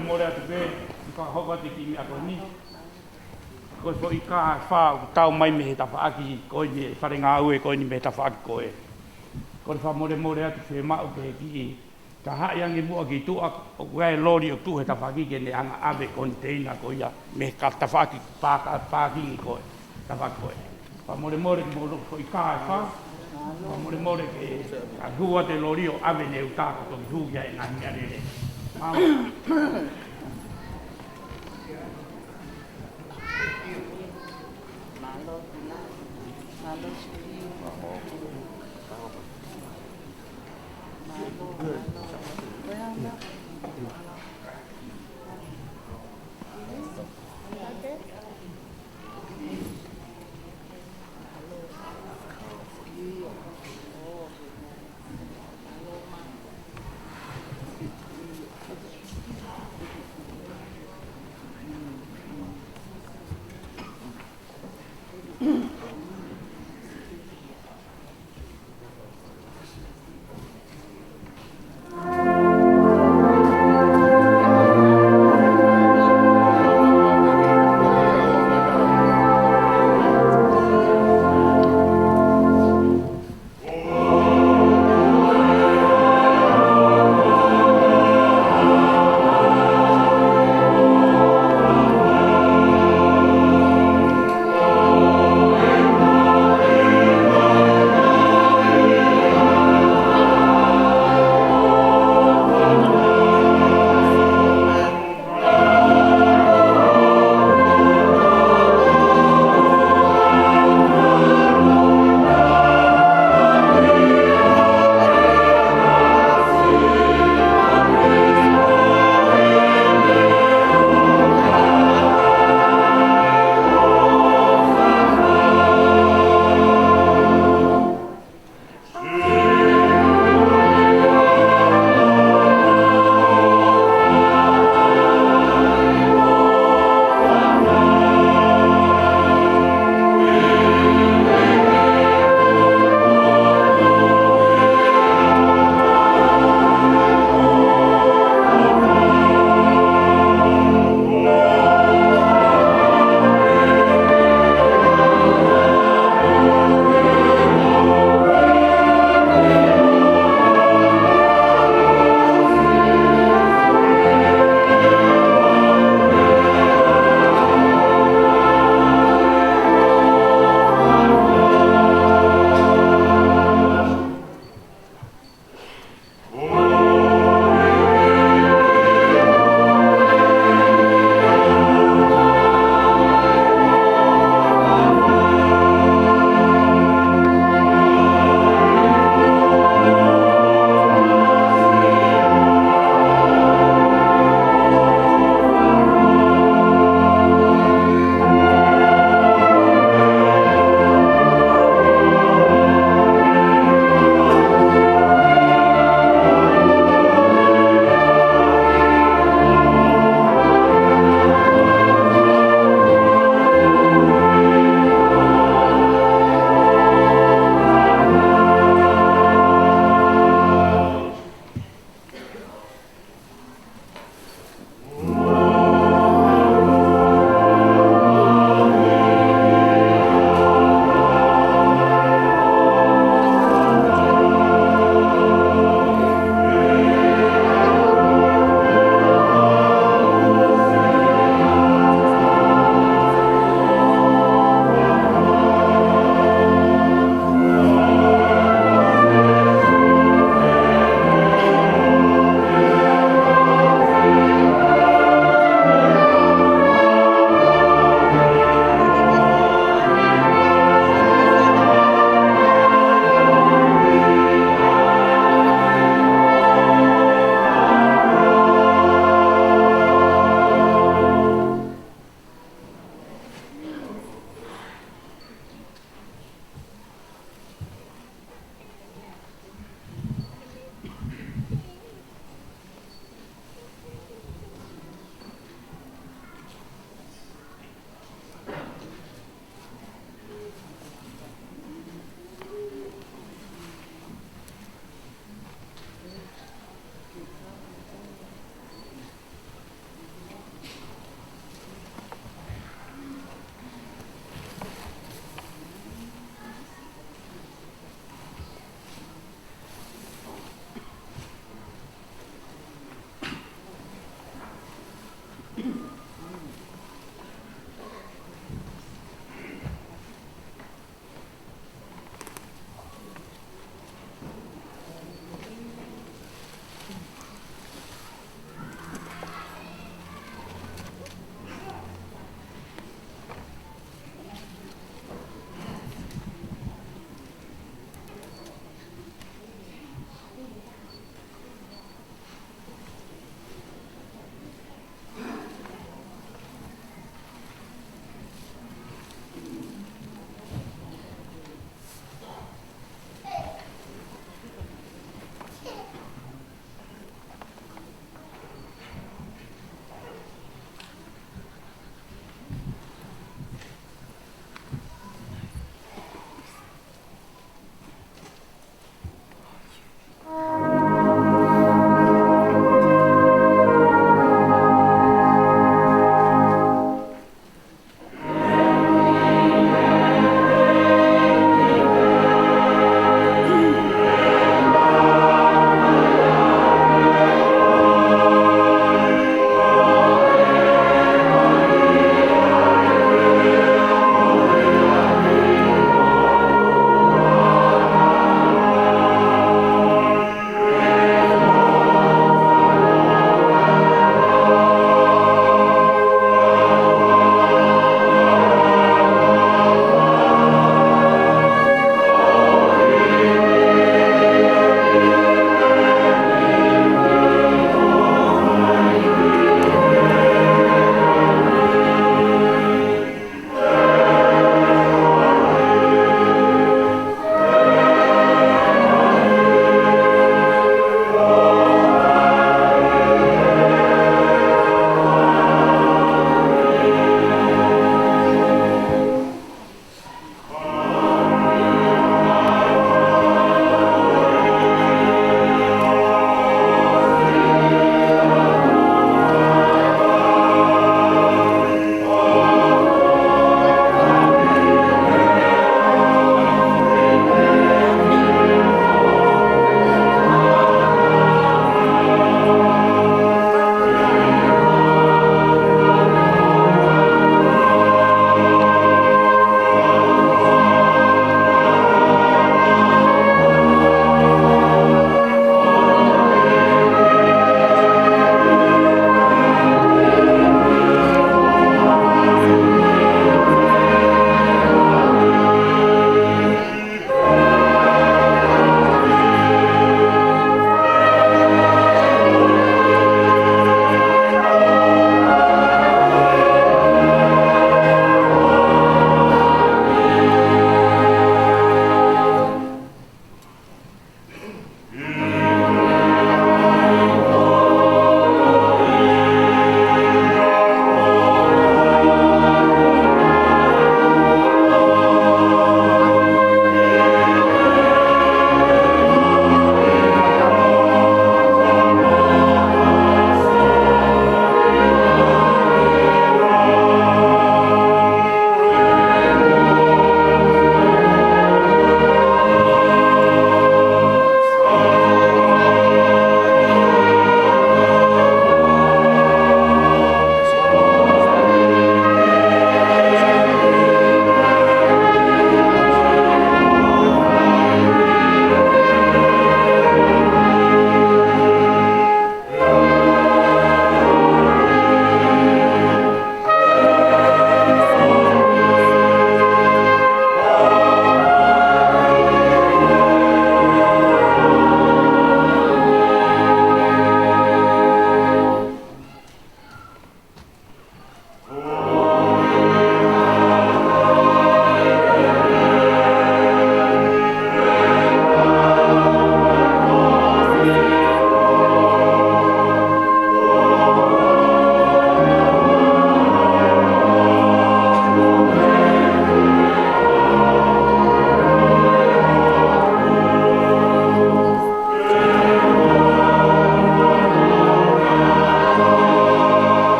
Mole atu pē, ʻi he fakahoko atu e kiʻi meʻa ko eni. Ko e foʻi kā ʻe fā ʻoku tau mai mei he tafaʻaki ko eni, e fale ngāue ko eni mei he tafaʻaki ko ē. Ko e fakamolemole atu, fiemaʻu ke kiʻi, ka haʻi ange muʻa ki tuʻa, ʻoku ʻi ai e loli ʻoku tuʻu he tafaʻaki ke ne hanga ʻave e koniteina ko ia mei he ka tafaʻaki pā-, pākingi ko ē, tafaʻaki ko ē. Fakamolemole ki mou, foʻi kā ʻe fā. Fakamolemole ke, ka hū atu e loli ʻo ʻave ne uta ka toki hū ki ai e ngaahi meʻalele. Mālō.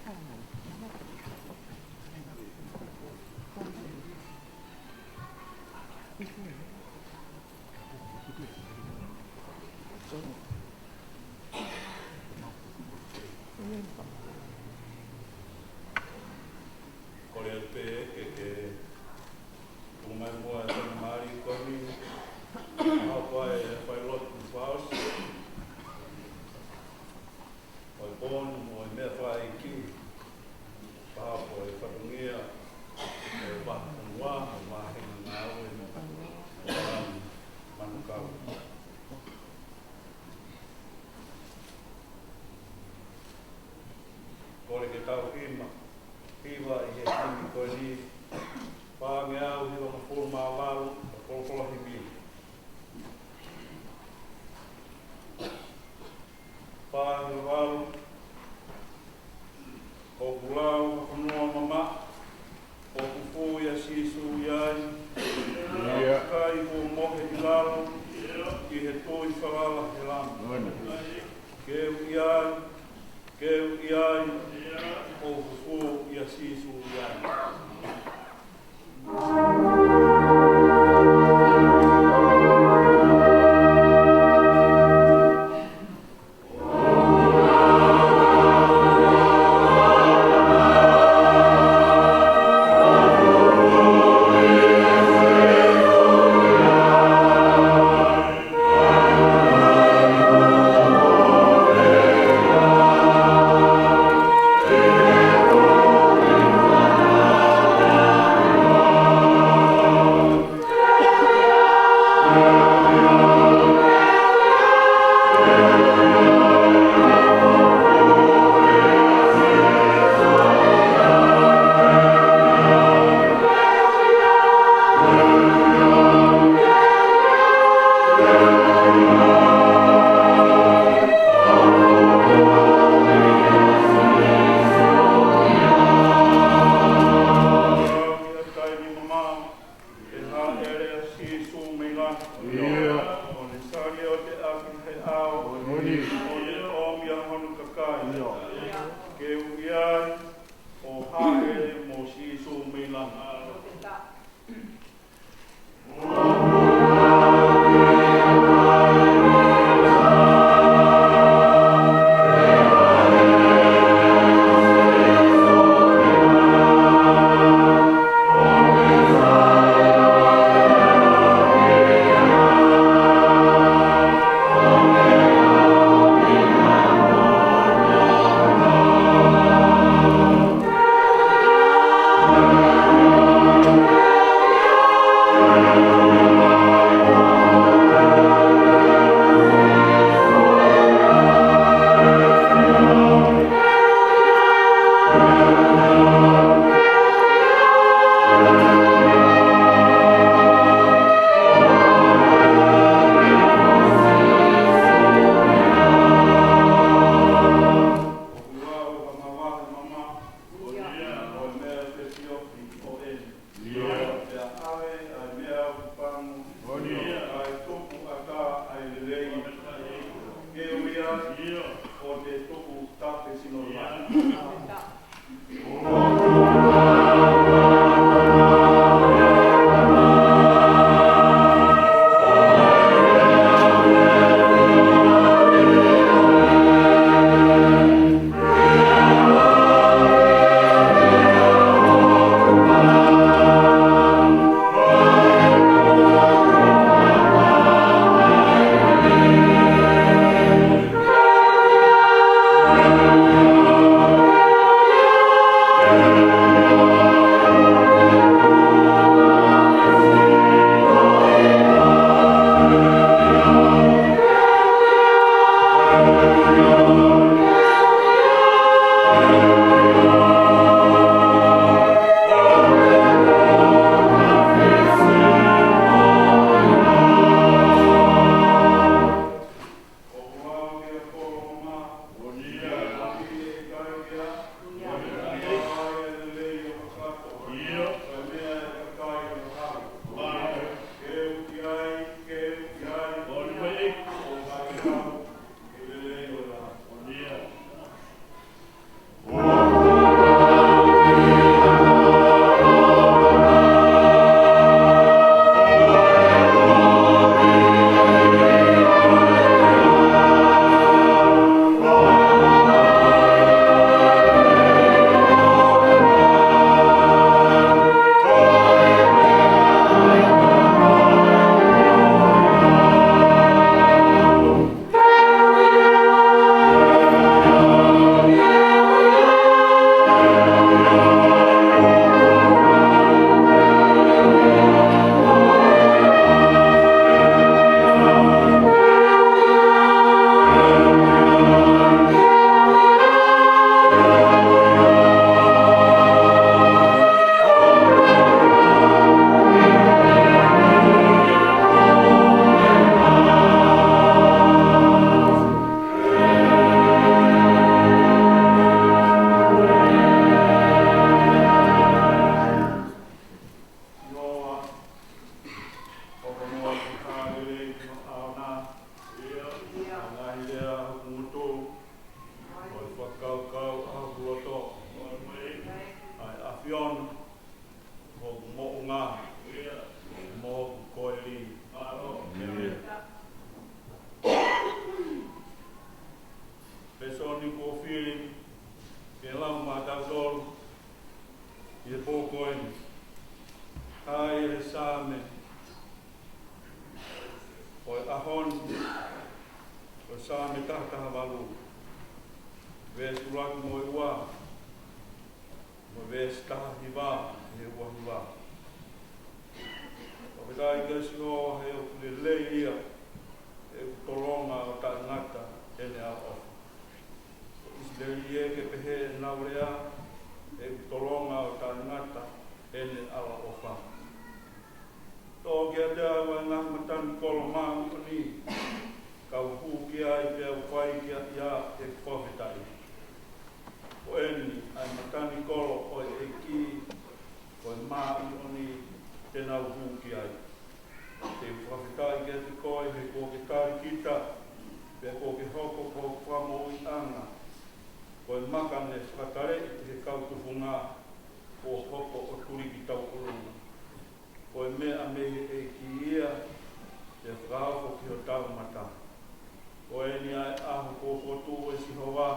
Kole pē ke ke tuku mai muʻa e faingamālie ko eni, ʻa e fai lotu fakaʻosi. Ko e pō ni mo e meʻa fakaʻeiki, pea ko e fatongia ʻo e vahefonua mo e vāhenga ngāue mo e Manukau. Kole ke tau himi, hiva ʻi he himi ko eni, fāngeau hivangofulu mā valu, ʻo e kolokolohimi. Fāngeau, ʻoku lau ha fonua mamaʻo, ʻoku fū ʻia Sīsū ʻi ai, ʻa e ʻIkai kuo mohe ʻi lalo, ʻi he tui falala he Lami. Ke u ʻi ai, ke u ʻi ai, ʻoku fū ʻia Sīsū ʻi ai. ʻE hāʻele ʻa Sīsū mei langi. ʻIo. ʻO ne saliote ʻaki he ʻao. Moʻoni. ʻO ne ʻomi ʻa hono kakai. ʻIo. Ke u ʻi ai, ʻo hāʻele mo Sīsū mei langi. ʻI he pō ko eni, ʻa e Saame ʻo e ʻaho ni, ko e Saame taha taha valu, veesi ʻuluaki mo e ua, mo e veesi taha hiva ki he ua hiva. Fakafetaʻi kia Sihova he ʻoku lelei ia, he ʻoku tolonga ʻo taʻengata ʻene ʻaloʻofa. ʻIsileli ē, ke pehē ʻenau lea, he ʻoku tolonga ʻo taʻengata ʻene ʻaloʻofa. Toʻo kiate au ʻa e ngaahi matanikolo māʻoniʻoni, kau hū ki ai pea u fai ki ai ʻa ʻeku fakafetaʻi. Ko eni ʻa e matanikolo ʻo e ʻEiki, ko e māʻoniʻoni te nau hū ki ai. Te u fakafetaʻi kiate koe he kuo ke tali kita, pea kuo ke hoko ko hoku fakamoʻuiʻanga. Ko e maka ne fakataleʻi ʻe he kau tufunga, kuo hoko ʻo tuli ki tauʻolunga. Ko e meʻa mei he ʻEiki ia, te fakahoko ki hotau mata. Ko eni ʻa e ʻaho kuo fokotuʻu ʻe Sihova,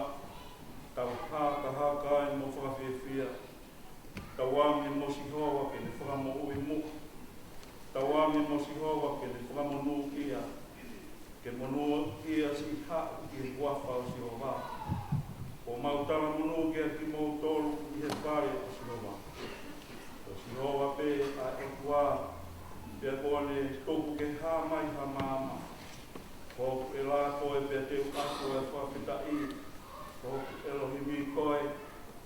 tau hakahaka ai mo fakafiefia. Tauange mo Sihova ke ne fakamoʻui muʻa. Tauange mo Sihova ke ne fakamonūʻia. Ke monūʻia siʻi haʻu ʻi he huafa ʻo Sihova. Kuo mau talamonū kiate kimoutolu ʻi he fale ʻo Sihova. Ko Sihova pē ʻa e ʻOtua, pea kuo ne tuku ke hā mai ha maama. Ko hoku ʻEla koe pea te u ʻatu ʻa e fakafetaʻi. Ko hoku ʻElohimi koe,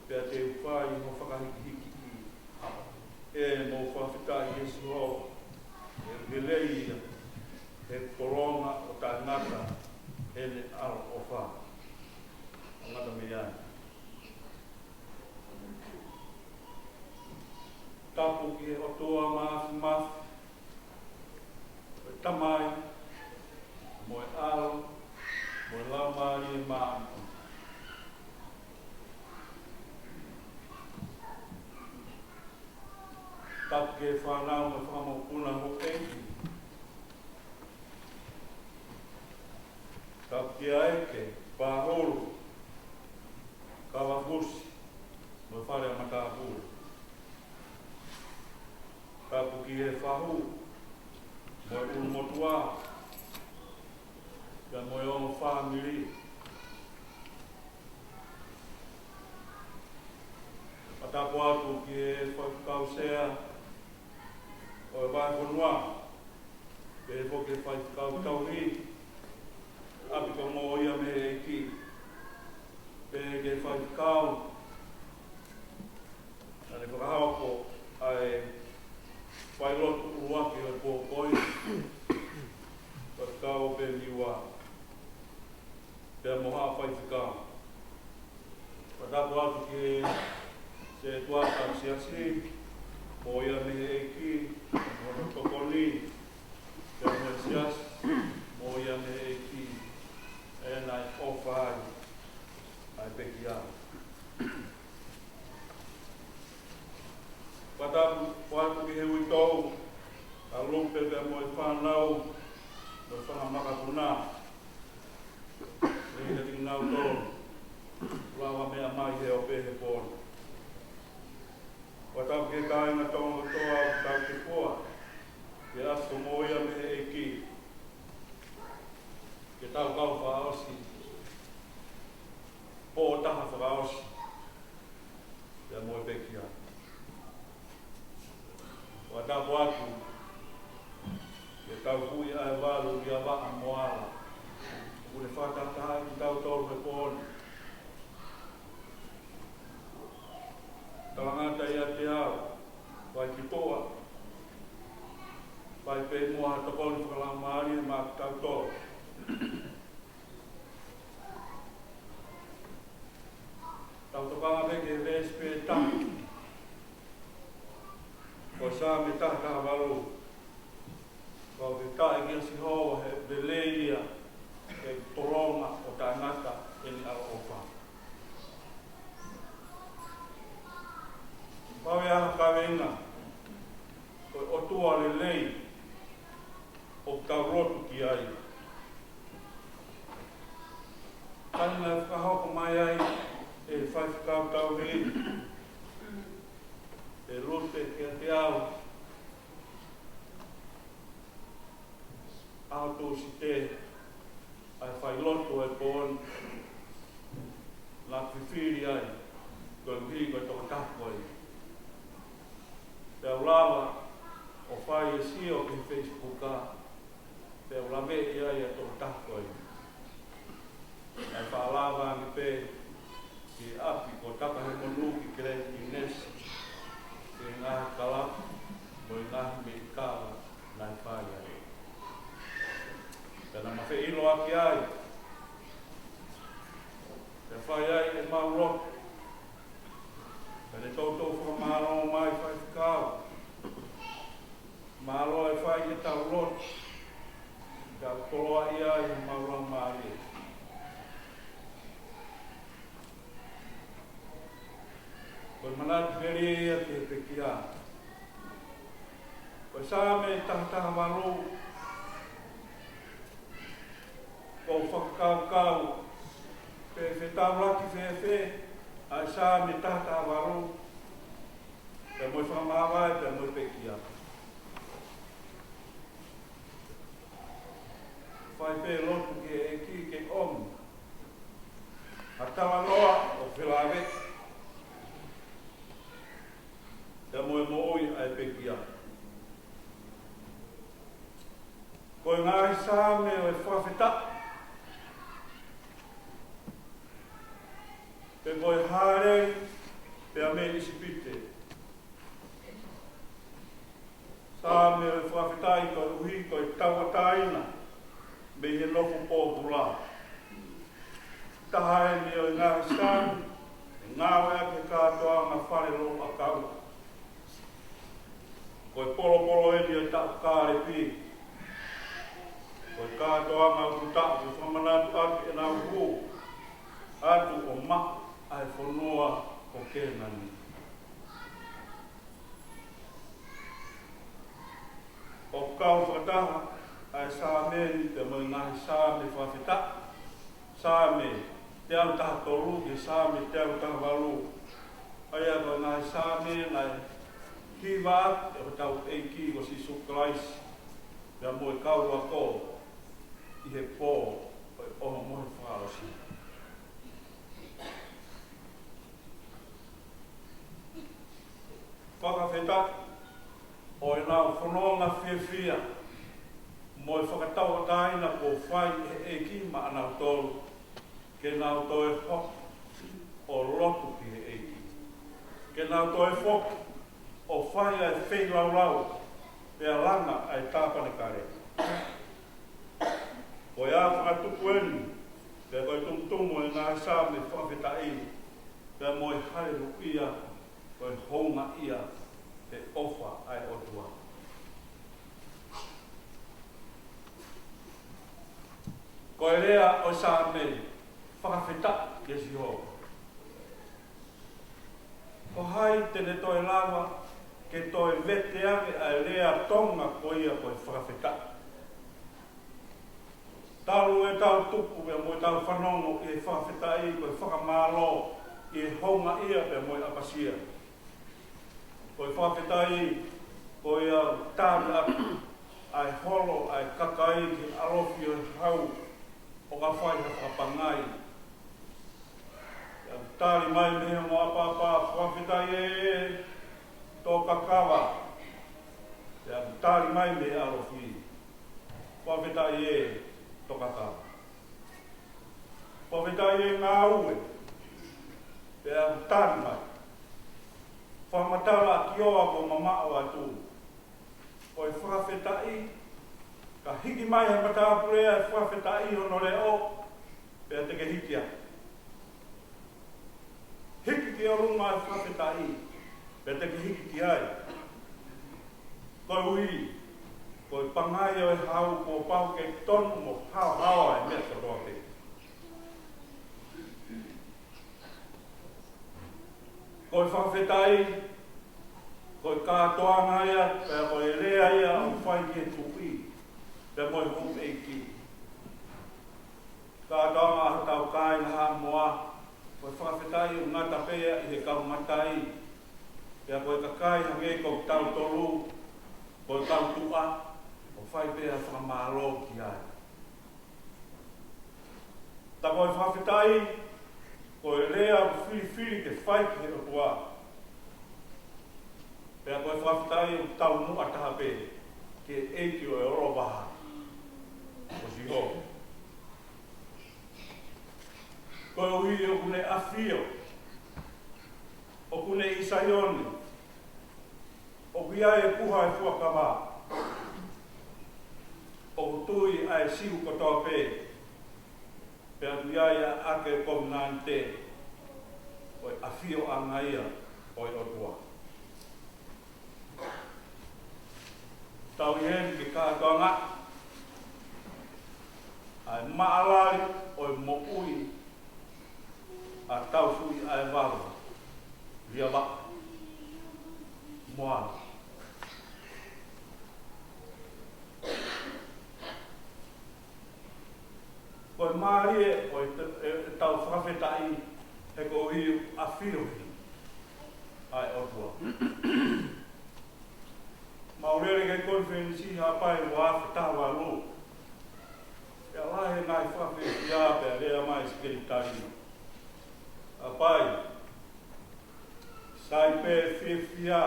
pea te u fai ho fakahikihikiʻi. ʻE, mou fakafetaʻi kia Sihova, he ʻoku lelei ia, he ʻoku tolonga ʻo taʻengata ʻene ʻaloʻofa. ʻO ngata mei ai. Tapu ki he ʻOtua Māfimafi, ko e Tamai, mo e ʻAlo, mo e Laumālie Māʻoniʻoni. Tapu ki he fānau mo e fakamokopuna houʻeiki. Tapu kia ʻEke, Pāhulu, Kavafusi, mo e fale ʻa matāpule. Tapu ki he fahu, mo e ʻulumotuʻa, pea mo e ongo fāmili. Fakatapu atu ki he faifekau sea ʻo e vahefonua, pehē foki ki he faifekau tauhi, ʻapi ko Moʻoia mei he ʻEiki, pehē ki he faifekau naʻa ne fakahoko ʻa e failotu ʻuluaki ʻo e pō ko eni, faifekau Pemiua, pea mo haʻa faifekau. Fakatapu atu ki he sētuata ʻo e siasi, Moʻoia mei he ʻEiki, mo hono tokoni, pea mo e siasi, Moʻoia mei he ʻEiki, ʻa ia naʻe ʻofa ai ʻa e pekia. Fakatapu atu ki he uitou, ʻa Lupe pea mo e fānau, mo e fanga makapuna. Lelei kiate kinautolu, lava meʻa mai he ope he pō ni. Fakatapu ki he kāinga Tonga kotoa ʻoku tau tupu ai, ʻi he ʻapi ko Moʻoia mei he ʻEiki. Ke tau kau fakaʻosi, pō taha fakaʻosi, pea mo e pekia. Fakatapu atu, ke tau hui ʻa e valu ʻi ʻAvaʻa mo Ala. ʻOku ne fakatahatahaʻi kitautolu he pō ni. Talangata ʻiate au, fai ki tuʻa, fai pē muʻa ha tokoni fakalaumālie maʻa kitautolu. Tau tokanga pē ki he veesi pē taha. Ko e Saame taha taha valu. Fakafetaʻi kia Sihova he ʻoku lelei ia, he ʻoku tolonga ʻo taʻengata ʻene ʻaloʻofa. Pau ia ha kaveinga, ko e ʻOtua lelei ʻoku tau lotu ki ai. Taimi naʻe fakahoko mai ai ʻe he faifekau tauhi, ʻE Lute kiate au, ʻaho Tūsite, ʻa e failotu ʻo e pō ni, naʻa ku fifili ai, koeʻuhi ko e tokotaha ko ē. Pea u lava ʻo fai e sio ki he Facebook, pea u laveʻi ai ʻa e tokotaha ko ē. Naʻe faʻa lava ange pē ki ʻapi ko Takahemonu ki Keleiti Nesi, ki he ngaahi kalapu mo e ngaahi meʻi kava naʻe fai ai. Pea naʻa ma feʻiloaki ai, pea fai ai ʻemau lotu. Pea ne toutou fakamālō mai, Faifekau, mālō e fai ʻetau lotu, pea u koloaʻia ai homau laumālie. Ko e manatu pē ia ki he pekia. Ko e Saame taha taha valu, ko e fakakaukau, pe fetaulaki fēfē ʻa e Saame taha taha valu, pea mo e fakamāvae, pea mo e pekia. Fai pē lotu ki he ʻEiki ke ʻomi ha talanoa ʻo felāveʻi pea mo e moʻui ʻa e pekia. Ko e ngaahi Saame ʻo e fakafetaʻi, pe ko e hāleli pea mei ʻIsipite. Saame ʻo e fakafetaʻi koeʻuhi ko e tauʻatāina mei he nofo pōpula. Taha eni ʻo e ngaahi Saame ʻe ngāueʻaki he kātoanga fale louʻakau. Ko e polopolo eni ʻo e taʻu kālepi. Ko e kātoanga ʻoku taʻu ke fakamanatu ʻaki ʻenau hū atu ʻo maʻu ʻa e fonua ko Kēnani. ʻOku kau fakataha ʻa e Saame ni pea mo e ngaahi Saame fakafetaʻi, Saame teau taha tolu ki he Saame teau taha valu. ʻA ia ko e ngaahi Saame naʻe hiva ʻaki ʻe hotau ʻEiki ko Sīsū Kalaisi pea mo e kau ako ʻi he pō ʻo e ʻohomohe fakaʻosi. Fakafetaʻi ʻo ʻenau fononga fiefia mo e fakatauʻatāina kuo fai ʻe he ʻEiki maʻanautolu, ke nau toe hoko ʻo lotu ki he ʻEiki, ke nau toe foki ʻo fai ʻa e feilaulau pea langa ʻa e tāpanekale. Ko e ʻā fakatupu eni, pea ko e tumutumu ʻo e ngaahi Saame fakafetaʻi pea mo e haleluʻia, ko e houngaʻia he ʻofa ʻa e ʻOtua. Ko e lea ʻo e Saame, fakafetaʻi kia Sihova. Ko hai te ne toe lava ke toe vete ange ʻa e lea Tonga ko ia ko e fakafetaʻi? Talu ʻetau tupu ia mo ʻetau fanongo ʻi he fakafetaʻi ko e fakamālō ʻi he houngaʻia pea mo e ʻapasia. Ko e fakafetaʻi ko ia ʻoku tali ʻaki ʻa e holo ʻa e kakai ki he ʻalofi ʻo e hau ʻo ka fai ha fakapangai. Pea ʻoku tali mai mei he ongo ʻapaʻapa, fakafetaʻi ē tō kakava. Pea ʻoku tali mai mei he ʻalofi, fakafetaʻi ē tō kakava. Fakafetaʻi ē ngāue. Pea ʻoku tali mai, fakamatala ʻa Kioa kuo mamaʻo atu. Ko e fakafetaʻi, ka hiki mai he matāpule ʻa e fakafetaʻi hono leʻo, pea te ke hiki ai. Hiki ki ʻolunga ʻa e fakafetaʻi, pea te ke hiki ki ai. Koeʻuhi ko e pangai ʻo e hau kuo pau ke tonu mo haohaoa e meʻa kotoa pē. Ko e fakafetaʻi, ko e kātoanga ia, pea ko e lea ia ʻoku fai ki he tuʻi pea mo e houʻeiki. Kātoanga ʻa hotau kāinga Haʻamoa, ko e fakafetaʻi ʻoku ngata pē ia ʻi he kau matai, Pea ko e kakai hangē ko kitautolu, ko e kau tuʻa, ʻoku fai pē ʻa e fakamālō ki ai. Ka ko e fakafetaʻi, ko e lea ʻoku filifili ke fai ki he ʻOtua. Pea ko e fakafetaʻi ʻoku taumuʻa taha pē ki he ʻEiki ʻo e ʻOlovaha, ko Sihova. Koeʻuhi ʻoku ne ʻafio, ʻoku ne ʻi Saione, ʻoku ʻi ai e puha ʻo e fuakava, ʻoku tui ʻa e Siu kotoa pē, pea ʻoku ʻi ai ʻa e ʻAke ʻo e Kovinānite, ko e ʻafioʻanga ia ʻo e ʻOtua. Tau ʻi heni ke kātoanga ʻa e maʻalali ʻo e moʻui ʻa Taufuʻi ʻa e Valo, Liavaʻa Moala. Ko e mālie ʻo e, e, ʻetau fakafetaʻi he koeʻuhi ʻafio heni ʻa e ʻOtua. Mau lele ki he konifelenisi Haʻapai ua afe taha valu. Pea lahi e ngaahi fakafiefia pea lea mai e sekelitali: Haʻapai, sai pē fiefia,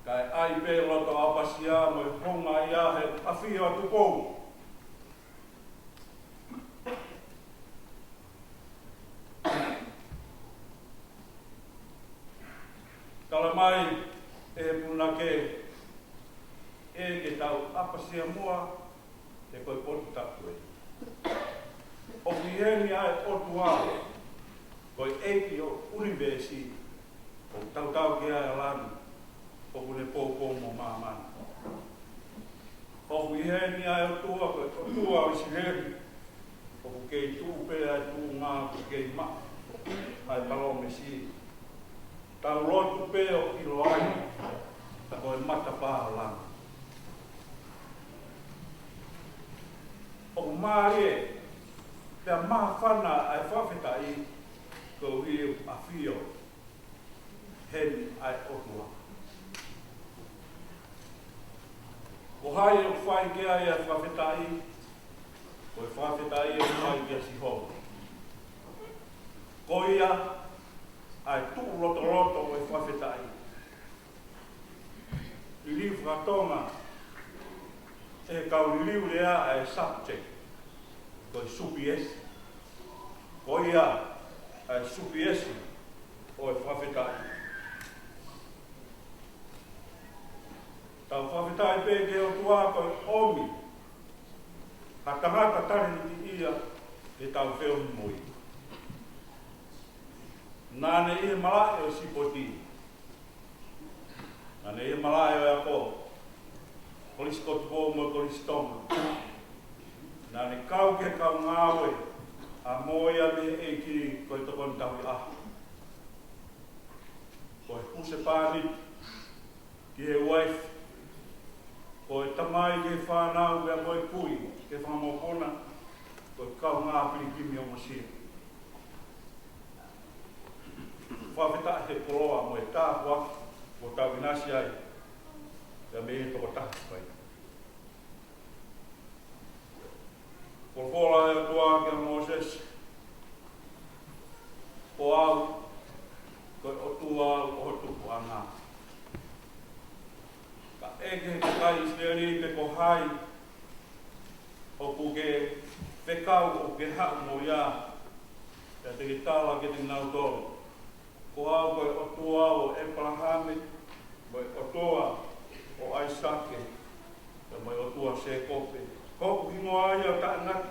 kae ʻai pē loto ʻapasia mo e houngaʻia he ʻafio ʻa Tupou. Tala mai ʻe he punake, ʻe ke tau ʻapasia muʻa, he ko e potu tapu ē. ʻOku ʻi heni ʻa e ʻOtua, ko e ʻEiki ʻo e ʻunivēsi, ʻoku tautau ki ai ʻa langi, ʻoku ne poupou mo māmani. ʻOku ʻi heni ʻa e ʻOtua, ko e ʻOtua ʻo ʻIsileli, ʻoku kei tuʻu pē ʻa e tuʻunga, ʻoku kei maʻu ʻa e palōmesi. Tau lotu pē ʻo ʻilo ai, ka ko e matapā ʻo langi. ʻOku mālie, pea māfana ʻa e fakafetaʻi, koeʻuhi ʻoku ʻafio heni ʻa e ʻOtua. Ko hai ʻoku fai ki ai ʻa e fakafetaʻi? Ko e fakafetaʻi ʻoku fai kia Sihova. Ko ia ʻa e tuʻu lotoloto ʻo e fakafetaʻi. Liliu faka-Tonga ʻe he kau liliu lea ʻa e subject, ko e supiesi. Ko ia ʻa e supiesi ʻo e fakafetaʻi. Tau fakafetaʻi pē ki he ʻOtua ko e ʻomi ha tangata talēnitiʻia ke tau feohi mo ia. Naʻa ne ʻi he malaʻe ʻo e sipoti. Naʻa ne ʻi he malaʻe ʻo e ako, Kolisi ko Tupou mo e Kolisi Tonga. Naʻa ne kau ki he kau ngāue ʻa mo ia mei he ʻEiki ko e tokoni tauhi ʻaho. Ko e husepāniti ki he uaifi, ko e tamai ki he fānau, pea ko e kui ki he fanga mokopuna, ko e kaungā pilikimi ʻo Mosia. Fakafetaʻi he koloa mo e tāpuaki kuo tau ʻinasi ai, pea mei he tokotaha pai. Folofola ʻa e ʻOtua kia Mōsese: Ko au, ko e ʻOtua au ʻo ho tupuʻanga. Ka ʻeke ki he kakai ʻIsileli pe ko hai ʻoku ke fekau ʻoku ke haʻu mo ia, pea te ke tala kiate kinautolu: Ko au ko e ʻOtua ʻo ʻĒpalahame, mo e ʻOtua ʻo ʻAisake, pea mo e ʻOtua ʻo Sēkope. Ko hoku hingoa ia ʻoku taʻengata,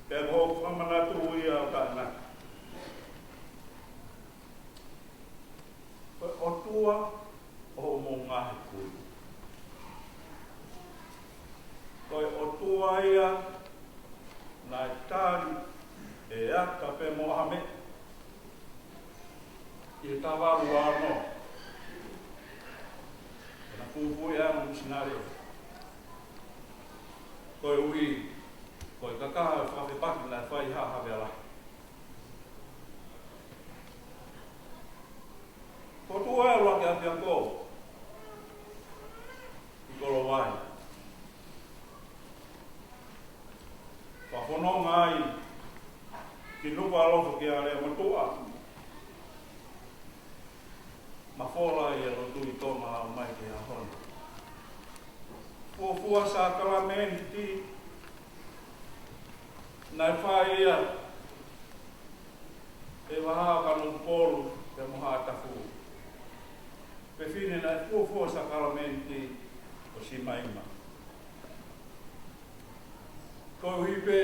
pea ko hoku fakamanatu ia ʻoku taʻengata. Ko e ʻOtua ʻo hoʻomou ngaahi kui. Ko e ʻOtua ia naʻe tali ʻe ʻAtame mo ʻAme ʻi he taha valu ua ono, ʻi heʻena fufuuʻi ʻa e ongo misinale. Koeʻuhi ko e kakaha ʻo e fakafepaki naʻe fai ʻi Haʻa Havea Lahi. Ko e ʻuluaki ʻapiako ʻi Kolovai. Fakafononga ai ki Nukuʻalofa ki Aleamotuʻa. Mafola ia lotu ʻi Tonga ʻo aʻu mai ki he ʻaho ni. Fuofua sākalamēniti naʻe fai ia ʻe Vahaʻa Kanokupolu pea mo Haʻatafu. Fefine naʻe fuofua sākalamēniti ko Simaima. Koeʻuhi pē,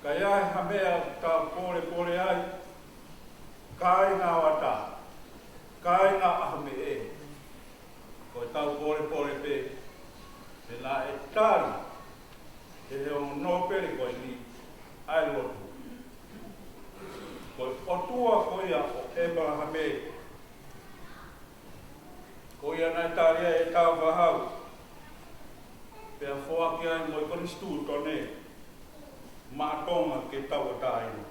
ka ʻi ai ha meʻa ʻoku tau polepole ai, kāinga ʻo ʻatā, kāinga ʻaho meʻe, ko e tau polepole pē, he naʻe tali ʻe he ongo nōpele ko eni ʻa e lotu. Ko e ʻOtua ko ia ʻo ʻĒpalahame, ko ia naʻe tali ai e tau fakahau, pea foaki ai mo e konisitūtone maʻa Tonga ke tauʻatāina.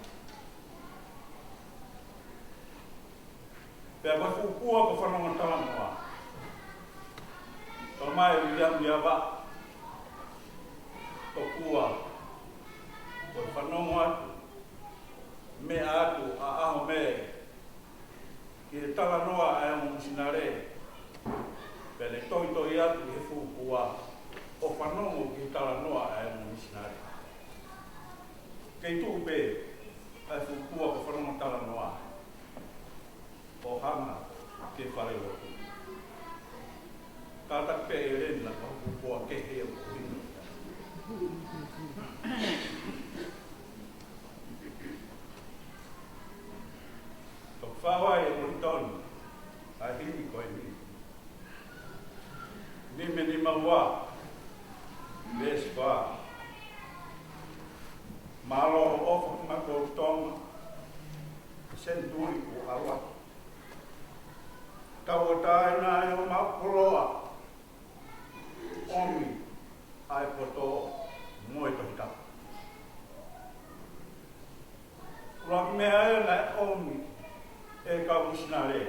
Pea ko e fuʻu kua ko Fanongo Talanoa. Talamai ʻe Viliami ʻAva, tokua, ko e fanongo atu, meʻa atu ʻa ʻAhomeʻe ki he talanoa ʻa e ongo misinale, pea ne toitoi atu ʻi he fuʻu kua ʻo fanongo ki he talanoa ʻa e ongo misinale. Kei tuʻu pē ʻa e fuʻu kua ko Fanongo Talanoa ʻo hanga ki he falelotu. Kātaki pē ʻEleni, ko e fuʻu kua kehe ʻoku ʻi ai. Toki fai ʻe Moulitoni ʻa e himi ko eni. Nime nima ua, veesi fā. Mālō hoʻo ʻofa ki he mātuʻa Tonga, senituli kuo ʻalu atu. Tauʻatāina ʻa e ʻomai koloa, ʻomi ʻa e poto mo e Tohi Tapu. ʻUluaki meʻa ia naʻe ʻomi ʻe he kau misinale.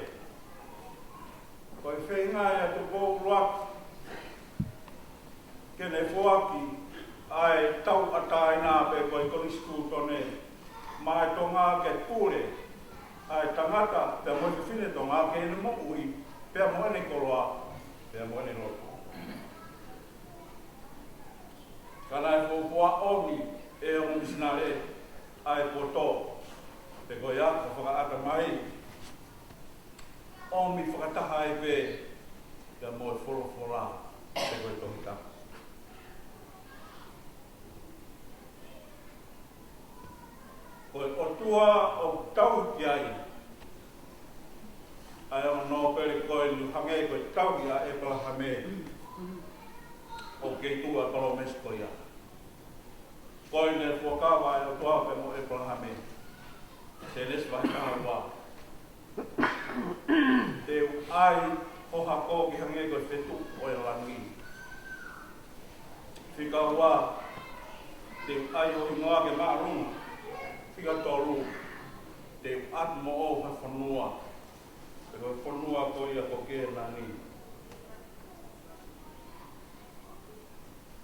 Ko e feinga ia ʻa Tupou ʻUluaki ke ne foaki ʻa e tauʻatāina pe ko e konisitūtone maʻa Tonga ke pule ʻa e tangata pea mo e fefine Tonga ki heʻene moʻui, pea mo ʻene koloa, pea mo ʻene lotu. Ka naʻe fuofua ʻomi ʻe he ongo misinale ʻa e poto, pe ko e ako fakaʻatamai, ʻomi fakataha ai pē ia mo e folofola, pe ko e Tohi Tapu. Ko e ʻOtua ʻoku tauhi ai ʻa e ongo nōpele ko eni, hangē ko e tauhi ʻa ʻĒpalahame, ʻoku kei tuʻu ʻa e palōmesi ko ia. Ko eni e fuakava ʻa e ʻOtua pea mo ʻĒpalahame. Sēnesi vahe taha ua. Te u ʻai ho hako ke hangē ko e fetuʻu ʻo e langi. Fika ua, te u ʻai ho hingoa ke māʻolunga. Fika tolu, te u ʻoatu moʻou ha fonua, pe ko e fonua ko ia ko Kēnani.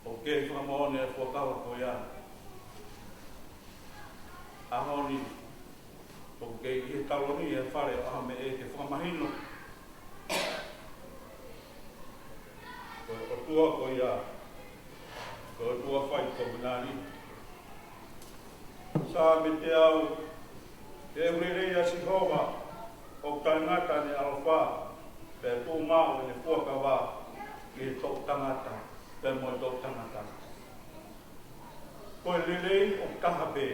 ʻOku kei fakamoʻoni e fuakava ko ia. ʻAho ni, ʻoku kei ʻi he taloni e fale ʻo ʻAhomeʻe ke fakamahino ko e ʻOtua ko ia, ko e ʻOtua fai kovinānite. Saame teau, he ʻoku lelei ʻa Sihova, ʻoku taʻengata ʻene ʻaloʻofa, pea tuʻumaʻu ʻene fuakava ki he toʻutangata pea mo e toʻutangata. Ko e lelei ʻoku taha pē,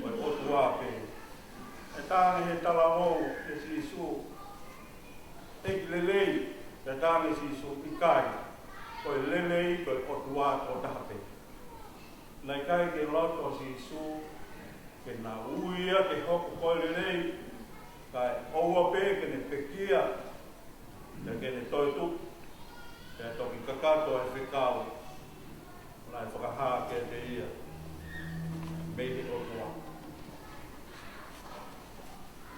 ko e ʻOtua pē. ʻE tala ange he talavou ʻe Sīsū, ʻEiki lelei, ʻe tala ange ʻe Sīsū, ʻikai. Ko e lelei, ko e ʻOtua tokotaha pē. Naʻe ʻikai ke loto ʻa Sīsū ke na ui ia ke hoko ko e lelei, kae ʻoua pē ke ne pekia, pea ke ne toetuʻu, pea toki kakato e fekau naʻe fakahā kiate ia mei he ʻOtua.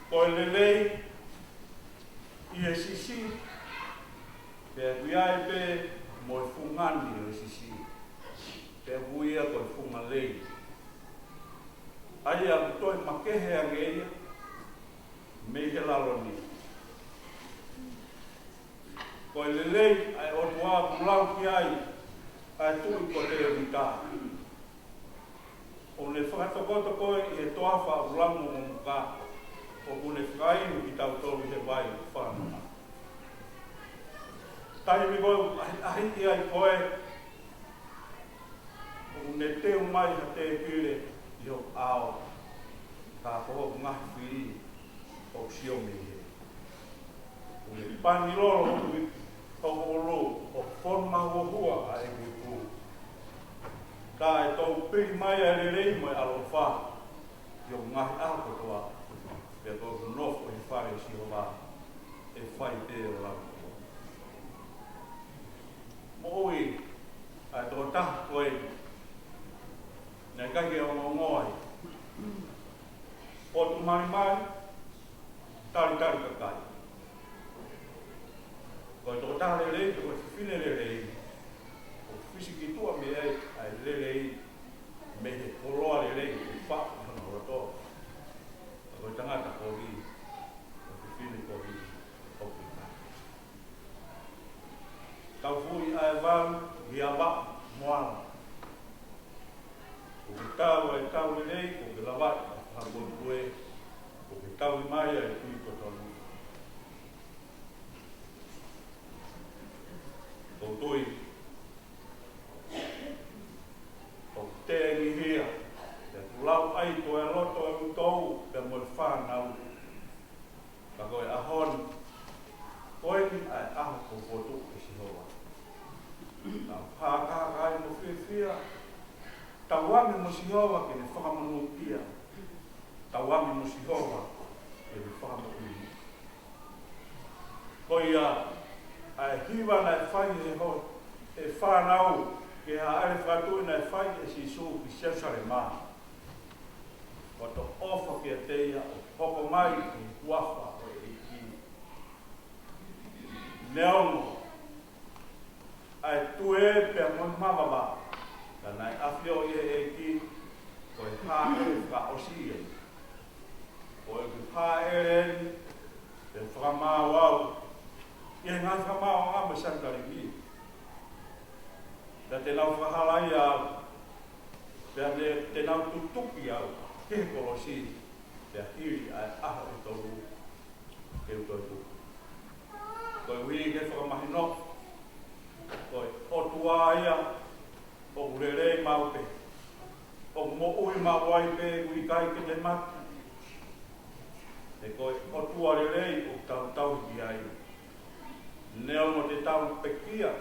Ko e lelei, ʻi he siʻisiʻi, pea ʻoku ʻi ai pē mo e fungani ʻo e siʻisiʻi, pea ʻoku ui ia ko e funga lei. ʻA ia ʻoku toe makehe ange ia mei he lalo ni. Ko e lelei ʻa e ʻOtua ʻoku lau ki ai ʻa e tuʻi ko Tēvita. ʻOku ne fakatokoto koe ʻi he toafa ʻoku lau mokomoka, ʻoku ne fakainu kitautolu ʻi he vai fakanonga. Taimi ko ē ʻoku ʻahiʻahiʻi ai koe, ʻoku ne teu mai ha tēpile ʻi ho ʻao, ka ko hoku ngaahi fili ʻoku sio mei hē. ʻOku ne pangi lolo hoku, hoku ʻulu, ʻoku fonu mahuohua ʻa ʻeku ipu. Ka ʻe toupili mai ʻa e lelei mo e ʻaloʻofa ʻi hoku ngaahi ʻaho kotoa, pea ʻoku ou nofo ʻi he fale ʻo Sihova, ʻe fai pē ʻo lau. Moʻui ʻa e tokotaha ko ē naʻe ʻikai ke ongoongo ai. Potu malimali, talitali kakai. Ko e tokotaha lelei, ko e fefine lelei, ʻoku fisi ki tuʻa mei ai ʻa e lelei, mei he koloa lelei ʻoku faʻu ʻi hono loto. Ka ko e tangata kovi, ko e fefine kovi, ʻoku ʻikai. Tau fui ʻa e valu ʻi he ava mo e ala. ʻOku ke tau ʻa e tau lelei, ʻoku ke lava ʻa e fakamoʻui, ʻoku ke tau mai ʻa e tui totonu. ʻOku ou tui ʻoku te ngihia, pea ʻoku lau ai ko e loto ʻoku tau, pea mo e fānau. Ka ko e ʻaho ni, ko eni ʻa e ʻaho kuo fotu ʻe Sihova. Tau hākahaka ai mo fiefia, tau angi mo Sihova ke ne fakamonūʻia. Tau angi mo Sihova ke ne fakamoʻui. Ko ia, ʻa e hiva naʻe fai ʻe he ho-, ʻe he fānau ki he hāʻele fakatuʻi naʻe fai ʻe Sīsū ki Selusalema. Ko e ʻofa kiate ia ʻoku hoko mai ʻi he huafa ʻo e ʻEiki. Neongo ʻa e tuē pea mo e mavava, ka naʻe ʻafioʻi ʻe he ʻEiki ko e hāʻele fakaʻosi ia. Ko ʻeku hāʻele eni, pea fakamaau au ʻi he ngaahi fakamaauʻanga mo e Selusalema. Pea te nau fakahalaia au, pea ne, te nau tutuki au ki he kolosi, pea hili ʻa e ʻaho ʻe tolu te u toe tupu. Koeʻuhi ke fakamahino, ko e ʻOtua ia ʻoku lelei maʻu pē, ʻoku moʻui maʻu ai pē, ʻoku ʻikai ke ne mate. He ko e ʻOtua lelei ʻoku tau tauhi ki ai. Neongo te tau pekia,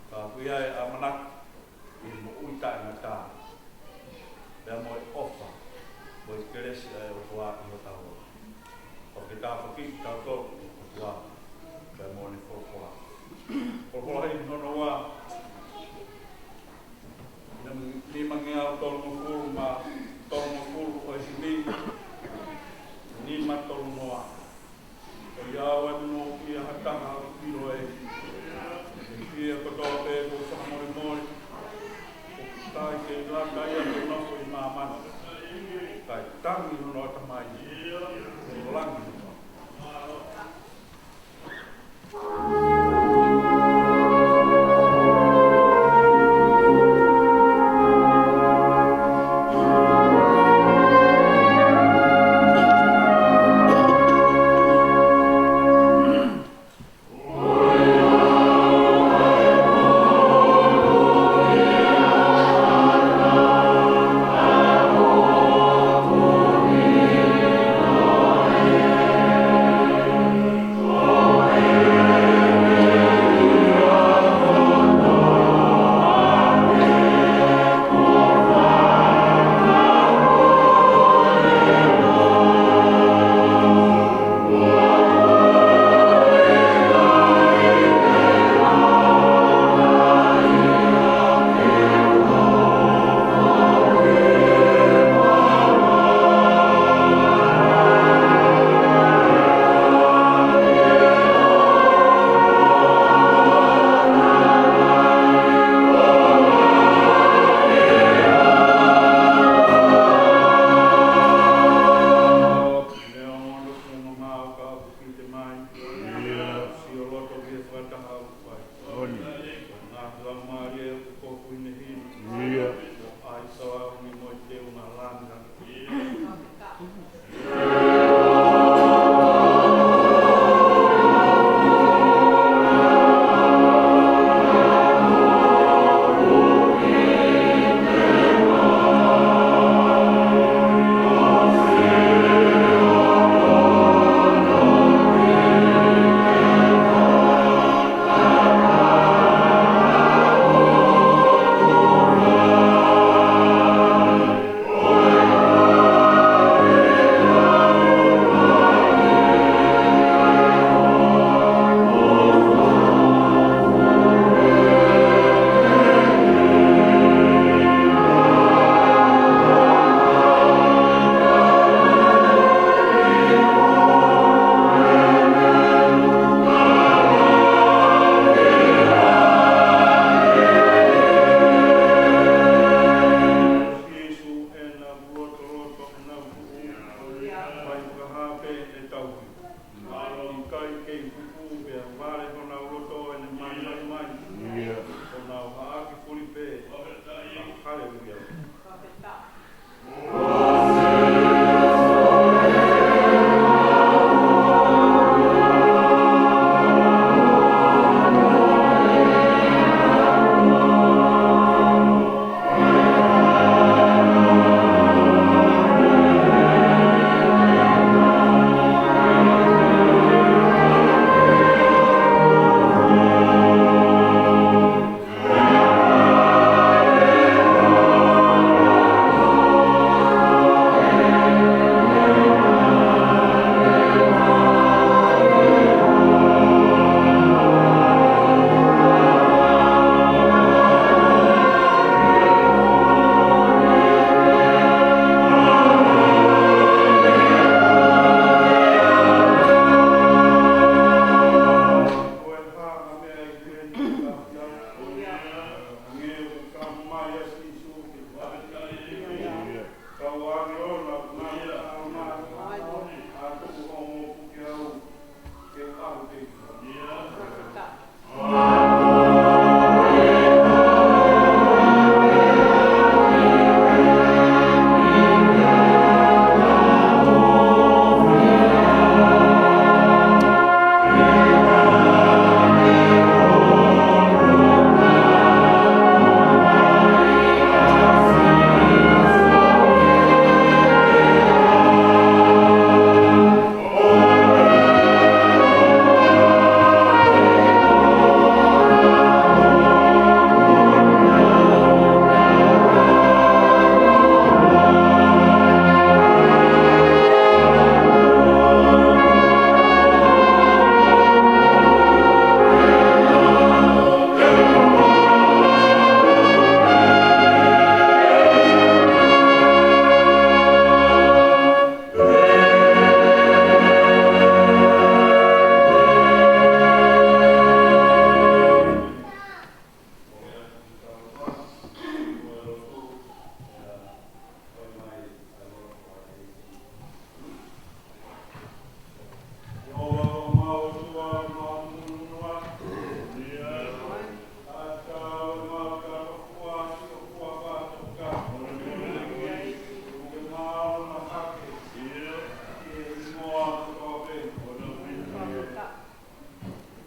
ka ʻoku ʻi ai e ʻamanaki ʻi he moʻui taʻengata, pea mo e ʻofa mo e kelesi ʻa e ʻOtua ʻi hotau loto. ʻOku ke tāpuakiʻi kitautolu ʻe he ʻOtua pea mo ʻene folofola. Folofola ʻi hono ua, nima ngeau tolungofulu mā tolungofulu ʻo e himi, nima tolu noa. ʻOiauē, monūʻia ha taha ʻoku ʻilo ʻe ia ʻa e meʻa kotoa pē kuo fakamolemole, ʻoku ʻikai ke laka ia ke nofo ʻi māmani, kae tangi hono ʻatamai ʻi langi. ʻIkai kei pupu pea vale honau loto ʻene mai mai mai. Honau haʻaki puli pē. Haleluia.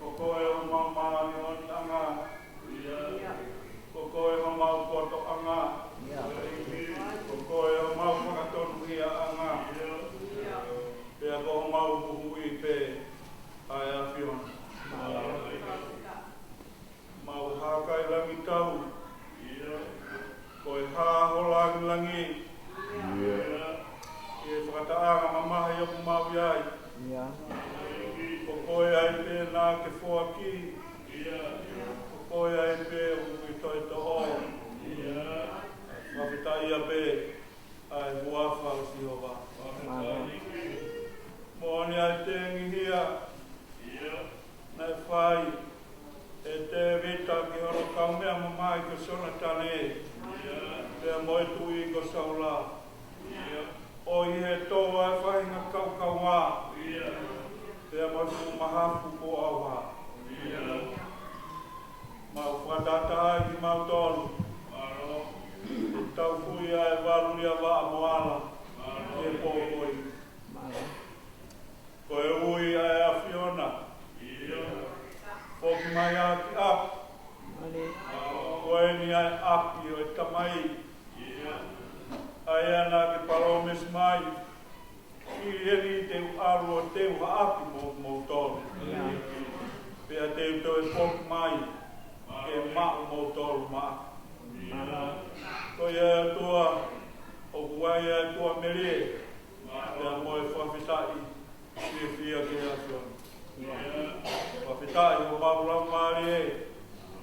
Ko koe homau māʻoniʻoniʻanga. Ko koe homau kotoʻanga. Ko koe homau fakatonuhiaʻanga. Pea ko homau huhuʻi pē ʻa e ʻAfiona. Mau hā kai langi tau. Ko e hā ho langilangi. ʻI he fakatahaʻanga mamahi ʻoku mau ʻi ai. Ko koe ai pē naʻa ke foaki. Ko koe ai pē ʻoku ke toe toʻo. Fakafetaʻia pē ʻa e huafa ʻo Sihova. Moʻoni ʻa e tengihia naʻe fai ʻe Tēvita ki hono kaumeʻa mamahi ko Sionatane, pea mo e tuʻi ko Saula. ʻOi he tō ʻa e faʻahinga kaukaua, pea mo e fuʻu mahafu kuo ʻauha. Mau fakatahataha kimautolu. Tau fui ʻa e valu lia vaʻa mo ala ki he pō ko eni. Ko e ui ʻa e ʻAfiona. Foki mai ā ki ʻapi. Ko eni ʻa e ʻapi ʻo e Tamai. ʻA ia naʻa ke palōmesi mai. ʻI heni te u ʻalu ʻo teu ha ʻapi mo, moutolu. Pea te u toe foki mai ke maʻu moutolu maʻaku. Ko ia ʻa e ʻOtua, ʻoku ʻi ai ʻa e tuʻamelie, pea mo e fakafetaʻi, fiefia ki he ʻAfiona. Fakafetaʻi homau laumālie,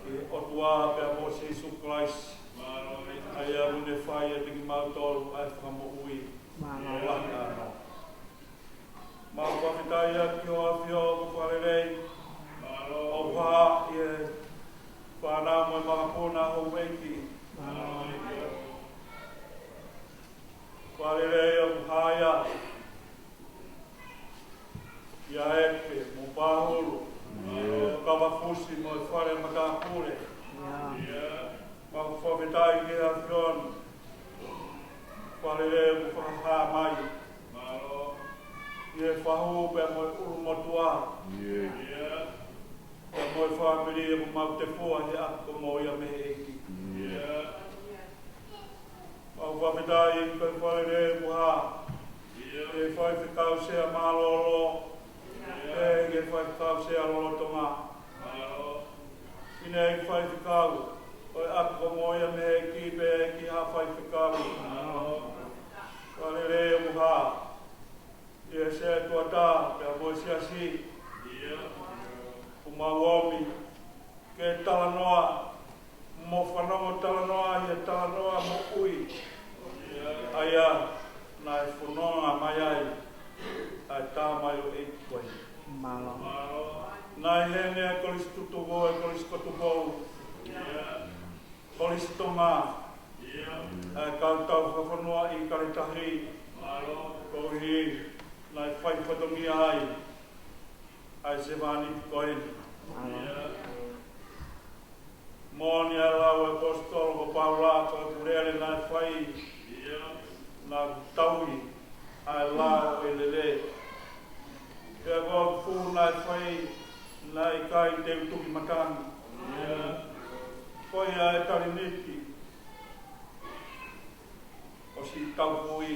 ʻi he ʻOtua pea mo Sīsū Kalaisi. ʻA ia ʻoku ne fai ʻiate kimautolu ʻa e fakamoʻui. Mālō. Lahi ʻaupito. Mau fakafetaʻi atu ki hoʻo ʻAfio ʻoku fakalelei. ʻOku hā ʻi he fānau mo e makapuna houʻeiki. Fakalelei ʻoku hā ia. Pahulu, ʻo Kavafusi mo e fale matāpule. ʻOku fakafetaʻi ki he ʻAfiona, fale lelei ʻoku fakahā mai ʻi he fahu pea mo e ʻulumotuʻa, pea mo e fāmili ʻoku mau tefua he ʻapi ko Moʻui mei he ʻEiki. ʻOku fakafetaʻi ki he fale lelei ʻoku hā ʻi he faifekau sea mālōlō, ʻi he faifekau sea lolotonga. ʻI he faifekau ʻo e ʻapi ko Moʻui mei he ʻEiki pea ki ha faifekau. Fale lelei ʻoku hā ʻi he sea tuʻa tā pea mo e siasi, ʻoku mau ōmi ke talanoa, mo fanongo talanoa ʻi he talanoa moʻui. ʻA ia naʻe fononga mai ai ʻa e tama ʻo e ʻEiki ko eni. Naʻe ʻi heni ʻa e Kolisi Tutuku, ʻa e Kolisi ko Tupou, Kolisi Tonga, ʻa e kau tau fakafonua ʻi Kaletahi, koeʻuhi naʻe fai fatongia ai ʻa e sevāniti ko eni. Moʻoni ʻa e lau ʻa e ʻaposetolo ko Paula, ko e lele naʻe fai naʻa tauhi ʻa e lao ʻo e lele. Pea ko e fuhu naʻe fai naʻe ʻikai te u tuki matangi. Ko ia ʻa e taliniti ʻo siʻi taufuʻi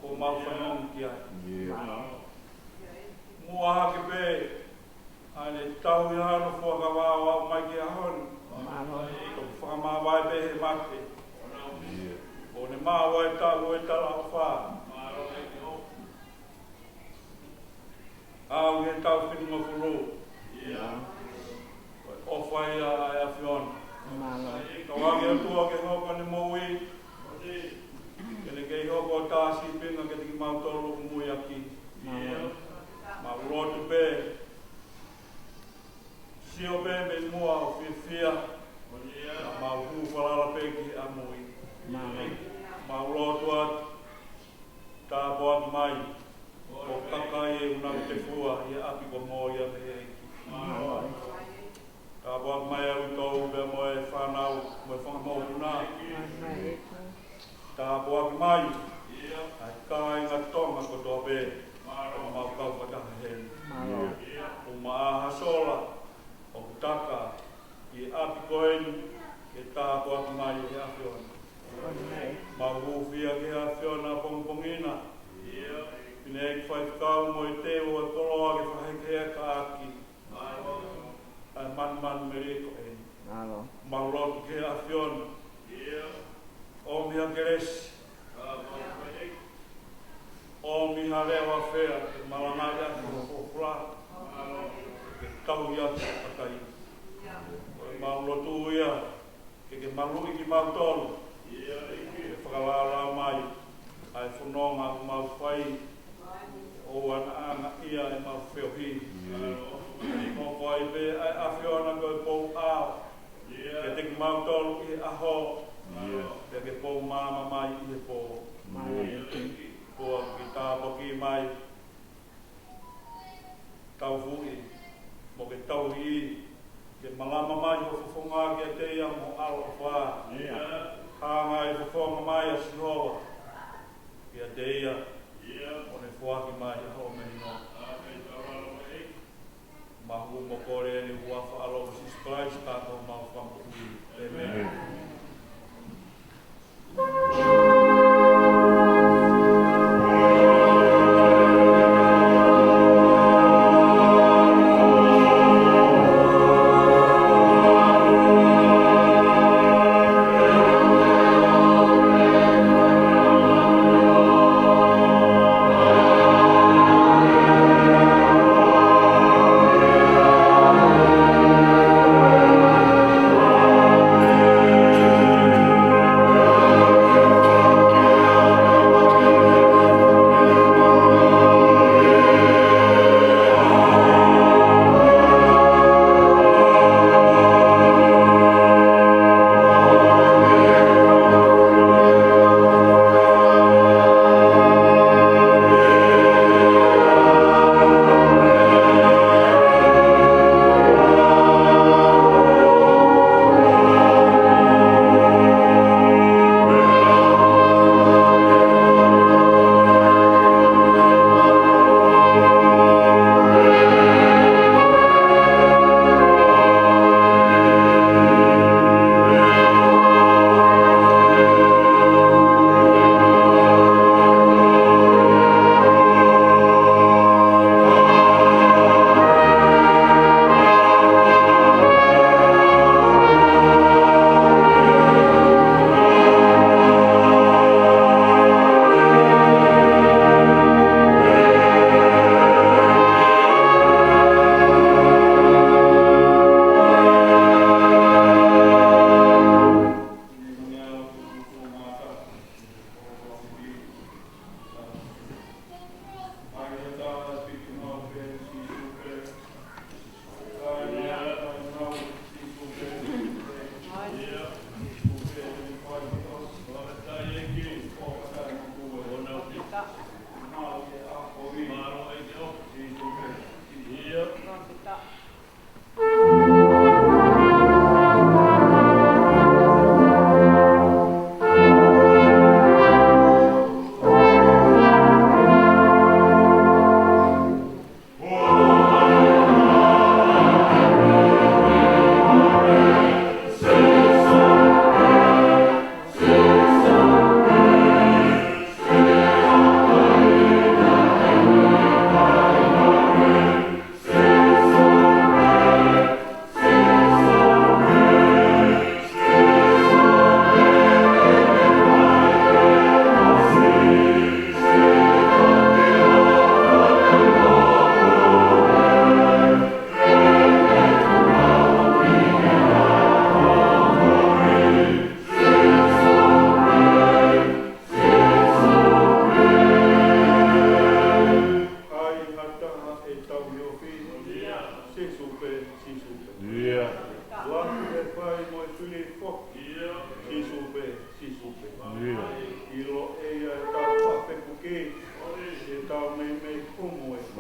kuo mau fanongo ki ai. Muʻa hake pē ʻa ʻene tauhi hano fuakava ʻo aʻu mai ki he ʻaho ni. Toki fakamāvae pē he mate, ʻo ne maʻu ʻa e taʻu ʻo e talaʻofa. ʻAʻu he taʻu fitungofulu. Ko e ʻofa ia ʻa e ʻAfiona. Ka ʻoange ʻOtua ke hoko ʻene moʻui, ke ne kei hoko ʻo tā sīpinga kiate kimautolu ʻoku muiaki. Mau lotu pē, sio pē mei muʻa ʻo fiefia, mau hū falala pē ki he ʻamui. Mau lotu atu, tāpuaki mai ʻo e kakai ʻoku nau tefua ʻi he ʻapi ko Moʻui mei he ʻEiki. Tāpuaki mai ʻa e ʻutou pea mo e fānau mo e fanga mokopuna. Tāpuaki mai ʻa e kāinga Tonga kotoa pē ʻoku mau kau fakataha heni. ʻOku mau ʻā ha sola ʻoku taka ʻi he ʻapi ko eni ke tāpuaki mai ʻe he ʻAfiona. Mau hūfia ki he ʻAfiona ʻapongipongi na, ʻi he ʻEiki faifekau mo e teu ʻa e koloa ke fakahekeheka ʻaki ʻa e manumanumelī ko eni. Mau lotu ki he ʻAfiona, ʻomi ha kelesi, ʻomi ha leʻo ʻafea ke malangaʻi ʻaki hoʻo folofola, ke tauhi ʻaki ʻa e kakai. Mau lotu ia ke ke maluʻi kimautolu, ke fakalālā mai ʻa e fononga ʻoku mau fai, ʻoua naʻa ʻangaʻia ʻemau feohi. Hoko ai pē ʻa e ʻAfiona ko e pou ʻao kiate kimautolu ʻi he ʻaho, pea ke pou māmā mai ʻi he pō. Ko ia ke tāpuaki mai, taufuʻi, mo ke tauhi, ke malama mai ho fofonga kiate ia mo e ʻaloʻofa. Hanga ʻe he fofonga mai ʻa Sihova kiate ia, ʻo ne foaki mai ʻa hoʻo melino. Mau hū mo kole ʻi he huafa ʻo Sīsū Kalaisi ko homau Fakamoʻui. ʻĒmeni.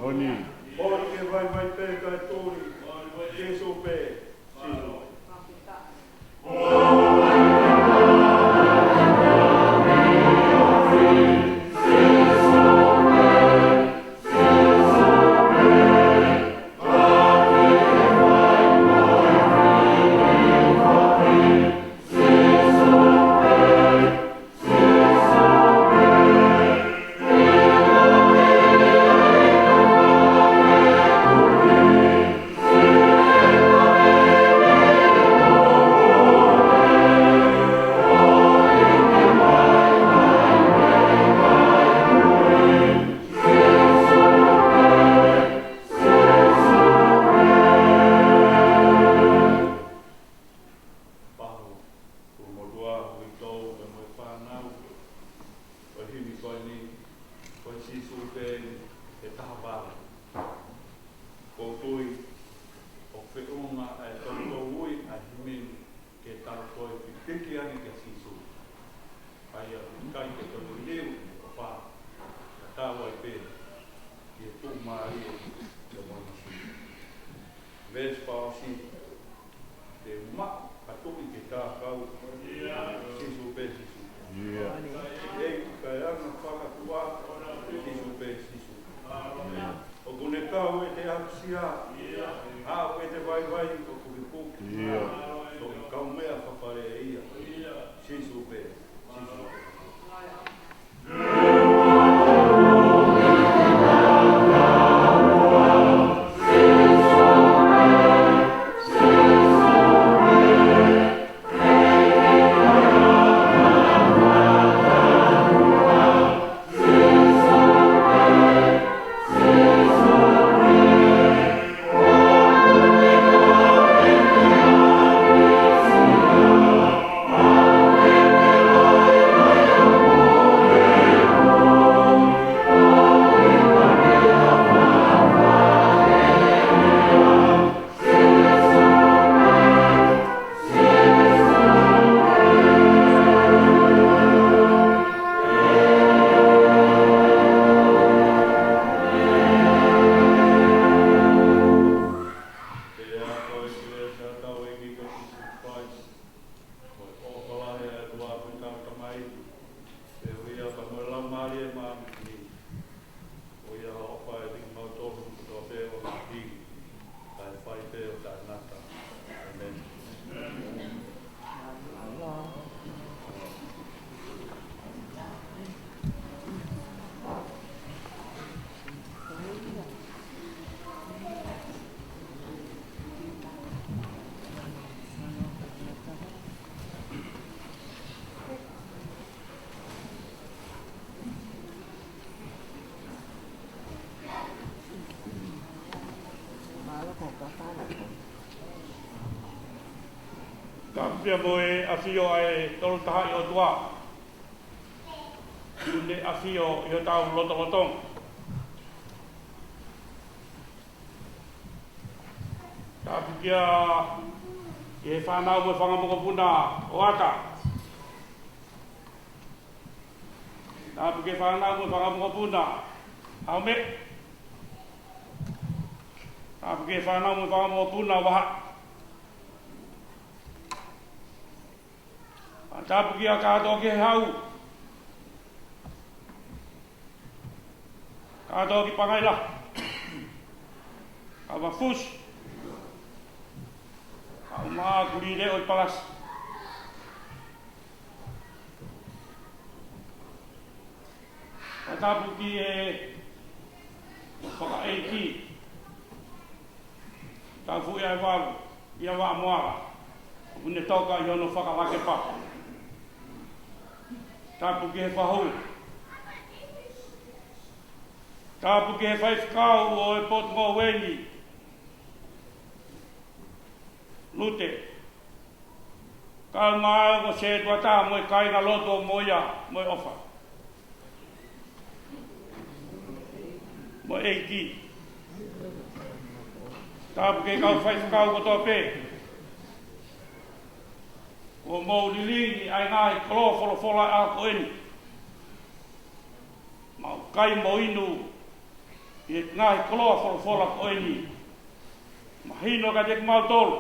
Moʻoni. Moʻoni ke vaivai pē kae tuli. Sīsū pē, Sīsū. Pahu, ʻoku motuʻa, uitou, pea mo e fānau. Ko e himi ko eni, ko e Sīsū pē ʻe taha vale. ʻOku ou tui, ʻoku feʻunga ʻa e toutou ui ʻa e himi ni ke tau toe pipiki ange kia Sīsū. ʻA ia ʻoku ʻikai ke toe liliu ʻofa, ka tau ai pē ki he tuʻumālie ʻo e moʻui masiva. Veesi fakaʻosi, te u maʻu ha tuʻi ke kākau. Sīsū pē, Sīsū. ʻIo. ʻEiki, kae anga fakatuʻa, Sīsū pē, Sīsū. ʻIo. ʻOku ne kau ʻi heʻete aʻusia, aʻu ʻi heʻete vaivai ʻoku hikuki. ʻIo. Toki kaumeʻa fafale ʻe ia. Sīsū pē, Sīsū pē. Pea ko e kelesi ʻa hotau ʻEiki ko Sīsū Kalaisi, mo e ʻofa lahi ʻa e ʻOtua ko e Tamai, feohi pea mo e Laumālie Māʻoniʻoni, ʻo ia ʻofa ʻiate kimautolu kotoa pē ʻo ngaahi, kae fai pē ʻo taʻengata. ʻĒmeni. Tapu pea mo e ʻafio ʻa e Tolu Tahaʻi ʻOtua. ʻOku ne ʻafio ʻi hotau lotolotonga. Tapu kia, ki he fānau mo e fanga mokopuna ʻo Ata. Tapu ki he fānau mo e fanga mokopuna ʻa Ome. Tapu ki he fānau mo e fanga mokopuna ʻa Vaha. Tapu kia kātoa ki he hau. Kātoa ki Pangaila. Kava Fusi. Kau mā kuli leʻo ʻi Palasi. Tapu ki he fakaʻeiki. Tau fuʻu ia e valu, ia Vaʻamoala. ʻOku ne toka ʻi hono fakalake papa. Tapu ki he fahu. Tapu ki he faifekau ʻo e potungāue ni. Lute. Kae ʻumaʻā mo Setuata mo e kāingalotu ʻo Moʻia mo e ʻOfa. Mo e ʻEiki. Tapu ki he kau faifekau kotoa pē. ʻOku mou lilingi ʻa e ngaahi kolo folofola ʻa ko eni. Mau kai mo inu. ʻI he ngaahi koloa folofola ko eni, mahino kiate kimautolu,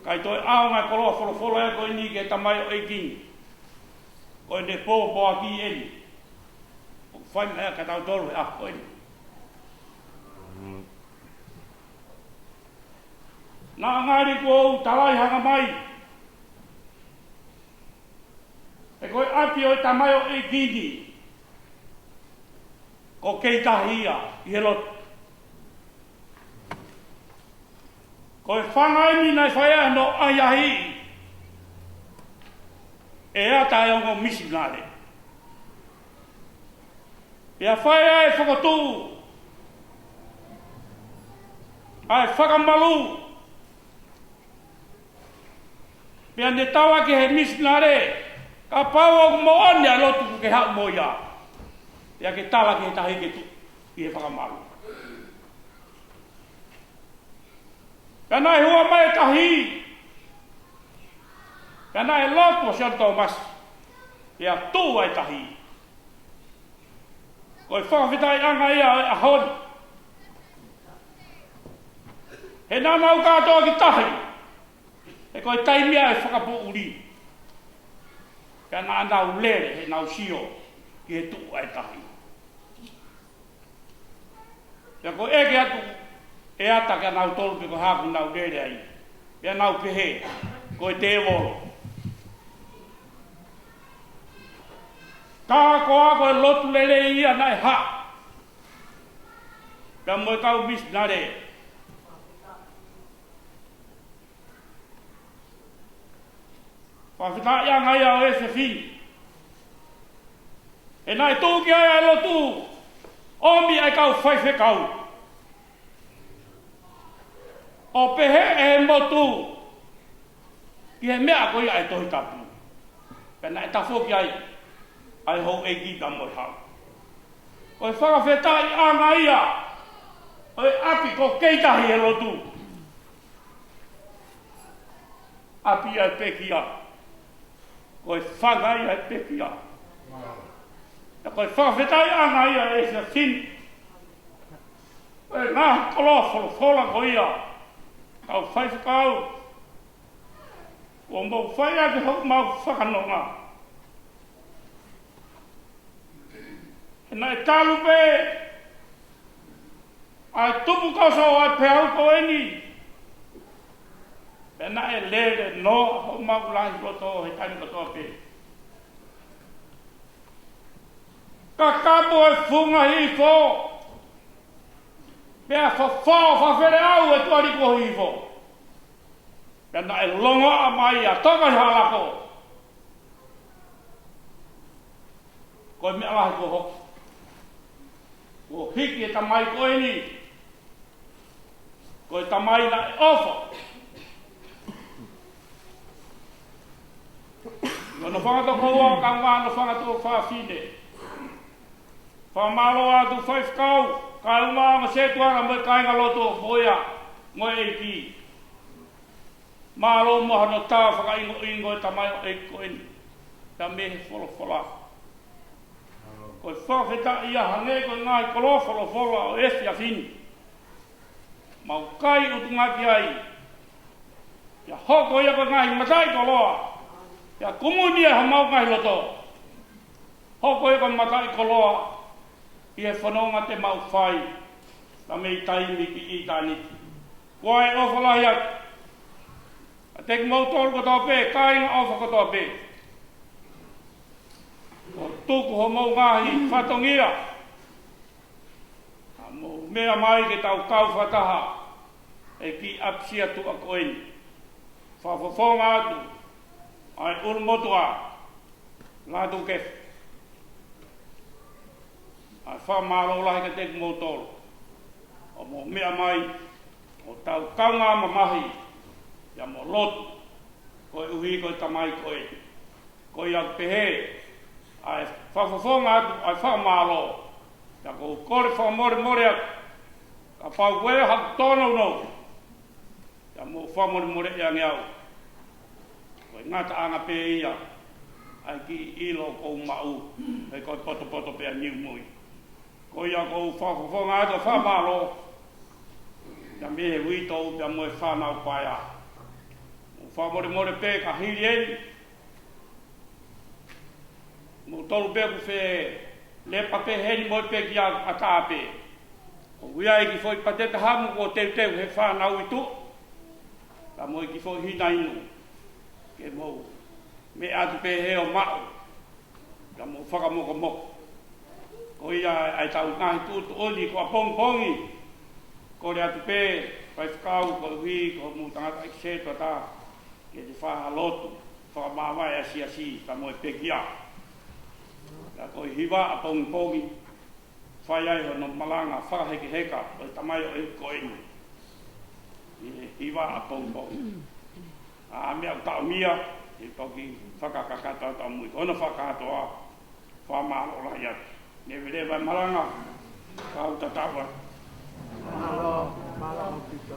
ʻikai toe ʻaonga e koloa folofola ia ko eni ki he tamaioʻeiki ni. Ko ʻene pōpoaki eni ʻoku fai mai ia kiate kitautolu he ʻaho ko eni. Naʻa ngali kuo u talaʻehanga mai, he ko e ʻapi ʻo e tamaioʻeiki ni, ko Keitahi ia ʻi he lotu. Ko e fanga eni naʻe fai ai hono ʻahiʻahiʻi ʻe Ata e ongo misinale. Pea fai ai e fokotuʻu ʻa e fakamalu. Pea ne tala ki he misinale, kapau ʻoku moʻoni ʻa e lotu ʻoku ke haʻu mo ia, pea ke tala ki he tahi ke tuʻu ʻi he fakamalu. Pea naʻe hua mai e tahi, pea naʻe lotu ʻa Sione Tōmasi, pea tuʻu ai e tahi. Ko e fakafetaʻiʻanga ia ʻo e ʻaho ni, he naʻa nau kātoa ki tahi, he ko e taimi ia ʻo e fakapoʻuli. Pea naʻa nau lele heʻenau sio ki he tuʻu ʻa e tahi. Pea ko e ʻeke atu ʻe Ata kiate kinautolu pe ko e hā ʻoku nau lele ai, pea nau pehē, ko e tēvolo. Ka ko e, ko e lotu lelei ia naʻe haʻu pea mo e kau misinale. Fakafetaʻiʻanga ia ʻo e efiafi ni, he naʻe tuʻu ki ai ʻa e lotu, ʻomi ʻa e kau faifekau, ʻo pehē ʻe he motu ki he meʻa ko ia ʻa e Tohi Tapu. Pea naʻe tafoki ai ʻa e houʻeiki pea mo e hau. Ko e fakafetaʻiʻanga ia ʻo e ʻapi ko Keitahi he lotu. ʻApi ia ʻo e pekia. Ko e fanga ia ʻo e pekia. Pea ko e fakafetaʻiʻanga ia ʻo e efiafi ni, ko e ngaahi koloa folofola ko ia, kau faifekau, kuo mou fai ʻaki homou fakanonga. He naʻe talu pē ʻa e tupukoso ʻo e peau ko eni, pea naʻe lele noa homau lahi loto he taimi kotoa pē. Kakapu e funga hihifo, pea fofo fakafeleʻau e tuʻa liku ʻo hihifo. Pea naʻe longoaʻa mai ʻa Toka ʻi Halako. Ko e meʻa lahi kuo hoko. Kuo hiki e tamai ko eni. Ko e tamai naʻe ʻofa. Ko hono fanga tokoua, kae ʻumaʻā hono fanga tuofāfine. Fakamālō atu faifekau, kae ʻumaʻā mo e setuata mo e kāingalotu ʻo e moea mo e ʻeiki. Mālō mo hono tā fakaʻingoʻingo e tamaioʻeiki ko eni, pea mei he folofola. Ko e fakafetaʻi ia, hangē ko e ngaahi koloa folofola ʻo e efiafi ni, mau kai ʻutunga ki ai, pea hoko ia ko e ngaahi mataʻikoloa, pea kumuni ia ʻi homau ngaahi loto. Hoko ia ko e mataʻikoloa ʻi he fononga te mau fai, pea mei taimi ki ʻitāniti. Ko e ʻofa lahi atu kiate kimoutolu kotoa pē, kāinga ʻofa kotoa pē, ʻo tuku homou ngaahi fatongia, ʻa mou meʻa mai ke tau kau fakataha he kiʻi ʻapisia tuʻa ko eni. Fakafofonga atu ʻa e ʻulumotuʻa, Lātūkefu, ʻa e fakamālō lahi kiate kimoutolu ʻo mou meʻa mai ʻo tau kaungā mamahi ia mo lotu, koeʻuhi ko e tamai ko eni. Ko ia pehē ʻa e fakafofonga atu ʻa e fakamālō, pea ʻoku ou kole fakamolemole atu kapau ko e hā haʻaku tōnounou, pea mou fakamolemoleʻi ange au. Ko e ngataʻanga pē ia ʻa e kiʻi ʻilo ʻoku ou maʻu, he ko e potopoto pē ʻa Niumui. Ko ia ʻoku ou fakafofonga atu ʻa e fakamālō, pea mei he uitou pea mo e fānau paea. ʻOku ou fakamolemole pē ka hili eni, moutolu pē ʻoku fie lepa pē heni mo e pekia ʻatā pē. ʻOku ʻi ai e kiʻi foʻi pateta hamu kuo teuteu he fānau ʻi tuʻa, pea mo e kiʻi foʻi hina inu ke mou meʻa atu pē he ʻo maʻu, ka mou fakamokomoko. Ko ia ʻa e tau ngaahi tuʻutuʻuni ko ʻapongipongi. Kole atu pē, faifekau, koeʻuhi ko hoʻomou tangataʻeiki setuata, ke te fakalotu, fakamāvae ʻa e siasi, pea mo e pekia. Ka ko e hiva ʻapongipongi, fai ai hono malanga fakahekeheka ʻo e tamaioʻeiki ko eni ʻi he hiva ʻapongipongi. ʻA e meʻa ʻoku taʻomia, ʻe toki fakakakato atu ʻamui. Ko hono fakakātoa, fakamālō lahi atu. Leveleva e malanga, kau tatau atu. Mālō, mālō ʻaupito.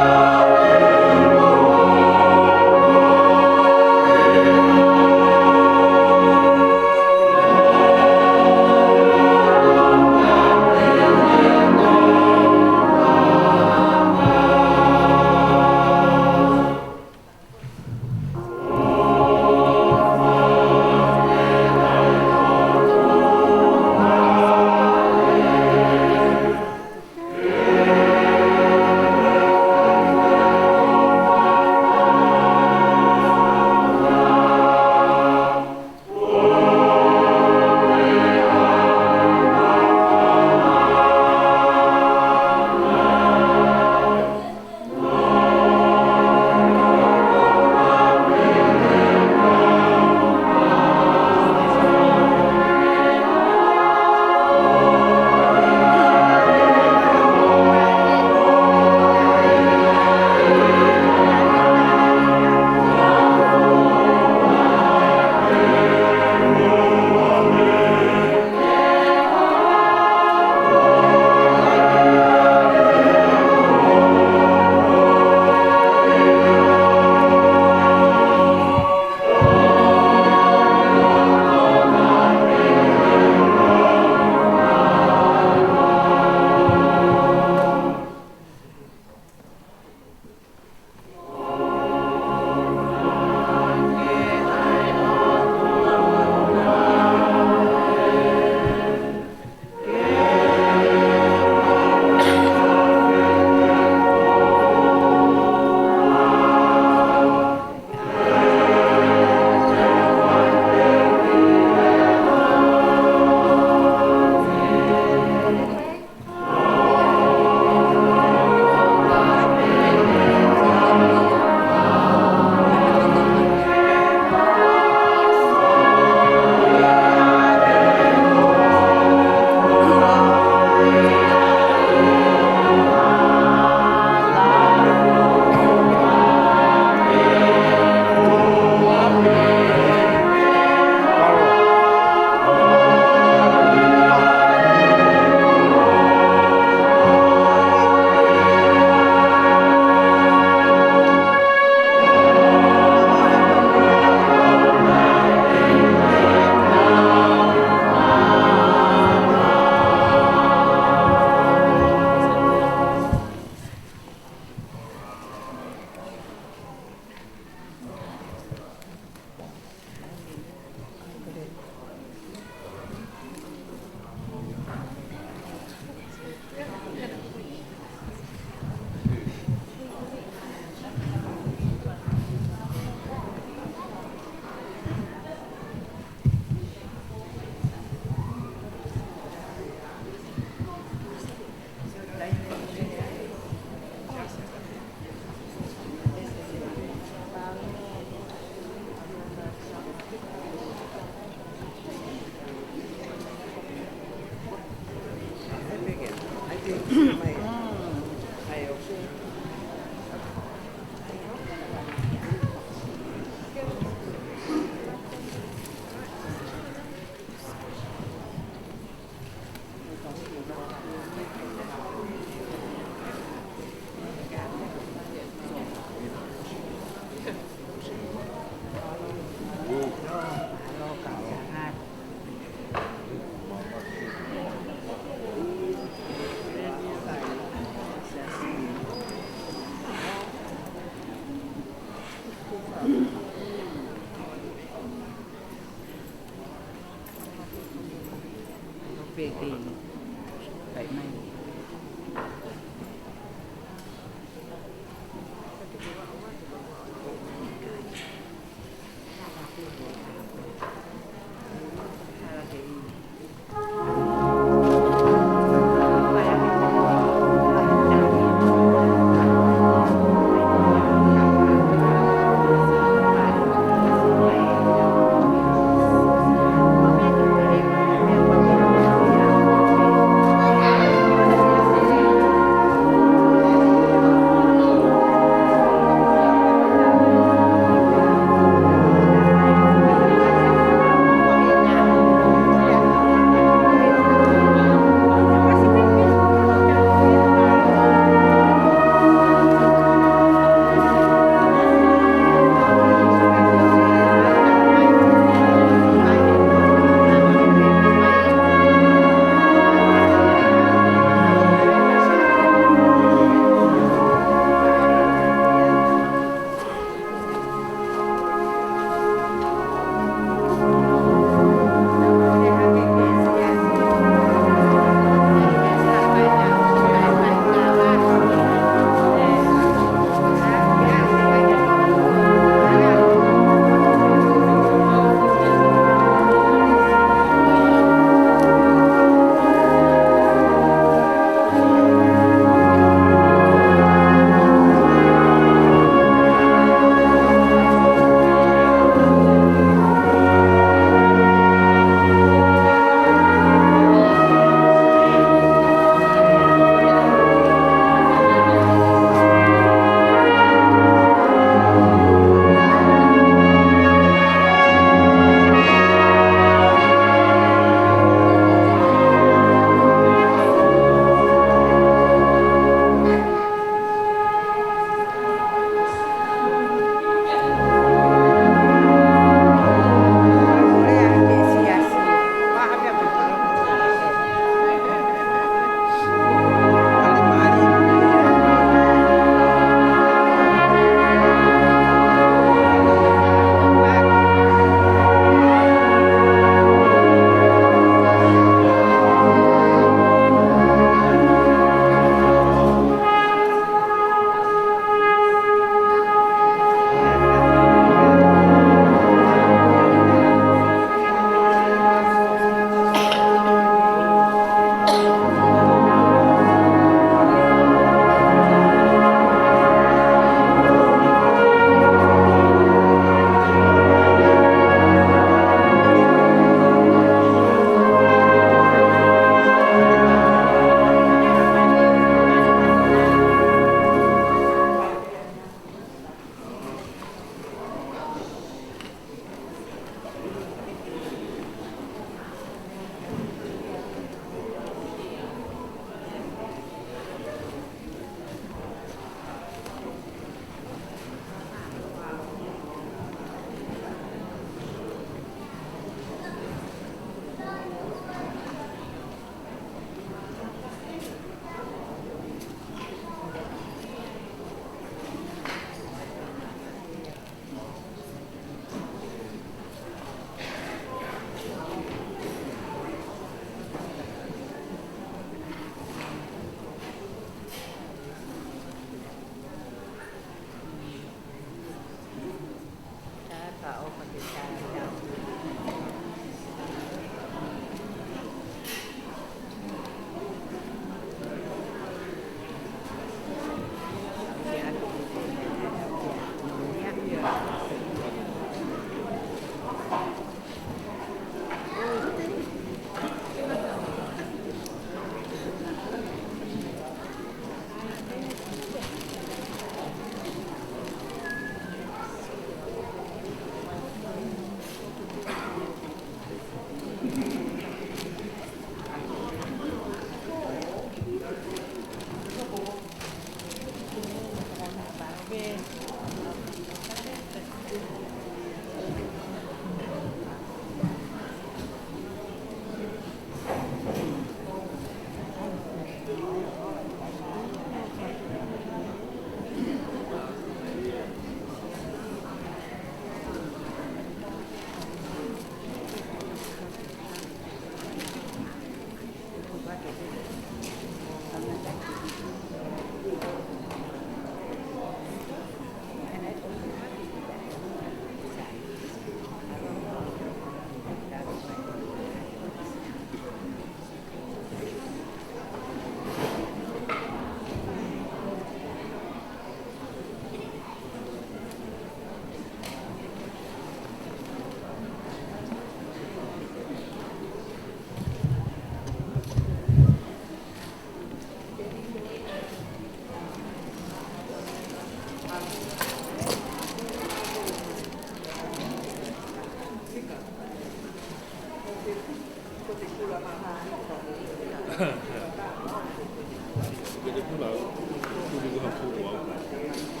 Ko ha puʻu au.